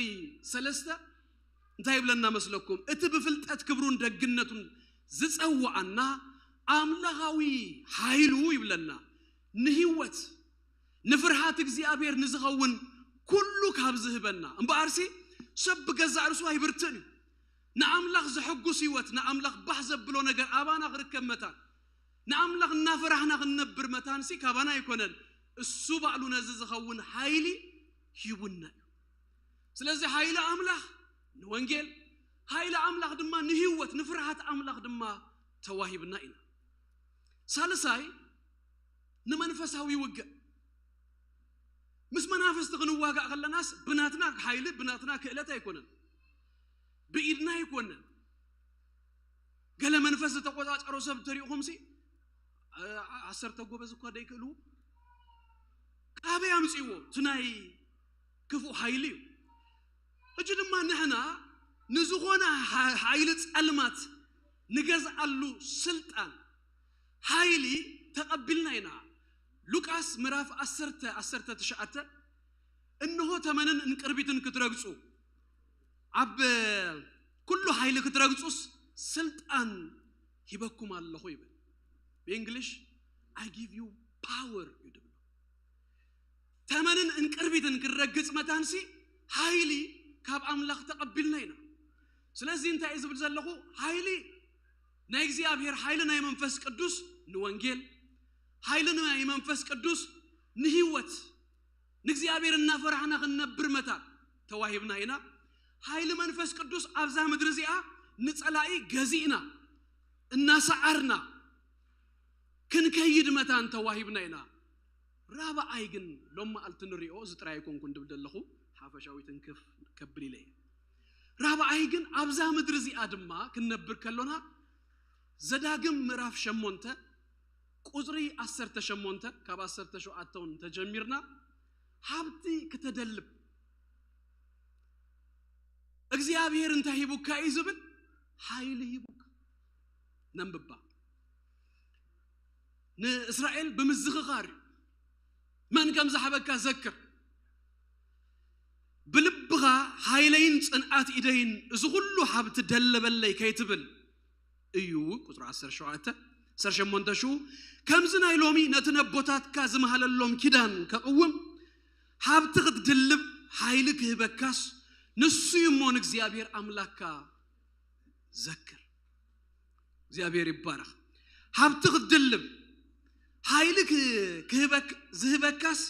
ሰለስተ እንታይ ይብለና መስለኩም? እቲ ብፍልጠት ክብሩን ደግነቱን ዝፀውዓና ኣምላኻዊ ሓይሉ ይብለና ንህይወት ንፍርሃት እግዚኣብሔር ንዝኸውን ኩሉ ካብ ዝህበና እምበኣርሲ ሰብ ብገዛእ ርእሱ ኣይብርትን እዩ። ንኣምላኽ ዘሐጉስ ህይወት ንኣምላኽ ባህ ዘብሎ ነገር ኣባና ክርከብ መታን ንኣምላኽ እናፈራህና ክንነብር መታንሲ ካባና ኣይኮነን። እሱ ባዕሉ ነዚ ዝኸውን ሓይሊ ሂቡና እዩ። ስለዚ ሓይሊ ኣምላኽ ንወንጌል ሓይሊ ኣምላኽ ድማ ንህይወት ንፍርሃት ኣምላኽ ድማ ተዋሂብና ኢና። ሳልሳይ ንመንፈሳዊ ውግእ ምስ መናፍስቲ ክንዋጋእ ከለናስ ብናትና ሓይሊ ብናትና ክእለት ኣይኮነን። ብኢድና ኣይኮነን። ገለ መንፈስ ዝተቆፃፀሮ ሰብ ተሪእኹምሲ ዓሰርተ ጎበዝ እኳ ደይክእልዎ ካበይ ኣምፅዎ እቲ ናይ ክፉእ ሓይሊ እዩ። ሕጂ ድማ ንሕና ንዝኾነ ሓይሊ ፀልማት ንገዝኣሉ ስልጣን ሓይሊ ተቐቢልና ኢና። ሉቃስ ምዕራፍ ዓሰርተ ዓሰርተ ትሽዓተ እንሆ ተመንን እንቅርቢትን ክትረግፁ ኣብ ኩሉ ሓይሊ ክትረግጹስ ስልጣን ሂበኩም ኣለኹ ይብል። ብእንግሊሽ I give you power እዩ ድብሎ። ተመንን እንቅርቢትን ክንረግጽ መታንሲ ሓይሊ ካብ ኣምላኽ ተቐቢልና ኢና። ስለዚ እንታይ እዩ ዝብል ዘለኹ? ሓይሊ ናይ እግዚኣብሔር፣ ሓይሊ ናይ መንፈስ ቅዱስ ንወንጌል፣ ሓይሊ ናይ መንፈስ ቅዱስ ንህይወት፣ ንእግዚኣብሔር እናፈራሕና ክንነብር መታን ተዋሂብና ኢና። ሓይሊ መንፈስ ቅዱስ ኣብዛ ምድሪ እዚኣ ንጸላኢ ገዚእና እናሰዓርና ክንከይድ መታን ተዋሂብና ኢና። ራብዓይ ግን ሎም መዓልቲ ንሪኦ፣ እዚ ጥራይ ኣይኮንኩን ድብል ዘለኹ፣ ሓፈሻዊ ትንክፍ ከብል ኢለ እየ። ራብዓይ ግን ኣብዛ ምድሪ እዚኣ ድማ ክንነብር ከሎና ዘዳግም ምዕራፍ ሸሞንተ ቁጽሪ ዓሰርተ ሸሞንተ፣ ካብ ዓሰርተ ሸውዓተ እውን ተጀሚርና፣ ሃብቲ ክተደልብ እግዚኣብሔር እንታይ ሂቡካ እዩ ዝብል? ሓይሊ ሂቡካ። ነንብባ። ንእስራኤል ብምዝኽኻር እዩ። መን ከም ዝሓበካ ዘክር። ብልብኻ ሓይለይን ጽንዓት ኢደይን እዚ ኩሉ ሃብቲ ደለበለይ ከይትብል እዩ። ቁጽሪ ዓሰርተ ሸውዓተ፣ ዓሰርተ ሸሞንተ ሽዑ፣ ከምዚ ናይ ሎሚ ነቲ ነቦታትካ ዝመሃለሎም ኪዳን ከቕውም ሃብቲ ክትድልብ ሓይሊ ክህበካስ ንሱ እዩ እሞ ንእግዚኣብሔር ኣምላክካ ዘክር። እግዚኣብሔር ይባረኽ። ሃብቲ ክትድልብ ሓይሊ ክ-፣ ክህበክ-፣ ዝህበካስ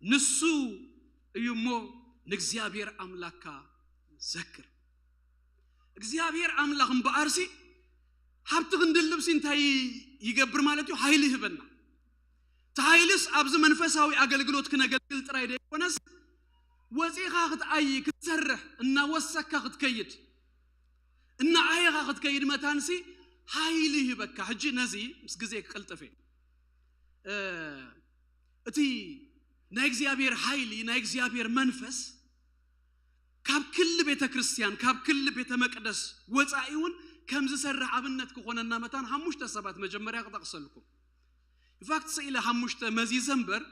ንሱ እዩ እሞ ንእግዚኣብሔር ኣምላክካ ዘክር። እግዚኣብሔር ኣምላኽ እምበኣርሲ ሃብቲ ክንድልብሲ እንታይ ይገብር ማለት እዩ? ሓይሊ ይህበና። እቲ ሓይልስ ኣብዚ መንፈሳዊ ኣገልግሎት ክነገልግል ጥራይ ዘይኮነስ ወፂኻ ክትኣይ፣ ክትሰርሕ፣ እናወሰካ ክትከይድ፣ እናኣየኻ ክትከይድ መታንሲ ሓይሊ ይህበካ። ሕጂ ነዚ ምስ ግዜ ክቅልጥፍ እየ። እ፣ እቲ ናይ እግዚኣብሔር ሓይሊ፣ ናይ እግዚኣብሔር መንፈስ ካብ ክሊ ቤተ ክርስቲያን፣ ካብ ክሊ ቤተ መቅደስ ወፃኢ እውን ከም ዝሰርሕ ኣብነት ክኾነና መታን ሓሙሽተ ሰባት መጀመርያ ክጠቕሰልኩም። ኢንፋክት ስኢለ ሓሙሽተ መዚዘ እምበር፣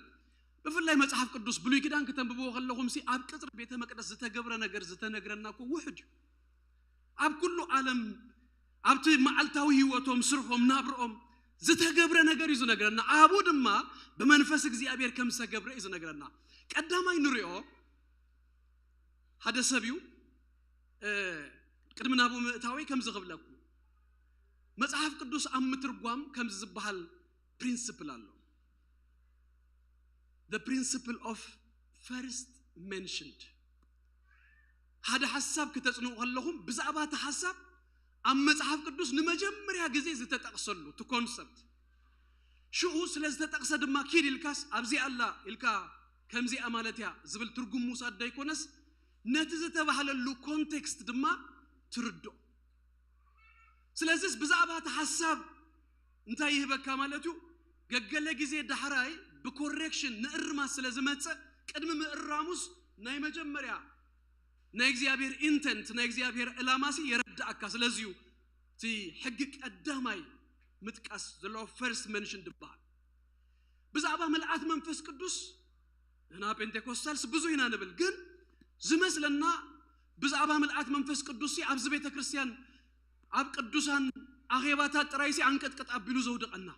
ብፍላይ መጽሓፍ ቅዱስ ብሉይ ኪዳን ክተንብብዎ ከለኹም ሲ ኣብ ቅጽሪ ቤተ መቅደስ ዝተገብረ ነገር ዝተነግረና እኮ ውሕድ እዩ። ኣብ ኩሉ ዓለም ኣብቲ መዓልታዊ ህይወቶም፣ ስርሖም፣ ናብርኦም ዝተገብረ ነገር እዩ ዝነግረና። ኣብኡ ድማ ብመንፈስ እግዚኣብሔር ከም ዝተገብረ እዩ ዝነግረና። ቀዳማይ ንሪኦ ሓደ ሰብ እዩ። እ፣ ቅድሚ ናብኡ ምእታወይ ከምዚ ክብለኩም፣ መጽሓፍ ቅዱስ ኣብ ምትርጓም ከምዚ ዝበሃል ፕሪንስፕል ኣሎ። The principle of first mentioned። ሓደ ሓሳብ ክተጽንኡ ከለኹም ብዛዕባ እቲ ሓሳብ ኣብ መጽሓፍ ቅዱስ ንመጀመርያ ግዜ ዝተጠቕሰሉ እቲ ኮንሰፕት፣ ሽኡ ስለ ዝተጠቕሰ ድማ ኪድ ኢልካስ ኣብዚኣ ኣላ ኢልካ ከምዚኣ ማለት እያ ዝብል ትርጉም ምውሳድ ዘይኮነስ ነቲ ዝተባህለሉ ኮንቴክስት ድማ ትርድኦ። ስለዚስ ብዛዕባ እቲ ሓሳብ እንታይ ይህበካ ማለት እዩ? ገገለ ግዜ ዳሕራይ ብኮሬክሽን ንእርማት ስለ ዝመጽእ ቅድሚ ምእራሙስ ናይ መጀመርያ ናይ እግዚኣብሔር ኢንተንት፣ ናይ እግዚኣብሔር ዕላማሲ የረድኣካ። ስለዚ እዩ እቲ ሕጊ ቀዳማይ ምጥቃስ ዘለዎ ፈርስት መንሽን ዝበሃል። ብዛዕባ ምልኣት መንፈስ ቅዱስ ንሕና ፔንቴኮስታልስ ብዙ ኢና ንብል፣ ግን ዝመስለና ብዛዕባ ምልኣት መንፈስ ቅዱስ ሲ ኣብዚ ቤተ ክርስቲያን ኣብ ቅዱሳን ኣኼባታት ጥራይ ሲ ኣንቀጥቅጥ ኣቢሉ ዘውድቐና፣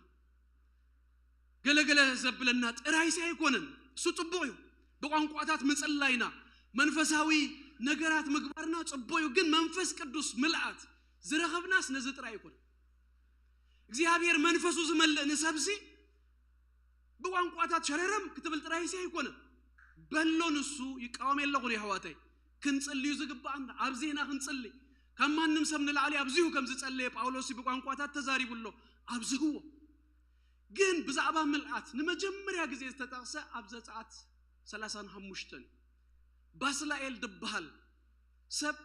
ገለገለ ዘብለና ጥራይ ሲ ኣይኮነን። እሱ ጽቡቕ እዩ። ብቋንቋታት ምጽላይና፣ መንፈሳዊ ነገራት ምግባርና ጽቡቕ እዩ። ግን መንፈስ ቅዱስ ምልኣት ዝረኸብናስ ነዚ ጥራይ ኣይኮነን። እግዚኣብሔር መንፈሱ ዝመልእ ንሰብሲ ብቋንቋታት ሸረረም ክትብል ጥራይ ሲ ኣይኮነን። በሎ ንሱ ይቃወም የለኹን የሕዋተይ። ክንጽልዩ ዝግባኣና፣ ኣብዚህና ክንጽሊ። ካብ ማንም ሰብ ንላዕሊ ኣብዚሁ ከም ዝጸለየ ጳውሎስ ብቋንቋታት ተዛሪቡ ኣሎ። ኣብዝህዎ። ግን ብዛዕባ ምልኣት ንመጀመርያ ግዜ ዝተጠቕሰ ኣብ ዘጸኣት ሰላሳን ሓሙሽተን እዩ። ባስላኤል ዝበሃል ሰብ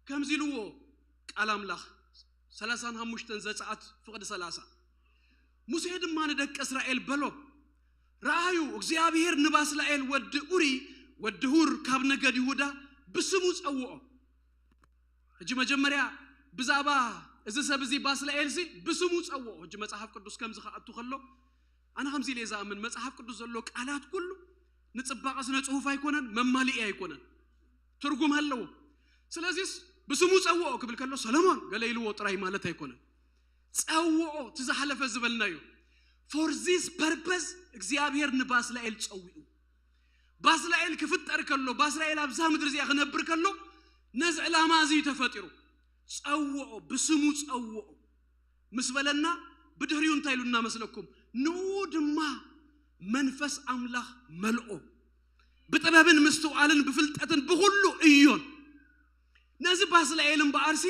ከምዚ ኢልዎ ቃል ኣምላኽ፣ ሰላሳን ሓሙሽተን ዘጸኣት ፍቕዲ ሰላሳ። ሙሴ ድማ ንደቂ እስራኤል በሎ፣ ረኣዩ፣ እግዚኣብሔር ንባስላኤል ወዲ ኡሪ ወዲ ሁር ካብ ነገድ ይሁዳ ብስሙ ጸውዖ። ሕጂ መጀመርያ ብዛዕባ እዚ ሰብ እዚ ባስላኤል እዚ ብስሙ ጸውዖ። ሕጂ መጽሓፍ ቅዱስ ከምዚ ክኣቱ ከሎ ኣነ ከምዚ ኢለ ዝኣምን፣ መጽሓፍ ቅዱስ ዘሎ ቃላት ኩሉ ንጽባቐ ስነ ጽሑፍ ኣይኮነን፣ መማልኢ ኣይኮነን፣ ትርጉም ኣለዎ። ስለዚስ ብስሙ ጸውዖ ክብል ከሎ ሰሎሞን ገለ ኢልዎ ጥራይ ማለት ኣይኮነን። ጸውዖ፣ እቲ ዝሓለፈ ዝበልናዮ። For this purpose እግዚኣብሔር ንባስላኤል ጸዊዑ። ባስላኤል ክፍጠር ከሎ፣ ባስላኤል ኣብዛ ምድሪ እዚኣ ክነብር ከሎ ነዚ ዕላማ እዚ እዩ ተፈጢሩ። ጸውዖ፣ ብስሙ ጸውዖ ምስ በለና፣ ብድሕሪኡ እንታይ ኢሉና መስለኩም? ንኡ ድማ መንፈስ ኣምላኽ መልኦ፣ ብጥበብን ምስትውዓልን ብፍልጠትን ብኹሉ እዮን። ነዚ ባስላኤል እምበኣርሲ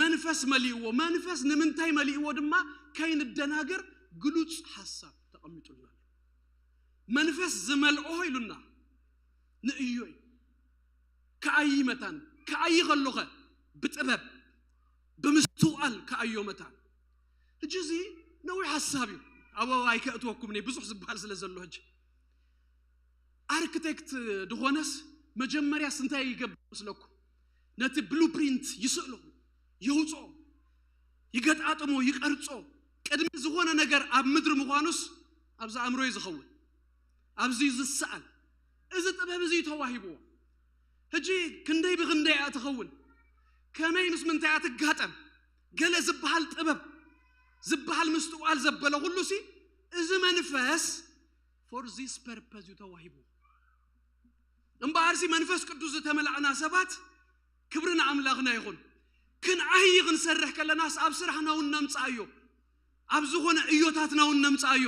መንፈስ መሊእዎ። መንፈስ ንምንታይ መሊእዎ ድማ ከይንደናገር ግሉጽ ሓሳብ ተቐሚጡልና ኣሎ። መንፈስ ዝመልኦ ኢሉና ንእዮ እዩ። ከኣይ መታን፣ ከኣይ ከሎኸ ብጥበብ ብምስትውዓል ከኣዮ መታን። ሕጂ እዚ ነዊሕ ሓሳብ እዩ። ኣብ ኣይከእትወኩም እኔ ብዙሕ ዝበሃል ስለ ዘሎ ሕጂ። ኣርክቴክት ዝኾነስ መጀመርያስ እንታይ ይገብር መስለኩም? ነቲ ብሉፕሪንት ይስእሎ፣ የውፅኦ፣ ይገጣጥሞ፣ ይቀርጾ። ቅድሚ ዝኾነ ነገር ኣብ ምድሪ ምዃኑስ ኣብዚ ኣእምሮ እዩ ዝኸውን፣ ኣብዚ እዩ ዝሰኣል። እዚ ጥበብ እዚ እዩ ተዋሂብዎ። ሕጂ ክንደይ ብክንደይ እያ ትኸውን፣ ከመይ ምስ ምንታይ እያ ትጋጠም፣ ገለ ዝበሃል ጥበብ፣ ዝበሃል ምስትውዓል ዘበለ ኩሉ ሲ፣ እዚ መንፈስ for this purpose እዩ ተዋሂቡ። እምበኣርሲ መንፈስ ቅዱስ ዝተመላእና ሰባት ክብሪ ንኣምላኽና ይኹን። ክንዓይ ክንሰርሕ ከለናስ ኣብ ስራሕና እውን ነምጽኣዮ፣ ኣብ ዝኾነ እዮታትና እውን ነምጽኣዮ።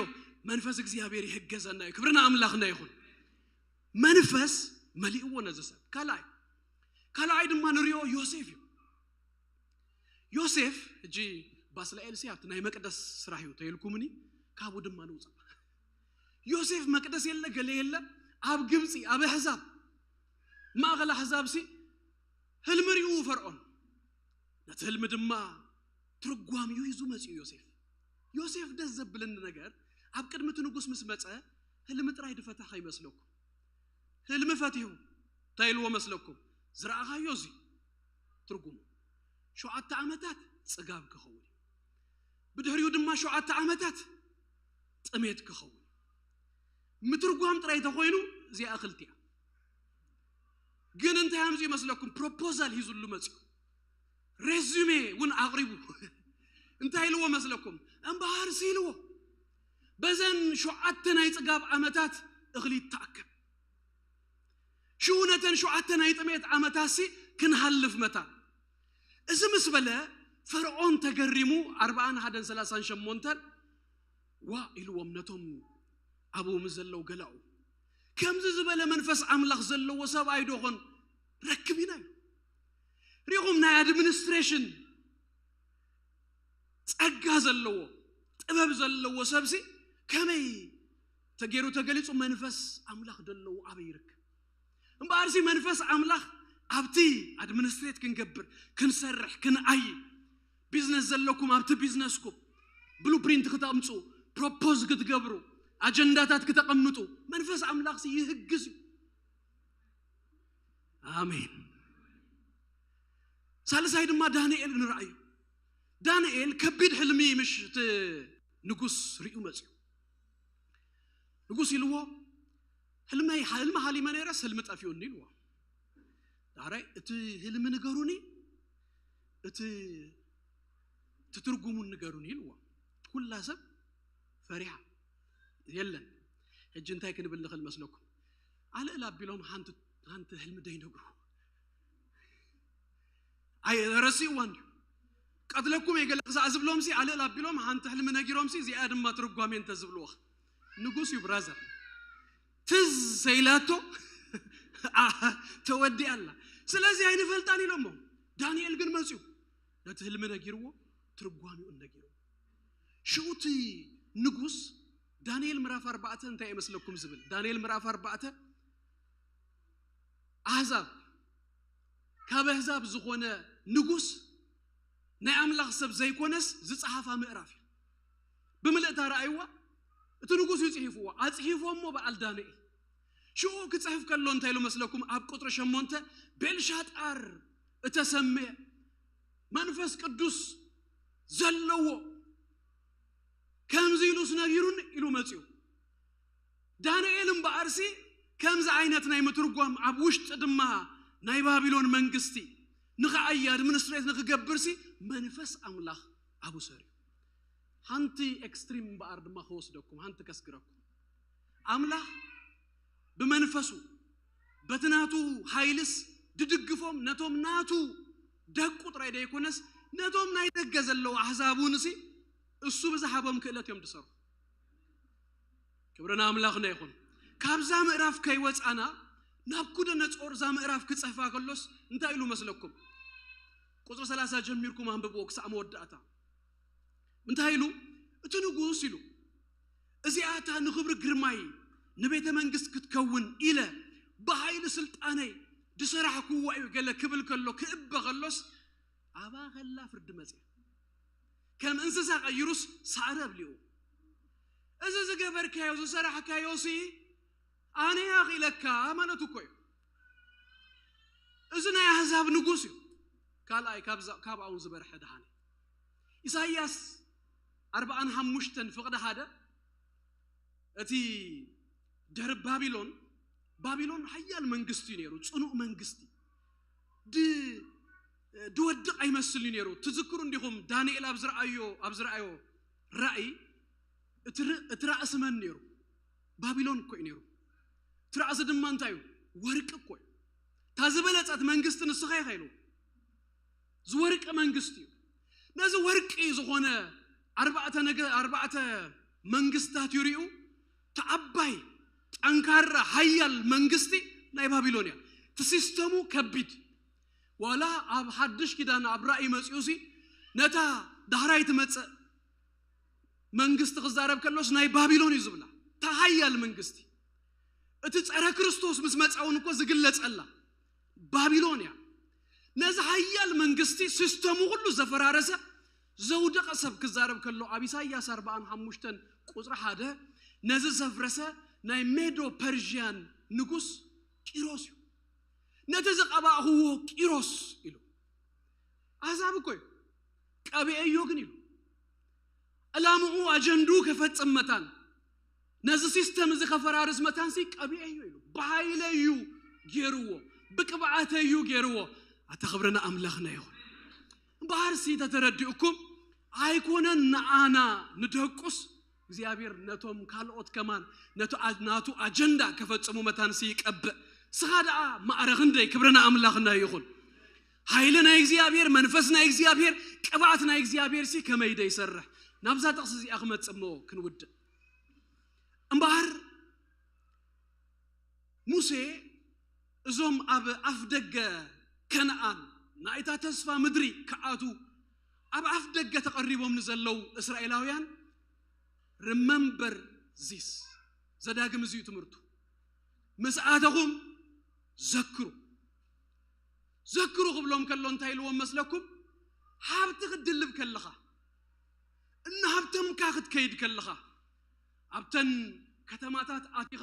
መንፈስ እግዚኣብሔር ይሕገዘና እዩ። ክብሪ ንኣምላኽና ይኹን። መንፈስ መሊእዎ ነዚ ሰብ። ካልኣይ፣ ካልኣይ ድማ ንሪኦ ዮሴፍ እዩ። ዮሴፍ ሕጂ ባስላኤል ሲ ኣብቲ ናይ መቅደስ ስራሕ እዩ ተይልኩምኒ፣ ካብኡ ድማ ንውፃእ። ዮሴፍ መቅደስ የለ ገለ የለ፣ ኣብ ግብፂ ኣብ ኣሕዛብ፣ ማእኸል ኣሕዛብ ሲ ህልሚ ሪኡ ፈርዖን፣ ነቲ ህልሚ ድማ ትርጓሚኡ ሂዙ መፂኡ ዮሴፍ። ዮሴፍ ደስ ዘብለኒ ነገር፣ ኣብ ቅድሚ እቲ ንጉስ ምስ መፀ ህልሚ ጥራይ ድፈታ ከይመስለኩም። ህልሚ ፈቲሁ እንታይ ኢልዎ መስለኩም? ዝረኣኻዮ እዚ ትርጉሙ ሸውዓተ ዓመታት ጽጋብ ክኸውን እዩ። ብድሕሪኡ ድማ ሸውዓተ ዓመታት ጥሜት ክኸውን እዩ። ምትርጓም ጥራይ ተኾይኑ እዚኣ ክልቲያ። ግን እንታይ ኣምፂኡ መስለኩም? ፕሮፖዛል ሂዙሉ መፂኡ። ሬዚሜ እውን ኣቕሪቡ። እንታይ ኢልዎ መስለኩም? እምበሃርሲ ኢልዎ፣ በዘን ሸውዓተ ናይ ጽጋብ ዓመታት እኽሊ ይተኣከብ። ሽኡ ነተን ሸውዓተ ናይ ጥሜት ዓመታሲ ክንሃልፍ መታ። እዚ ምስ በለ ፈርዖን ተገሪሙ፣ ኣርባዓን ሓደን ሰላሳን ሸሞንተን ዋ ኢልዎም ነቶም ኣብኡ ምስ ዘለዉ ገላኡ። ከምዚ ዝበለ መንፈስ ኣምላኽ ዘለዎ ሰብኣይ ዶ ኾን ረክብ ኢና ኢሉ። ሪኹም ናይ ኣድሚኒስትሬሽን ጸጋ ዘለዎ ጥበብ ዘለዎ ሰብሲ ከመይ ተገይሩ ተገሊጹ መንፈስ ኣምላኽ ዘለዎ ኣበይ ይርከብ? እምበኣርሲ መንፈስ ኣምላኽ ኣብቲ ኣድሚኒስትሬት ክንገብር፣ ክንሰርሕ፣ ክንዓይ፣ ቢዝነስ ዘለኩም ኣብቲ ቢዝነስኩም ብሉፕሪንት ክተምፁ፣ ፕሮፖዝ ክትገብሩ፣ ኣጀንዳታት ክተቐምጡ መንፈስ ኣምላኽሲ ይህግዝ እዩ። ኣሜን። ሳልሳይ ድማ ዳንኤል ንርኣዩ። ዳንኤል ከቢድ ሕልሚ ምሽ እቲ ንጉስ ርዩ መፅዩ። ንጉስ ኢልዎ፣ ህልመይ፣ ህልሚ ሃሊመ ነይረስ ህልሚ ጠፊኡኒ ኢልዎ። ዳሕራይ እቲ ህልሚ ንገሩኒ፣ እቲ ትትርጉሙን ንገሩኒ ኢልዎ። ኩላ ሰብ ፈሪሓ፣ የለን። ሕጂ እንታይ ክንብል ንኽእል መስለኩም? ኣልእል ኣቢሎም ሓንቲ፣ ሓንቲ ህልሚ ደይነግሩ። ኣይ ረሲእዋ እንዲዩ። ቀትለኩም እየ ገለ ክሳዕ ዝብሎም ሲ ኣልእል ኣቢሎም ሓንቲ ሕልሚ ነጊሮም ሲ እዚኣ ድማ ትርጓሜ እንተ ዝብልዎ። ንጉስ እዩ ብራዘር። ትዝ ሰይላቶ ተወዲኣ ኣላ። ስለዚ ኣይንፈልጣን ኢሎሞ። ዳንኤል ግን መፅዩ ነቲ ህልሚ ነጊርዎ፣ ትርጓሜኡን ነጊርዎ። ሽኡ እቲ ንጉስ ዳንኤል ምዕራፍ ኣርባዕተ እንታይ ይመስለኩም ዝብል? ዳንኤል ምዕራፍ ኣርባዕተ ኣህዛብ፣ ካብ ኣህዛብ ዝኾነ ንጉስ ናይ ኣምላኽ ሰብ ዘይኮነስ ዝጸሓፋ ምዕራፍ እዩ። ብምልእታ ረኣይዋ፣ እቲ ንጉስ እዩ ጽሒፍዎ። ኣጽሒፎሞ በዓል ዳንኤል። ሽኡ ክጽሕፍ ከሎ እንታይ ኢሉ መስለኩም? ኣብ ቁጽሪ ሸሞንተ ቤልሻጣር እተሰምየ መንፈስ ቅዱስ ዘለዎ ከምዚ ኢሉስ ነጊሩኒ ኢሉ መጺኡ። ዳንኤል እምበኣርሲ ከምዚ ዓይነት ናይ ምትርጓም ኣብ ውሽጢ ድማ ናይ ባቢሎን መንግስቲ ንኽኣይ ኣድሚኒስትሬት ንኽገብርሲ መንፈስ ኣምላኽ ኣብኡ ሰሪዩ። ሓንቲ ኤክስትሪም እምበኣር ድማ ክወስደኩም፣ ሓንቲ ከስግረኩም። ኣምላኽ ብመንፈሱ በቲ ናቱ ሓይልስ ድድግፎም ነቶም ናቱ ደቁ ጥራይ ደይኮነስ ነቶም ናይ ደገ ዘለዉ ኣሕዛብ እውን እሲ እሱ ብዝሃቦም ክእለት እዮም ድሰርሑ። ክብሪ ንኣምላኽና ይኹን። ካብዛ ምዕራፍ ከይወፃና ናብኩደነፆር እዛ ምዕራፍ ክፅሕፋ ከሎስ እንታይ ኢሉ መስለኩም? ቁፅሪ ሰላሳ ጀሚርኩም ኣንብብዎ ክሳዕ መወዳእታ። እንታይ ኢሉ? እቲ ንጉስ ኢሉ፣ እዚኣታ ንኽብሪ ግርማይ ንቤተ መንግስት ክትከውን ኢለ ብሓይሊ ስልጣነይ ድሰራሕክዋ እዩ ገለ ክብል ከሎ ክእበ ከሎስ ኣባ ከላ ፍርዲ መፅያ። ከም እንስሳ ቀይሩስ ሳዕሪ ኣብሊዎ። እዚ ዝገበርካዮ ዝሰራሕካዮ ሲ ኣነ ኣኺለካ ማለቱ እኮ እዩ። እዚ ናይ ኣህዛብ ንጉስ እዩ። ካልኣይ ካብዛ- ካብኣውን ዝበርሐ ደሓነ ኢሳይያስ ኣርብዓን ሓሙሽተን ፍቕዲ ሓደ እቲ ድሕሪ ባቢሎን፣ ባቢሎን ሓያል መንግስቲ እዩ ነይሩ፣ ፅኑዕ መንግስቲ። ድ- ድወድቕ ኣይመስል እዩ ነይሩ። ትዝክሩ እንዲኹም ዳንኤል ኣብ ዝረኣዮ ኣብ ዝረኣዮ ራእይ እቲ ር- እቲ ራእሲ መን ነይሩ? ባቢሎን እኮ እዩ ነይሩ። እቲ ራእሲ ድማ እንታይ እዩ? ወርቂ እኮ እዩ። እታ ዝበለፀት መንግስቲ ንስኻ ኢኻ ኢሉ። ዝወርቂ መንግስቲ እዩ። ነዚ ወርቂ ዝኾነ ኣርባዕተ ነገ ኣርባዕተ መንግስታት ይሪኡ። ተዓባይ ጠንካራ ሓያል መንግስቲ ናይ ባቢሎን እያ። እቲ ሲስተሙ ከቢድ። ዋላ ኣብ ሓድሽ ኪዳን ኣብ ራእይ መፂኡ ሲ ነታ ዳሕራይ ትመፅእ መንግስቲ ክዛረብ ከሎስ ናይ ባቢሎን እዩ ዝብላ። እታ ሓያል መንግስቲ እቲ ጸረ ክርስቶስ ምስ መጻ እውን እኮ ዝግለጸላ ባቢሎን እያ። ነዚ ሓያል መንግስቲ ሲስተሙ ኩሉ ዘፈራረሰ ዘውደቐ ሰብ ክዛረብ ከሎ ኣብ ኢሳይያስ ኣርብዓን ሓሙሽተን ቁጽሪ ሓደ ነዚ ዘፍረሰ ናይ ሜዶ ፐርዥያን ንጉስ ቂሮስ እዩ። ነቲ ዝቐባእኽዎ ቂሮስ ኢሉ ኣዛብ እኮ እዩ። ቀቢኤዮ ግን ኢሉ ዕላምኡ ኣጀንዱ ከፈጽም መታን ነዚ ሲስተም እዚ ከፈራርስ መታንሲ ቀቢኤዮ ኢሉ ብሓይለ እዩ ገይርዎ፣ ብቅብዓተ እዩ ገይርዎ። ኣታ ክብርና ኣምላኽና ይኹን። እምበኣርሲ ተተረዲኡኩም ኣይኮነን ንኣና ንደቁስ እግዚኣብሔር ነቶም ካልኦት ከማን ነቲ ኣ- ናቱ ኣጀንዳ ከፈጽሙ መታንሲ ይቀብእ። ስኻ ደኣ ማዕረ ክንደይ ክብርና ኣምላኽና ይኹን። ሓይሊ ናይ እግዚኣብሔር መንፈስ ናይ እግዚኣብሔር ቅብኣት ናይ እግዚኣብሔር ሲ ከመይ ደ ይሰርሕ? ናብዛ ጥቕሲ እዚኣ ክመጽእ እሞ ክንውድእ እምበኣር ሙሴ እዞም ኣብ ኣፍ ደገ ከነኣን ናይታ ተስፋ ምድሪ ክኣቱ ኣብ ኣፍ ደገ ተቐሪቦም ንዘለዉ እስራኤላውያን remember this ዘዳግም እዚዩ ትምህርቱ ምስ ኣተኹም ዘክሩ ዘክሩ ክብሎም ከሎ እንታይ ኢልዎም መስለኩም? ሃብቲ ክትድልብ ከለኻ እናሃብተምካ ክትከይድ ከለኻ ኣብተን ከተማታት ኣቲኻ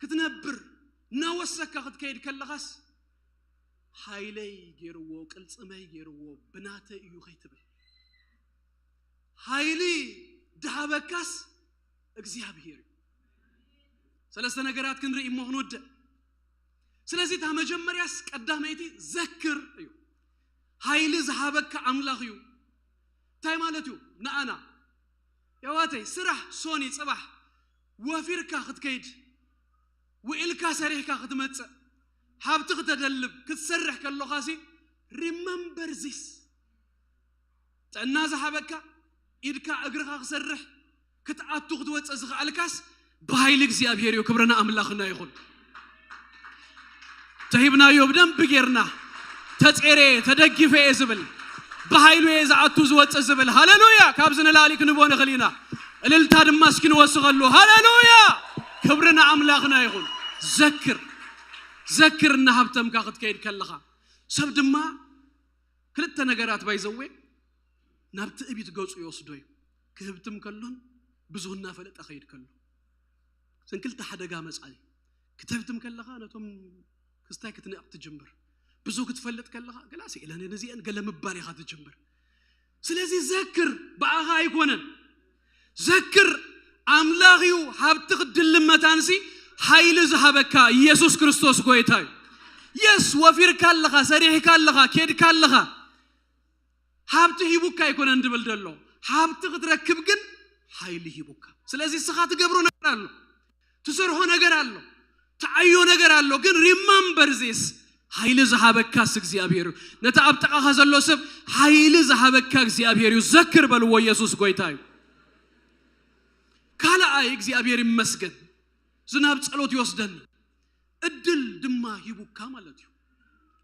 ክትነብር እናወሰካ ክትከይድ ከለኻስ ሓይለይ ገይርዎ ቅልፅመይ ገይርዎ ብናተይ እዩ ከይትብል ሓይሊ ድሃበካስ እግዚኣብሔር እዩ። ሰለስተ ነገራት ክንርኢ እሞ ክንውድእ። ስለዚ እታ መጀመርያስ ቀዳመይቲ ዘክር እዩ። ሓይሊ ዝሃበካ ኣምላኽ እዩ። እንታይ ማለት እዩ? ንኣና የዋተይ ስራሕ ሶኒ ፅባሕ ወፊርካ ክትከይድ ውዒልካ ሰሪሕካ ክትመፅእ ሃብቲ ክተደልብ ክትሰርሕ ከለኻሲ remember this ጥዕና ዝሃበካ ኢድካ እግርኻ ክሰርሕ ክትኣቱ ክትወፅእ ዝኽኣልካስ ብሃይሊ እግዚኣብሔር እዩ። ክብርና ኣምላኽና ይኹን። ተሂብናዮ ብደንብ ጌርና ተጼሬ ተደጊፈ እየ ዝብል ብሃይሉ እየ ዝኣቱ ዝወፅእ ዝብል ሃሌሉያ። ካብዚ ንላዕሊ ክንቦ ንኽእል ኢና። እልልታ ድማ እስኪ ንወስኸሉ ሃሌሉያ። ክብሪ ንኣምላኽና ይኹን። ዘክር ዘክር እናሃብተምካ ክትከይድ ከለኻ ሰብ ድማ ክልተ ነገራት ባይዘዌ ናብ ትዕቢት ገፁ ይወስዶ እዩ። ክህብትም ከሎን ብዙ እናፈለጠ ኸይድ ከሎ እዘን ክልተ ሓደጋ መፃኢ። ክተህብትም ከለኻ ነቶም ክስታይ ክትንዕቕ ትጅምር። ብዙ ክትፈልጥ ከለኻ ገላ ስኢለን ነዚአን ገለ ምባል ኢኻ ትጅምር። ስለዚ ዘክር ብኣኻ ኣይኮነን። ዘክር ኣምላኽ እዩ ሃብቲ ክትድልብ መታንሲ ሓይሊ ዝሃበካ ኢየሱስ ክርስቶስ ጎይታ እዩ። የስ፣ ወፊርካ ኣለኻ፣ ሰሪሕካ ኣለኻ፣ ኬድካ ኣለኻ። ሃብቲ ሂቡካ ኣይኮነን ድብል ዘሎ። ሃብቲ ክትረክብ ግን ሓይሊ ሂቡካ። ስለዚ እስኻ ትገብሮ ነገር ኣሎ፣ ትሰርሖ ነገር ኣሎ፣ ትዓዮ ነገር ኣሎ። ግን remember this፣ ሓይሊ ዝሃበካስ እግዚኣብሔር እዩ። ነቲ ኣብ ጥቓኻ ዘሎ ሰብ ሓይሊ ዝሃበካ እግዚኣብሔር እዩ። ዘክር በልዎ፣ ኢየሱስ ጎይታ እዩ። ካልኣይ እግዚኣብሔር ይመስገን፣ ዝናብ ጸሎት ይወስደኒ፣ እድል ድማ ሂቡካ ማለት እዩ።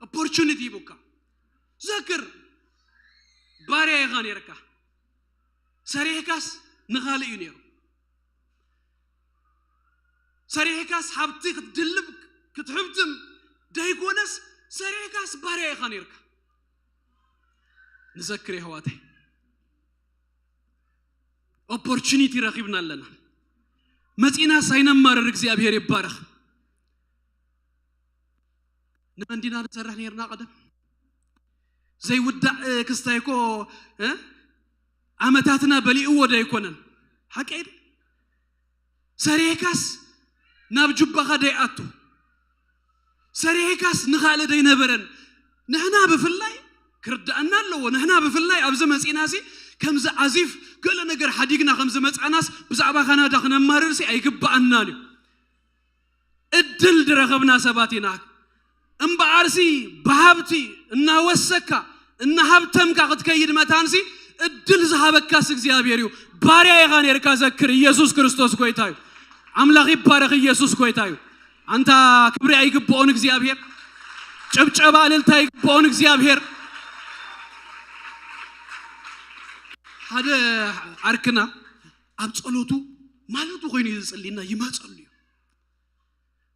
ኦፖርቹኒቲ ሂቡካ። ዘክር፣ ባርያ ኢኻ ነርካ። ሰሪሕካስ ንኻልእ እዩ ነይሩ። ሰሪሕካስ ሃብቲ ክትድልብ ክትሕብትም ደይኮነስ፣ ሰሪሕካስ ባርያ ኢኻ ነርካ። ንዘክር የሕዋተይ፣ ኦፖርቹኒቲ ረኺብና ኣለና። መጺናስ ኣይነማርር። እግዚኣብሔር ይባረኽ። ንመን ዲና ንሰርሕ ነርና ቀደም? ዘይውዳእ ክስታይ እኮ፣ እ? ዓመታትና በሊእዎ ዶ ኣይኮነን? ሓቂ ኣይደ? ሰሪሕካስ ናብ ጁባኻ ደይኣቱ፣ ሰሪሕካስ ንኻልእ ደይነበረን። ንሕና ብፍላይ ክርዳእና ኣለዎ። ንሕና ብፍላይ ኣብዚ መጺናሲ ከምዚ ዓዚፍ ገለ ነገር ሓዲግና ከምዚ መጻናስ ብዛዕባ ካናዳ ክነማርርሲ ኣይግባኣናን እዩ። እድል ዝረኸብና ሰባት ኢና። እምበኣርሲ ብሃብቲ እናወሰካ እናሃብተምካ ክትከይድ መታንሲ እድል ዝሃበካስ እግዚኣብሔር እዩ። ባርያ ኢኻ ነርካ። ዘክር፣ ኢየሱስ ክርስቶስ ጎይታ እዩ። ኣምላኽ ይባረኽ። ኢየሱስ ጎይታ እዩ። ኣንታ ክብሪ ኣይግብኦን እግዚኣብሔር? ጭብጨባ እልልታ ኣይግብኦን እግዚኣብሔር? ሓደ ዓርክና ኣብ ጸሎቱ ማለቱ ኮይኑ እዩ ዝጽልይና ይመጸሉ እዩ።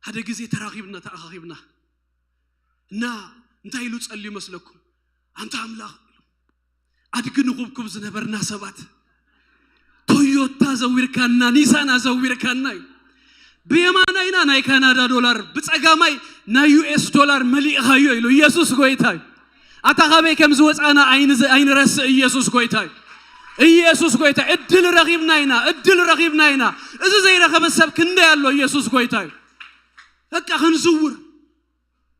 ሓደ ግዜ ተራኺብና ተኣኻኺብና እና እንታይ ኢሉ ጸልዩ መስለኩም? ኣንታ ኣምላኽ ኢሉ፣ ኣድጊ ንኹብኩብ ዝነበርና ሰባት ቶዮታ ዘዊርካና፣ ኒሳን ኣዘዊርካና እዩ። ብየማናይና ናይ ካናዳ ዶላር፣ ብጸጋማይ ናይ ዩ ኤስ ዶላር መሊእኻዮ ኢሉ። ኢየሱስ ጎይታ እዩ። ኣታ ካበይ ከም ዝወጻና ኣይንዘ-፣ ኣይንረስእ። ኢየሱስ ጎይታ እዩ። ኢየሱስ ጎይታ። እድል ረኺብና ኢና፣ እድል ረኺብና ኢና። እዚ ዘይረኸበ ሰብ ክንደይ ኣሎ? ኢየሱስ ጎይታ እዩ። በቃ ክንዝውር፣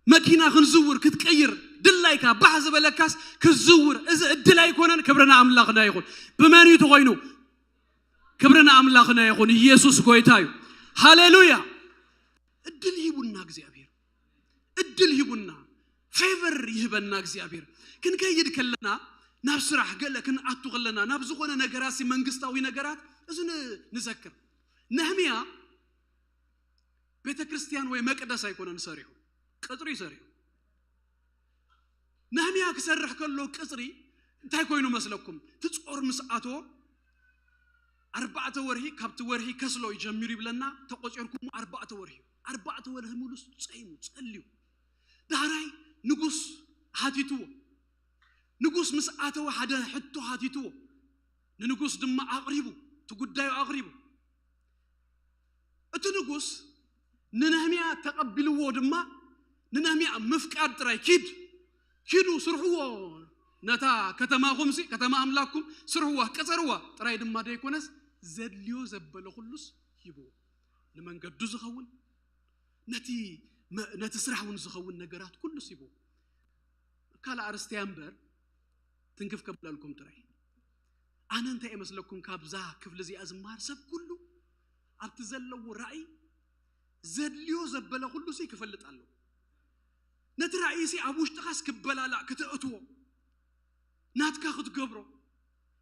መኪና ክንዝውር፣ ክትቀይር ድላይካ ባሕ ዝበለካስ ክትዝውር። እዚ እድል ኣይኮነን። ክብሪ ንኣምላኽና ይኹን። ብመን እዩ ተኾይኑ? ክብሪ ንኣምላኽና ይኹን። ኢየሱስ ጎይታ እዩ። ሃሌሉያ። እድል ሂቡና እግዚኣብሔር፣ እድል ሂቡና፣ ፌቨር ይህበና እግዚኣብሔር። ክንከይድ ከለና፣ ናብ ስራሕ ገለ ክንኣቱ ከለና፣ ናብ ዝኾነ ነገራት፣ መንግስታዊ ነገራት፣ እዚ ን-፣ ንዘክር። ነህምያ ቤተ ክርስቲያን ወይ መቅደስ ኣይኮነን ሰሪሑ፣ ቅጽሪ ሰሪሑ። ነህምያ ክሰርሕ ከሎ ቅጽሪ እንታይ ኮይኑ መስለኩም? እቲ ጾር ምስ ኣተዎ ኣርባዕተ ወርሒ፣ ካብቲ ወርሒ ከስሎ ይጀምር ይብለና፣ ተቆጺርኩም ኣርባዕተ ወርሒ። ኣርባዕተ ወርሒ ሙሉስ ጸይሙ፣ ጸልዩ። ዳሕራይ ንጉስ ሓቲትዎ። ንጉስ ምስ ኣተወ ሓደ ሕቶ ሓቲትዎ። ንንጉስ ድማ ኣቕሪቡ፣ እቲ ጉዳዩ ኣቕሪቡ። እቲ ንጉስ ንነህምያ ተቐቢልዎ ድማ ንነህምያ ምፍቃድ ጥራይ፣ ኪድ፣ ኪዱ ስርሕዎ፣ ነታ ከተማኹምሲ፣ ከተማ ኣምላኽኩም ስርሕዋ፣ ቅጸርዋ ጥራይ ድማ ደይኮነስ ዘድልዮ ዘበለ ኩሉስ ሂብዎ። ንመንገዱ ዝኸውን፣ ነቲ መ-፣ ነቲ ስራሕ እውን ዝኸውን ነገራት ኩሉስ ሂብዎ። ካልእ ኣርእስቲ እያ እምበር ትንክፍ ከብለልኩም ጥራይ። ኣነ እንታይ እመስለኩም ካብዛ ክፍሊ እዚኣ ዝመሃር ሰብ ኩሉ ኣብቲ ዘለዎ ራእይ ዘድልዮ ዘበለ ኩሉ ሲ ክፈልጥ ኣለዎ። ነቲ ራእይ ሲ ኣብ ውሽጥኻስ ክበላላዕ ክተእትዎ ናትካ ክትገብሮ።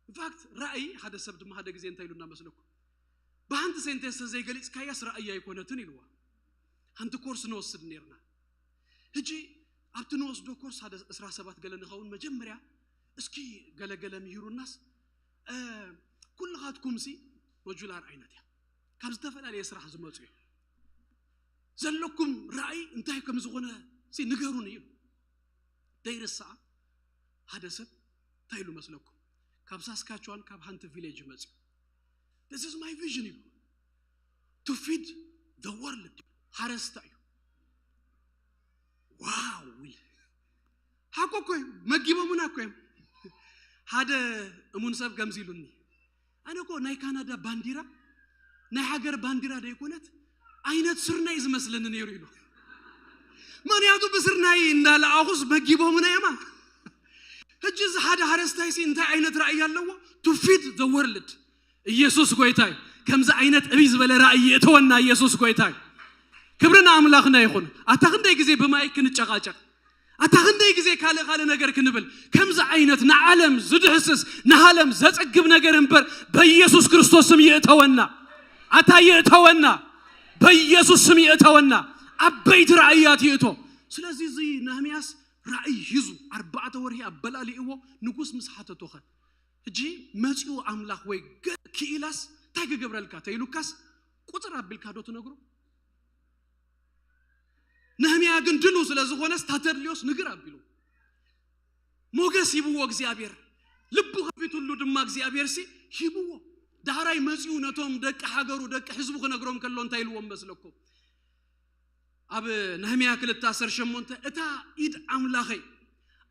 ኢንፋክት ራእይ ሓደ ሰብ ድማ ሓደ ግዜ እንታይ ኢሉ እናመስለኩም ብሓንቲ ሴንቴንስ ዘይገሊጽካያስ ራእይ ኣይኮነትን ኢልዋ። ሓንቲ ኮርስ ንወስድ ነርና። ሕጂ ኣብቲ ንወስዶ ኮርስ ሓደ ዕስራ ሰባት ገለ ንኸውን መጀመርያ እስኪ ገለገለ ምሂሩናስ፣ እ፣ ኩልኻትኩም ሲ ሞጁላር ዓይነት እያ። ካብ ዝተፈላለየ ስራሕ ዝመጹ እዮም። ዘለኩም ራእይ እንታይ ከም ዝኾነ ሲ ንገሩን እዩ። ደይርሳኣ ሓደ ሰብ እንታይ ኢሉ መስለኩም? ካብ ሳስካቹዋን ካብ ሓንቲ ቪሌጅ መጽዩ። This is my vision ኢሉ። To feed the world። ሓረስታ እዩ። ዋው ኢለ። ሓቆ እኮ እዩ። መጊቦምና እኮ እዮም። ሓደ እሙን ሰብ ከምዚ ኢሉኒ። ኣነ እኮ ናይ ካናዳ ባንዲራ ናይ ሃገር ባንዲራ ደይኮነት ዓይነት ስርናይ ዝመስለኒ ነይሩ ኢሉ። ምክንያቱ ብስርናይ እንዳለኣኹስ መጊቦምና የማ። ሕጂ እዚ ሓደ ሓረስታይሲ እንታይ ዓይነት ራእይ ኣለዎ? To feed the world። ኢየሱስ ጎይታይ። ከምዚ ዓይነት እብይ ዝበለ ራእይ የእተወና ኢየሱስ ጎይታይ። ክብሪ ንኣምላኽና ይኹን። ኣታ ክንደይ ግዜ ብማይ ክንጨቃጨቅ፣ ኣታ ክንደይ ግዜ ካልእ ካልእ ነገር ክንብል፣ ከምዚ ዓይነት ንዓለም ዝድህስስ ንሃለም ዘጸግብ ነገር እምበር በኢየሱስ ክርስቶስ ስም ይእተወና። ኣታ ይእተወና፣ በኢየሱስ ስም ይእተወና። ዓበይቲ ራእያት ይእቶ። ስለዚ እዚ ነህምያስ ራእይ ሂዙ ኣርባዕተ ወርሒ ኣበላሊእዎ ንጉስ ምስ ሓተቶኸ፣ ሕጂ መጺኡ ኣምላኽ ወይ ገ- ክኢላስ እንታይ ክገብረልካ ተኢሉካስ ቁፅር ኣቢልካ ዶ ትነግሮ? ነህምያ ግን ድኑ ስለ ዝኾነስ ታተድልዮስ ንግር ኣቢሉ ሞገስ ሂብዎ እግዚኣብሔር፣ ልቡ ከፊቱሉ ድማ እግዚኣብሔር ሲ ሂብዎ። ዳሕራይ መጺኡ ነቶም ደቂ ሃገሩ ደቂ ህዝቡ ክነግሮም ከሎ እንታይ ኢልዎም መስለኩም? ኣብ ነህምያ ክልተ ዓሰርተ ሸሞንተ እታ ኢድ ኣምላኸይ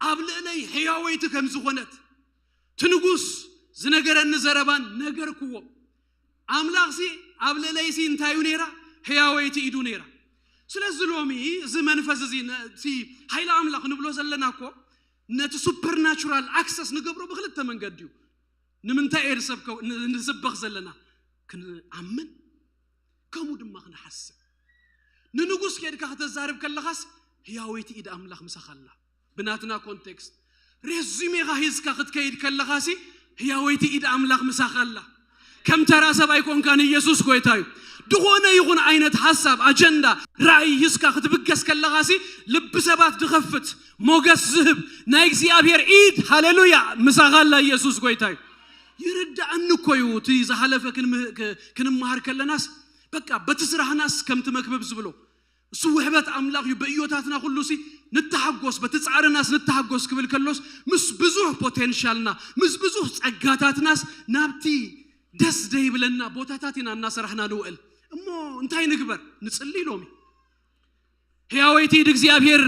ኣብ ልዕለይ ሕያወይቲ ከም ዝኾነት እቲ ንጉስ ዝነገረኒ ዘረባን ነገርክዎ። ኣምላኽሲ ኣብ ልዕለይሲ እንታይ እዩ ነይራ? ሕያወይቲ ኢዱ ነይራ። ስለዚ ሎሚ እዚ መንፈስ እዚ ነቲ ሓይሊ ኣምላኽ ንብሎ ዘለና እኮ ነቲ ሱፐርናቹራል ኣክሰስ ንገብሮ ብክልተ መንገዲ እዩ። ንምንታይ እየ ንሰብከ- ን- ንስበኽ ዘለና? ክንኣምን ከምኡ ድማ ክንሓስብ። ንንጉስ ኬድካ ከተዛርብ ከለኻስ ህያወይቲ ኢድ ኣምላኽ ምሳኻ ኣላ። ብናትና ኮንቴክስት ሬዚሜኻ ሂዝካ ክትከይድ ከለኻሲ ህያወይቲ ኢድ ኣምላኽ ምሳኻ ኣላ። ከም ተራ ሰብ ኣይኮንካን፣ ኢየሱስ ጎይታ እዩ። ዝኾነ ይኹን ዓይነት ሓሳብ፣ ኣጀንዳ፣ ራእይ ሂዝካ ክትብገስ ከለኻሲ ልቢ ሰባት ድኸፍት ሞገስ ዝህብ ናይ እግዚኣብሔር ኢድ ሃሌሉያ ምሳኻ ኣላ። ኢየሱስ ጎይታ እዩ። ይርዳእኒ እኮ እዩ። እቲ ዝሓለፈ ክንምህ- ክ- ክንመሃር ከለናስ በቃ በቲ ስራህናስ ከምቲ መክብብ ዝብሎ እሱ ውሕበት ኣምላኽ እዩ። በእዮታትና ኩሉ ሲ ንተሓጎስ፣ በቲ ጻዕርናስ ንተሓጎስ ክብል ከሎስ ምስ ብዙሕ ፖቴንሻልና ምስ ብዙሕ ጸጋታትናስ ናብቲ ደስ ደይብለና ቦታታት ኢና እናሰራሕና ንውዕል። እሞ እንታይ ንግበር? ንጽሊ ሎሚ ህያወይቲ ኢድ እግዚኣብሔር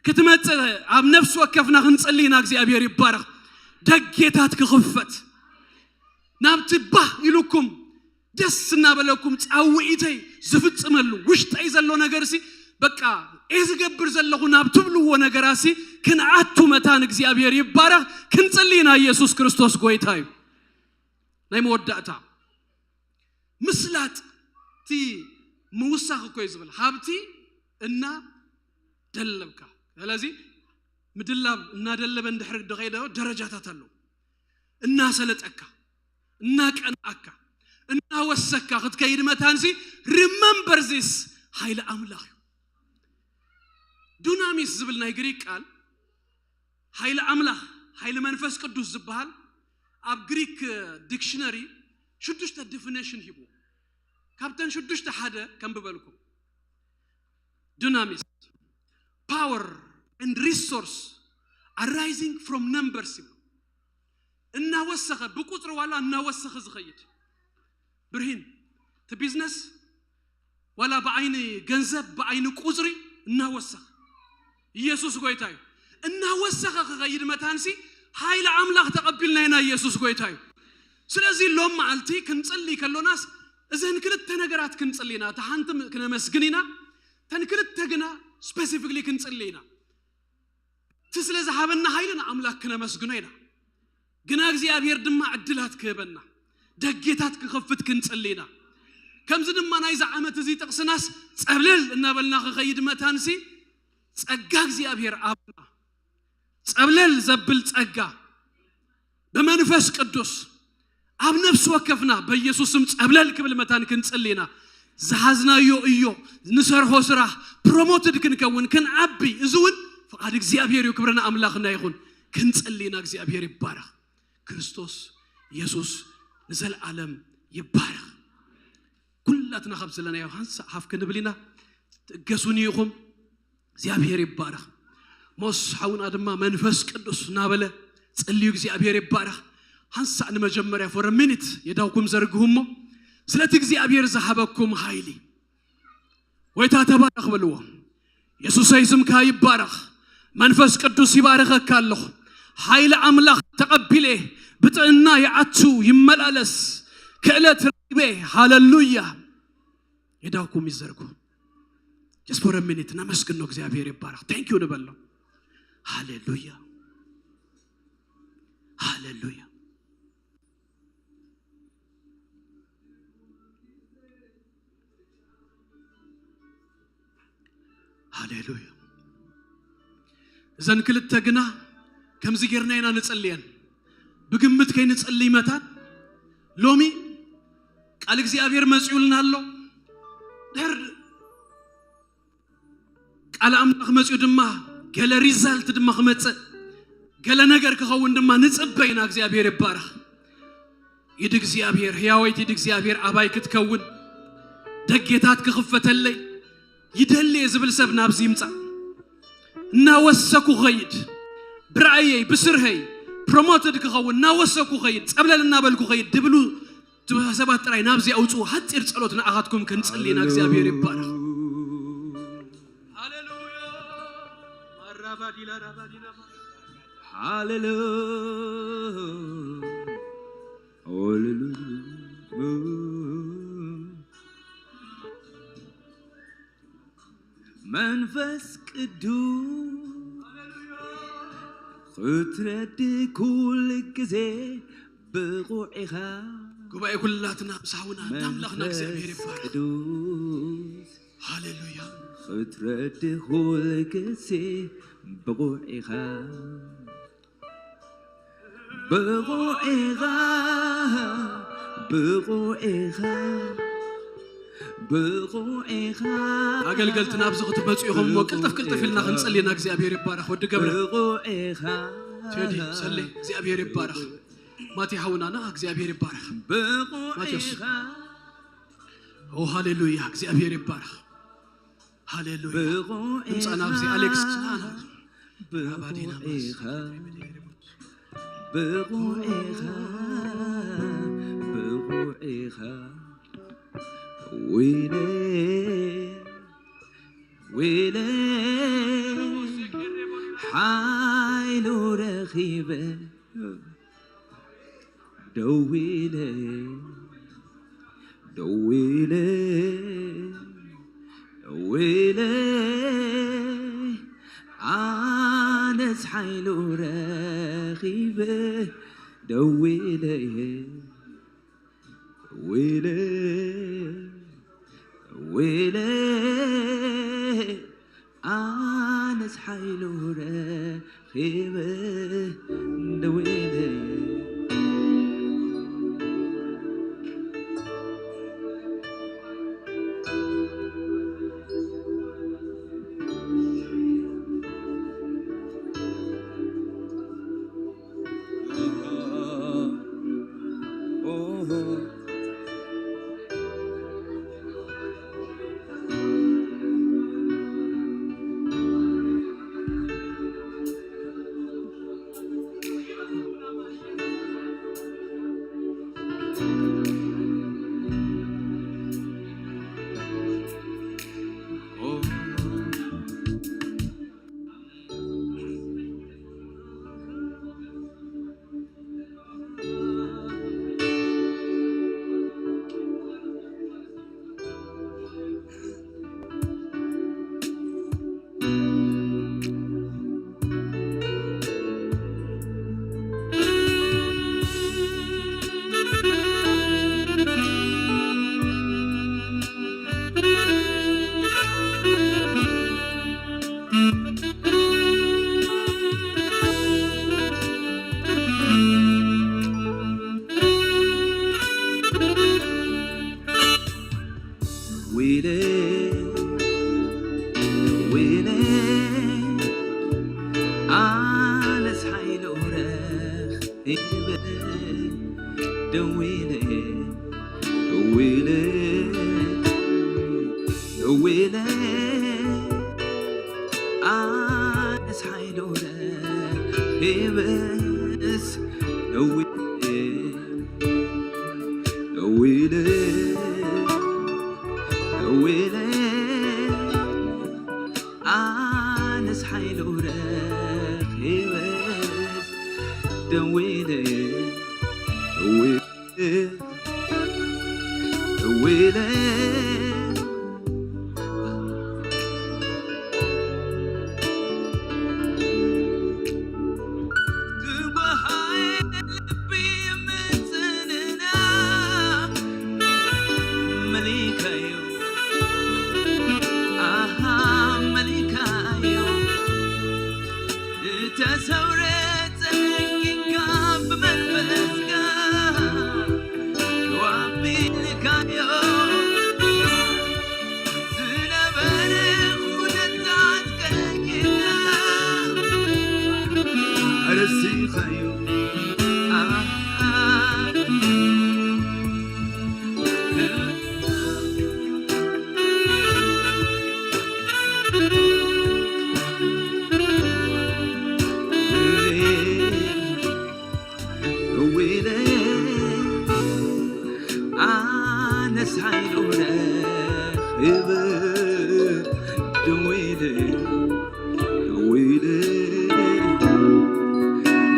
ክትመጽእ ኣብ ነፍሲ ወከፍና ክንጽሊ ኢና። እግዚኣብሔር ይባረኽ። ደጌታት ክኽፈት ናብቲ ባህ ኢሉኩም ደስ እናበለኩም ጻውዒተይ ዝፍጽመሉ ውሽጠይ ዘሎ ነገርሲ በቃ እየ ዝገብር ዘለኹ ናብ ትብልዎ ነገራሲ ክንኣቱ መታን እግዚኣብሔር ይባረኽ። ክንጽሊ ኢና። ኢየሱስ ክርስቶስ ጎይታ እዩ። ናይ መወዳእታ ምስላጥ እቲ ምውሳኽ እኮ እዩ ዝብል ሃብቲ እና ደለብካ። ስለዚ ምድላብ እናደለበ እንድሕር ዶ ከይደ ደረጃታት ኣለዉ። እናሰለጠካ እናቀንኣካ እናወሰካ ክትከይድ መታንሲ remember this ሓይሊ ኣምላኽ እዩ። ዱናሚስ ዝብል ናይ ግሪክ ቃል ሓይሊ ኣምላኽ ሓይሊ መንፈስ ቅዱስ ዝበሃል ኣብ ግሪክ ዲክሽነሪ ሽዱሽተ ዲፊኒሽን ሂቡ። ካብተን ሽዱሽተ ሓደ ከንብበልኩም። ዱናሚስ power and resource arising from numbers ይብሉ። እናወሰኸ ብቁፅሪ ዋላ እናወሰኸ ዝኸይድ ብርሂን እቲ ቢዝነስ ዋላ ብዓይኒ ገንዘብ ብዓይኒ ቁፅሪ እናወሰኸ ኢየሱስ ጎይታ እዩ። እናወሰኸ ክኸይድ መታንሲ ሓይሊ ኣምላኽ ተቐቢልና ኢና። ኢየሱስ ጎይታ እዩ። ስለዚ ሎም መዓልቲ ክንጽሊ ከሎናስ እዘን ክልተ ነገራት ክንጽሊ ኢና። እታ ሓንቲ ክነመስግን ኢና፣ ተን ክልተ ግና ስፔሲፊክሊ ክንጽሊ ኢና። እቲ ስለ ዝሃበና ሓይሊ ንኣምላኽ ክነመስግኖ ኢና። ግና እግዚኣብሔር ድማ ዕድላት ክህበና ደጌታት ክኸፍት ክንጽሊ ኢና። ከምዚ ድማ ናይዚ ዓመት እዚ ጥቕስናስ ጸብለል እናበልና ክኸይድ መታንሲ ጸጋ እግዚኣብሔር ኣብና ጸብለል ዘብል ጸጋ ብመንፈስ ቅዱስ ኣብ ነፍሲ ወከፍና በኢየሱስ ስም ጸብለል ክብል መታን ክንጽሊ ኢና። ዝሓዝናዮ እዮ ንሰርሖ ስራሕ ፕሮሞትድ ክንከውን ክንዓቢ እዚ እውን ፍቓድ እግዚኣብሔር እዩ። ክብርና ኣምላኽና ይኹን። ክንጽሊ ኢና። እግዚኣብሔር ይባረኽ። ክርስቶስ ኢየሱስ ንዘለኣለም ይባረኽ። ኩላትና ካብ ዘለናዮ ሓንሳእ ሓፍ ክንብል ኢና። ትእገሱኒ ኢኹም። እግዚኣብሔር ይባረኽ። ሞስ ሓውና ድማ መንፈስ ቅዱስ እናበለ ጽልዩ። እግዚኣብሔር ይባረኽ። ሓንሳእ ንመጀመርያ for a minute የዳውኩም ዘርግሁ እሞ ስለቲ እግዚኣብሔር ዝሃበኩም ሓይሊ ጎይታ ተባረኽ በልዎ። የሱሰይ ስምካ ይባረኽ። መንፈስ ቅዱስ ይባረኸካ ኣለኹ። ሓይሊ ኣምላኽ ተቐቢለ ብጥዕና ይዓቱ ይመላለስ ክእለት ረኪበ። ሃለሉያ። የዳውኩም ይዘርጉ። Just for a minute ነመስግኖ። እግዚኣብሔር ይባረክ። Thank you ንበሎ። ሃሌሉያ፣ ሃሌሉያ፣ ሃሌሉያ። እዘን ክልተ ግና ከምዚ ጌርና ኢና ንጽልየን። ብግምት ከይንጽልይ መታን ሎሚ ቃል እግዚኣብሔር መጺኡልና ኣሎ። ድሕር ቃል ኣምላኽ መጺኡ ድማ ገለ ሪዛልት ድማ ክመጽእ፣ ገለ ነገር ክኸውን ድማ ንጽበ ኢና። እግዚኣብሔር ይባረኽ። ኢድ እግዚኣብሔር፣ ህያወይቲ ኢድ እግዚኣብሔር ኣባይ ክትከውን፣ ደጌታት ክኽፈተለይ ይደሊ እየ ዝብል ሰብ ናብዚ ይምጻእ። እናወሰኩ ኸይድ፣ ብራእየይ ብስርሐይ ፕሮሞትድ ክኸውን እናወሰኩ ኸይድ፣ ጸብለል እናበልኩ ኸይድ ድብሉ ሰባት ጥራይ ናብዚ ኣውጽኡ። ሓጺር ጸሎት ንኣኻትኩም ክንጽሊ ኢና። እግዚኣብሔር ይባረኽ። ሃሌሉያ። ማራባዲላ ራባዲላ። ሃሌሉያ። መንፈስ ቅዱስ ክትረዲ ኩል ግዜ ብቑዕ ኢኻ። ጉባኤ ኩላትና ምስ ሓውና እንዳ ኣምላኽና እግዚኣብሔር ይባረኽ። ቅዱስ ሃሌሉያ። ክትረዲ ኩል ግዜ ብቑዕ ኢኻ። ብቑዕ ኢኻ፣ ብቑዕ ኢኻ፣ ብቑዕ ኢኻ። ኣገልገልቲ ናብዚ ክትመጹ ኢኹም እሞ ቅልጥፍ ቅልጥፍ ኢልና ክንጽሊ ኢና። እግዚኣብሔር ይባረኽ። ወዲ ገብረ ብቑዕ ኢኻ። ቴዲ ሰሌ እግዚኣብሔር ይባረኽ። ማቲ ሓውናና እግዚኣብሔር ይባረኽ። ብቑዕ ማቴዎስ ኢኻ። ኦ ሃሌሉያ፣ እግዚኣብሔር ይባረኽ። ሃሌሉያ። ብቑዕ ድምፃ ናብዚ ኢኻ፣ ኣሌክስ ና፣ ና። ብቑዕ ራባዲና ኢኻ፣ ብቑዕ ኢኻ፣ ብቑዕ ኢኻ። ወይለይ፣ ወይለይ፣ ሓይሉ ረኺበ። ደው ኢለ፣ ደው ኢለ፣ ደው ኢለ፣ ኣነስ ሓይሉ ረኺበ። ደው ኢለ፣ ደው ኢለ፣ ደው ኢለ፣ ኣነስ ሓይሉ ረኺበ። ደው ኢለ። ዊለ፣ ዊለ፣ ኣነስ ሓይሉ ረኺበ። ደዊለ፣ ደዊለ፣ ደዊለ፣ ኣነስ ሓይሉ ረኺበስ። ደዊለ፣ ደዊለ፣ ደዊለ፣ ኣነስ ሓይሉ ረኺበስ። ደዊለ፣ ደዊለ፣ ደዊለ፣ ሰውረ ጸንኪካ ብመንፈስካ ዋቢልካዮ ዝነበረ ኩነታት ቀይርካ ረሲኻዮ። ወይለይ ኣነስ ሓይሉ ረኺበ ደዊለ ደዊለ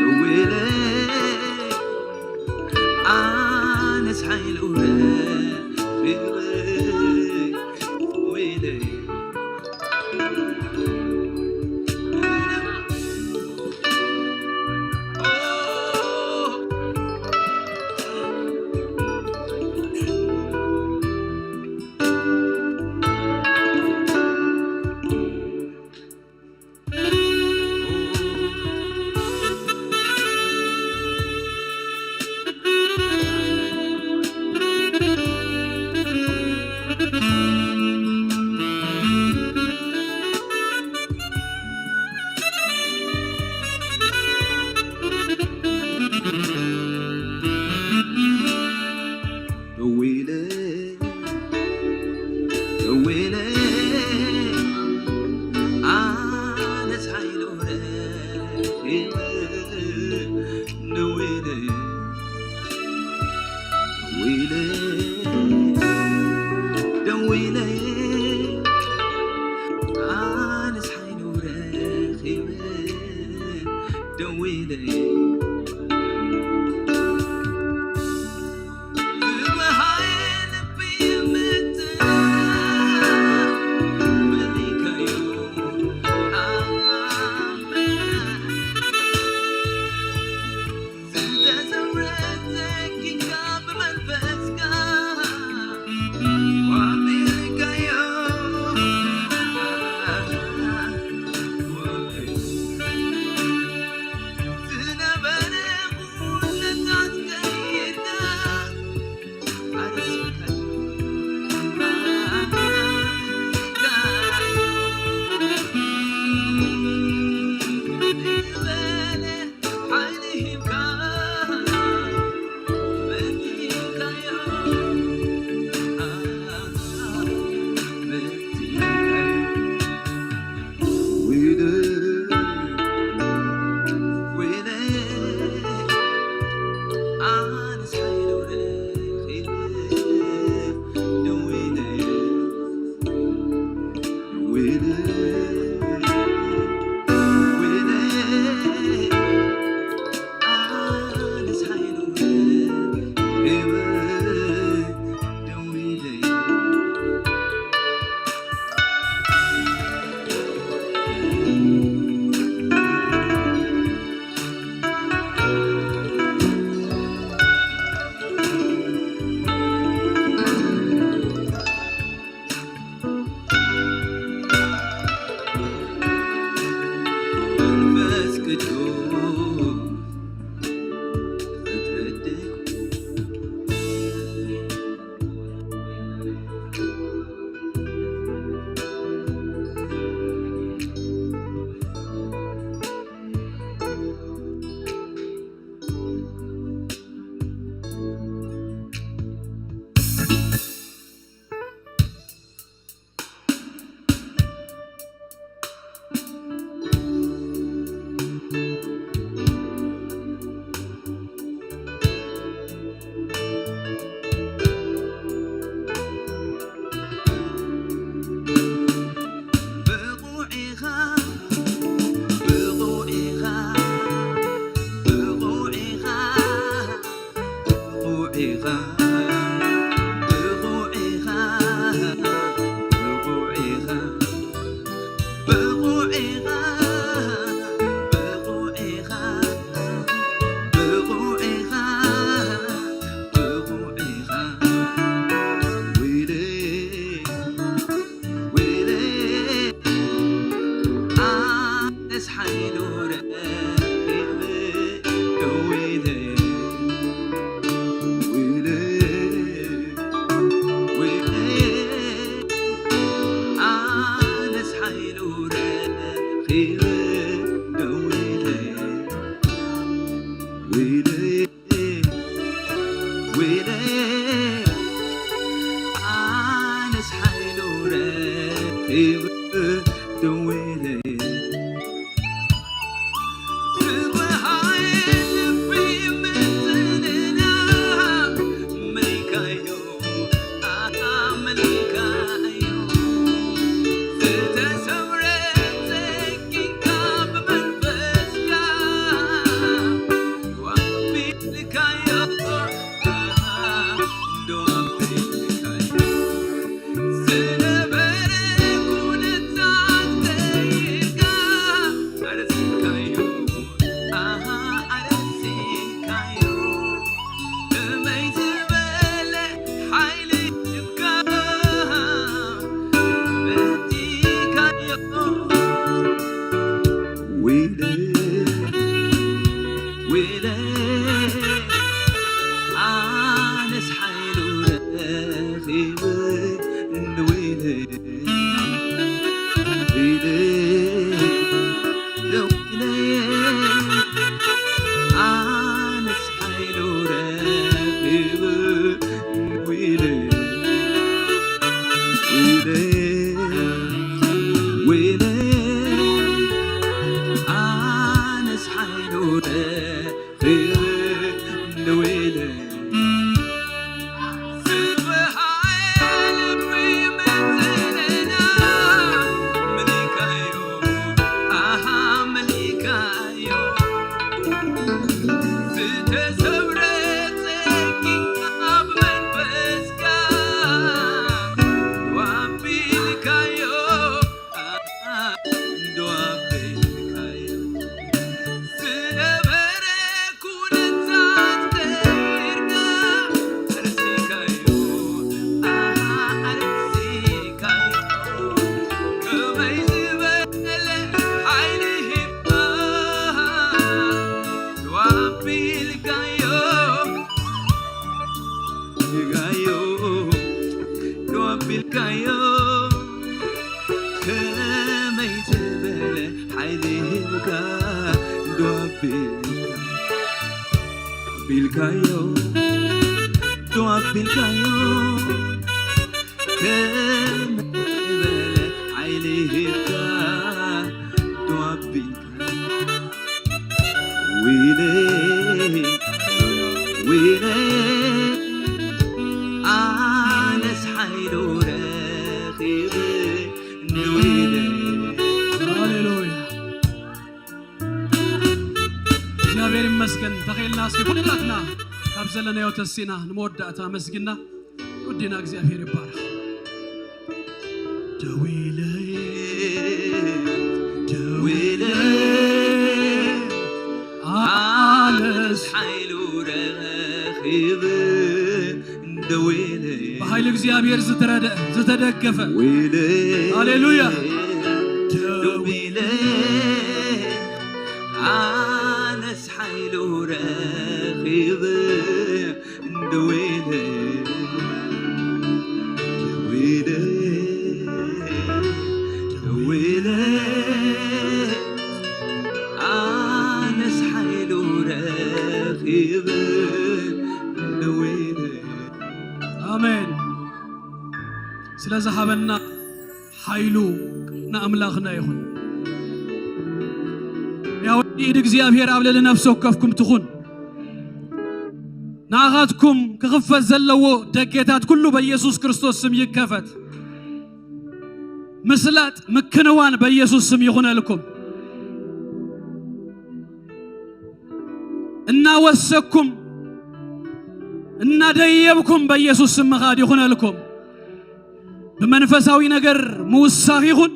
ደዊለ ኣነስ ሓይሉ ረኺበ ደዊለ ደዊለ ደዊለ ኣነስ ሓይሉ ረኺበ ደዊለ ደዊለ ደዊለ ኣነስ ሓይሉ ረኺበ ደዊለ ኣቢልካዮ፣ ዶ ኣቢልካዮ፣ ከመይ ዝበለ ሓይሊ ሂብካ፣ ዶ ኣቢልካ፣ ዊለይ፣ ዊለይ፣ ኣነስ ሓይሉ ረኺበ፣ ዊለይ። ሃሌሉያ። እግዚኣብሔር ይመስገን። ተኸኢልና እስኪ ኩላትና ካብ ዘለናዮ ተሲና ንመወዳእታ ኣመስግና። ወዲና እግዚኣብሔር ይባረኽ። ደዊለ፣ ደዊለ፣ ኣነስ ሓይሉ ረኺብ፣ ደዊለ። ብሓይሊ እግዚኣብሔር ዝተረደ-፣ ዝተደገፈ። ሃሌሉያ። ደዊለ፣ ኣነስ ሓይሉ ረኺብ፣ ደዊለ፣ ደዊለ፣ ደዊለ፣ ኣነስ ሓይሉ ረኺብ፣ ደዊለ። ኣሜን። ስለ ዝሃበና ሓይሉ ንኣምላኽና ይኹን። ያው ኢድ እግዚኣብሔር ኣብ ልዕሊ ነፍሲ ወከፍኩም ትኹን። ንኣኻትኩም ክኽፈት ዘለዎ ደጌታት ኩሉ በኢየሱስ ክርስቶስ ስም ይከፈት። ምስላጥ ምክንዋን በኢየሱስ ስም ይኹነልኩም። እናወሰኩም እናደየብኩም በኢየሱስ ስም ምኻድ ይኹነልኩም። ብመንፈሳዊ ነገር ምውሳኽ ይኹን።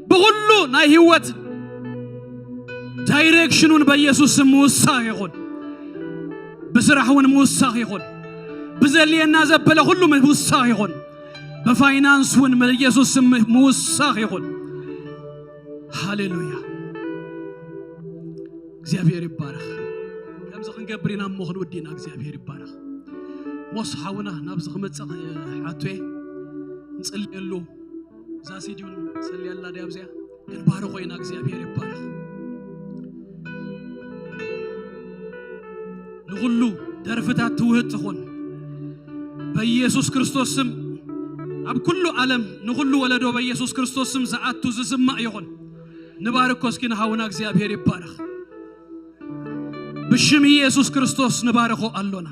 ብኹሉ ናይ ህይወት ዳይሬክሽኑን በኢየሱስ ስም ምውሳኽ ይኹን። ብስራሕ እውን ምውሳኽ ይኹን። ብዘልየና ዘበለ ኩሉ ምውሳኽ ይኹን። ብፋይናንስ እውን በኢየሱስ ስም ምውሳኽ ይኹን። ሃሌሉያ። እግዚኣብሔር ይባረኽ። ከምዚ ክንገብር ኢና እሞ ክንውዲ ኢና። እግዚኣብሔር ይባረኽ። ሞስ ሓውና ናብዚ ክመጽእ ሓቶ እየ። ንጽልየሉ። እዛ ሲዲ እውን ሰልየላ ድያ ኣብዚኣ? ክንባርኾ ኢና። እግዚኣብሔር ይባረኽ። ንኹሉ ደርፍታት ትውህድ ትኹን። በኢየሱስ ክርስቶስ ስም ኣብ ኩሉ ዓለም ንኹሉ ወለዶ በኢየሱስ ክርስቶስ ስም ዝኣቱ ዝስማዕ ይኹን። ንባርኮ እስኪ ንሃውና እግዚኣብሔር ይባረኽ። ብሽም ኢየሱስ ክርስቶስ ንባርኾ ኣሎና።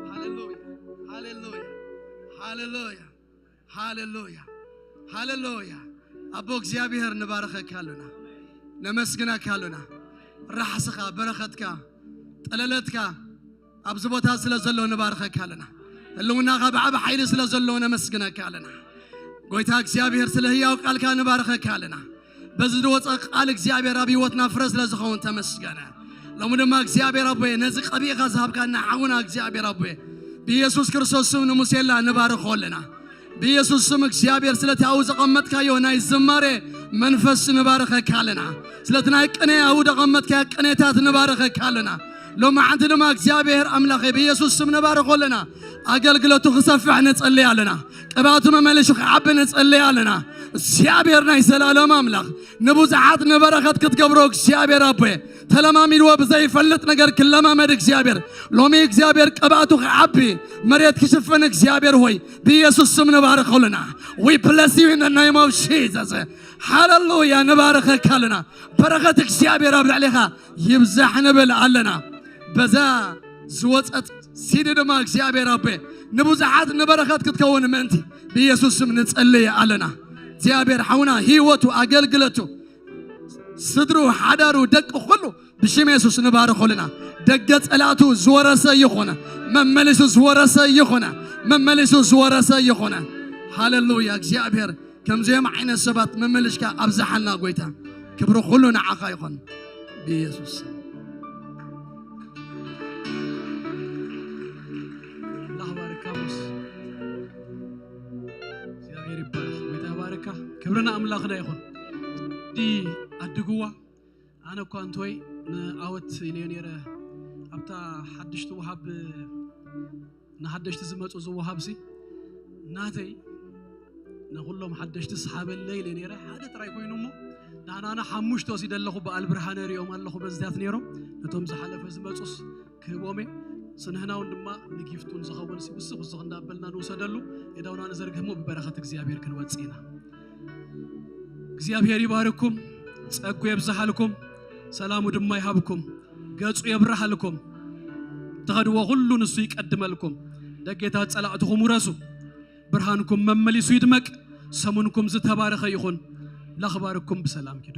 ሃሌሉያ፣ ሃሌሉያ፣ ሃሌሉያ፣ ሃሌሉያ፣ ሃሌሉያ። ኣቦ እግዚኣብሔር ንባርኸካ ኣሎና፣ ነመስግነካ ኣሎና። ራሕስኻ፣ በረኸትካ፣ ጠለለትካ ኣብዚ ቦታ ስለ ዘሎ ንባርኸካ ኣለና። ህልውናኻ ብዓቢ ሓይሊ ስለ ዘሎ ነመስግነካ ኣለና። ጎይታ እግዚኣብሔር ስለ ህያው ቃልካ ንባርኸካ ኣለና። በዚ ዝወፀ ቃል እግዚኣብሔር ኣብ ህይወትና ፍረ ስለ ዝኸውን ተመስገነ። ሎሚ ድማ እግዚኣብሔር ኣቦየ ነዚ ቀቢእኻ ዝሃብካና ሓውና እግዚኣብሔር ኣቦየ ብኢየሱስ ክርስቶስ ስም ንሙሴላ ንባርኾ ኣለና። ብኢየሱስ ስም እግዚኣብሔር ስለቲ ኣብኡ ዘቐመጥካዮ ናይ ዝማሬ መንፈስ ንባርኸካ ኣለና። ስለቲ ናይ ቅኔ ኣብኡ ዘቐመጥካዮ ቅኔታት ንባርኸካ ኣለና። ሎማዓንቲ ድማ እግዚኣብሔር ኣምላኸ ብኢየሱስ ስም ንባርኾ ኣለና። ኣገልግሎቱ ክሰፍሕ ንጸልይ ኣለና። ቅባቱ መመሊሱ ክዓቢ ንጸልይ ኣለና። እግዚኣብሔር ናይ ዘላለም ኣምላኽ ንብዙሓት ንበረኸት ክትገብሮ እግዚኣብሔር ኣቦየ ተለማሚድዎ ብዘይፈልጥ ነገር ክለማመድ እግዚኣብሔር ሎሚ እግዚኣብሔር ቅባቱ ክዓቢ መሬት ክሽፍን እግዚኣብሔር ሆይ ብኢየሱስ ስም ንባርኸ ኣለና። We bless you in the name of Jesus. ሃሌሉያ ንባርኸካ ኣለና። በረኸት እግዚኣብሔር ኣብ ልዕሌኻ ይብዛሕ ንብል ኣለና። በዛ ዝወፀት ሲዲ ድማ እግዚኣብሔር ኣቦ ንብዙሓት ንበረኸት ክትከውን ምእንቲ ብኢየሱስ ስም ንጸልይ ኣለና። እግዚኣብሔር ሓውና ህይወቱ ኣገልግለቱ ስድሩ ሓዳሩ ደቂ ኩሉ ብሽም የሱስ ንባርኾ ኣለና። ደገ ጸላእቱ ዝወረሰ ይኾነ መመሊሱ ዝወረሰ ይኾነ መመሊሱ ዝወረሰ ይኾነ። ሃሌሉያ እግዚኣብሔር ከምዚኦም ዓይነት ሰባት መመልሽካ ኣብዝሓልና ጎይታ። ክብሪ ኩሉ ንዓኻ ይኾን ብኢየሱስ ስም። ኣምላኽ ባርካ ሙስ እግዚኣብሔር ይባረክ። ጎይታ ባርካ። ክብሪ ንኣምላኽና ይኹን። ኣድግዋ ኣነ እኳ እንተወይ ንኣወት ኢለዮ ነይረ። ኣብታ ሓድሽ ትወሃብ ንሓደሽቲ ዝመፁ ዝወሃብ ሲ ናተይ ንኩሎም ሓደሽቲ ስሓበለይ ኢለ ነይረ። ሓደ ጥራይ ኮይኑ እሞ ናናና ሓሙሽተ ወሲደ ኣለኹ። በዓል ብርሃነ ሪኦም ኣለኹ በዝታት ነይሮም። ነቶም ዝሓለፈ ዝመፁስ ክህቦም እየ። ስንህናውን ድማ ንጊፍቱን ዝኸውን ሲ ውስኽ ውስኽ እንዳበልና ንውሰደሉ። የዳውና ንዘርግህ እሞ ብበረኸት እግዚኣብሔር ክንወፅእ ኢና። እግዚኣብሔር ይባርኩም፣ ጸጉ የብዝሓልኩም፣ ሰላሙ ድማ ይሃብኩም፣ ገጹ የብርሃልኩም። ትኸድዎ ኩሉ ንሱ ይቀድመልኩም። ደጌታት ጸላእትኹም ውረሱ። ብርሃንኩም መመሊሱ ይድመቅ። ሰሙንኩም ዝተባረኸ ይኹን። ላኽባርኩም ብሰላም ኪዱ።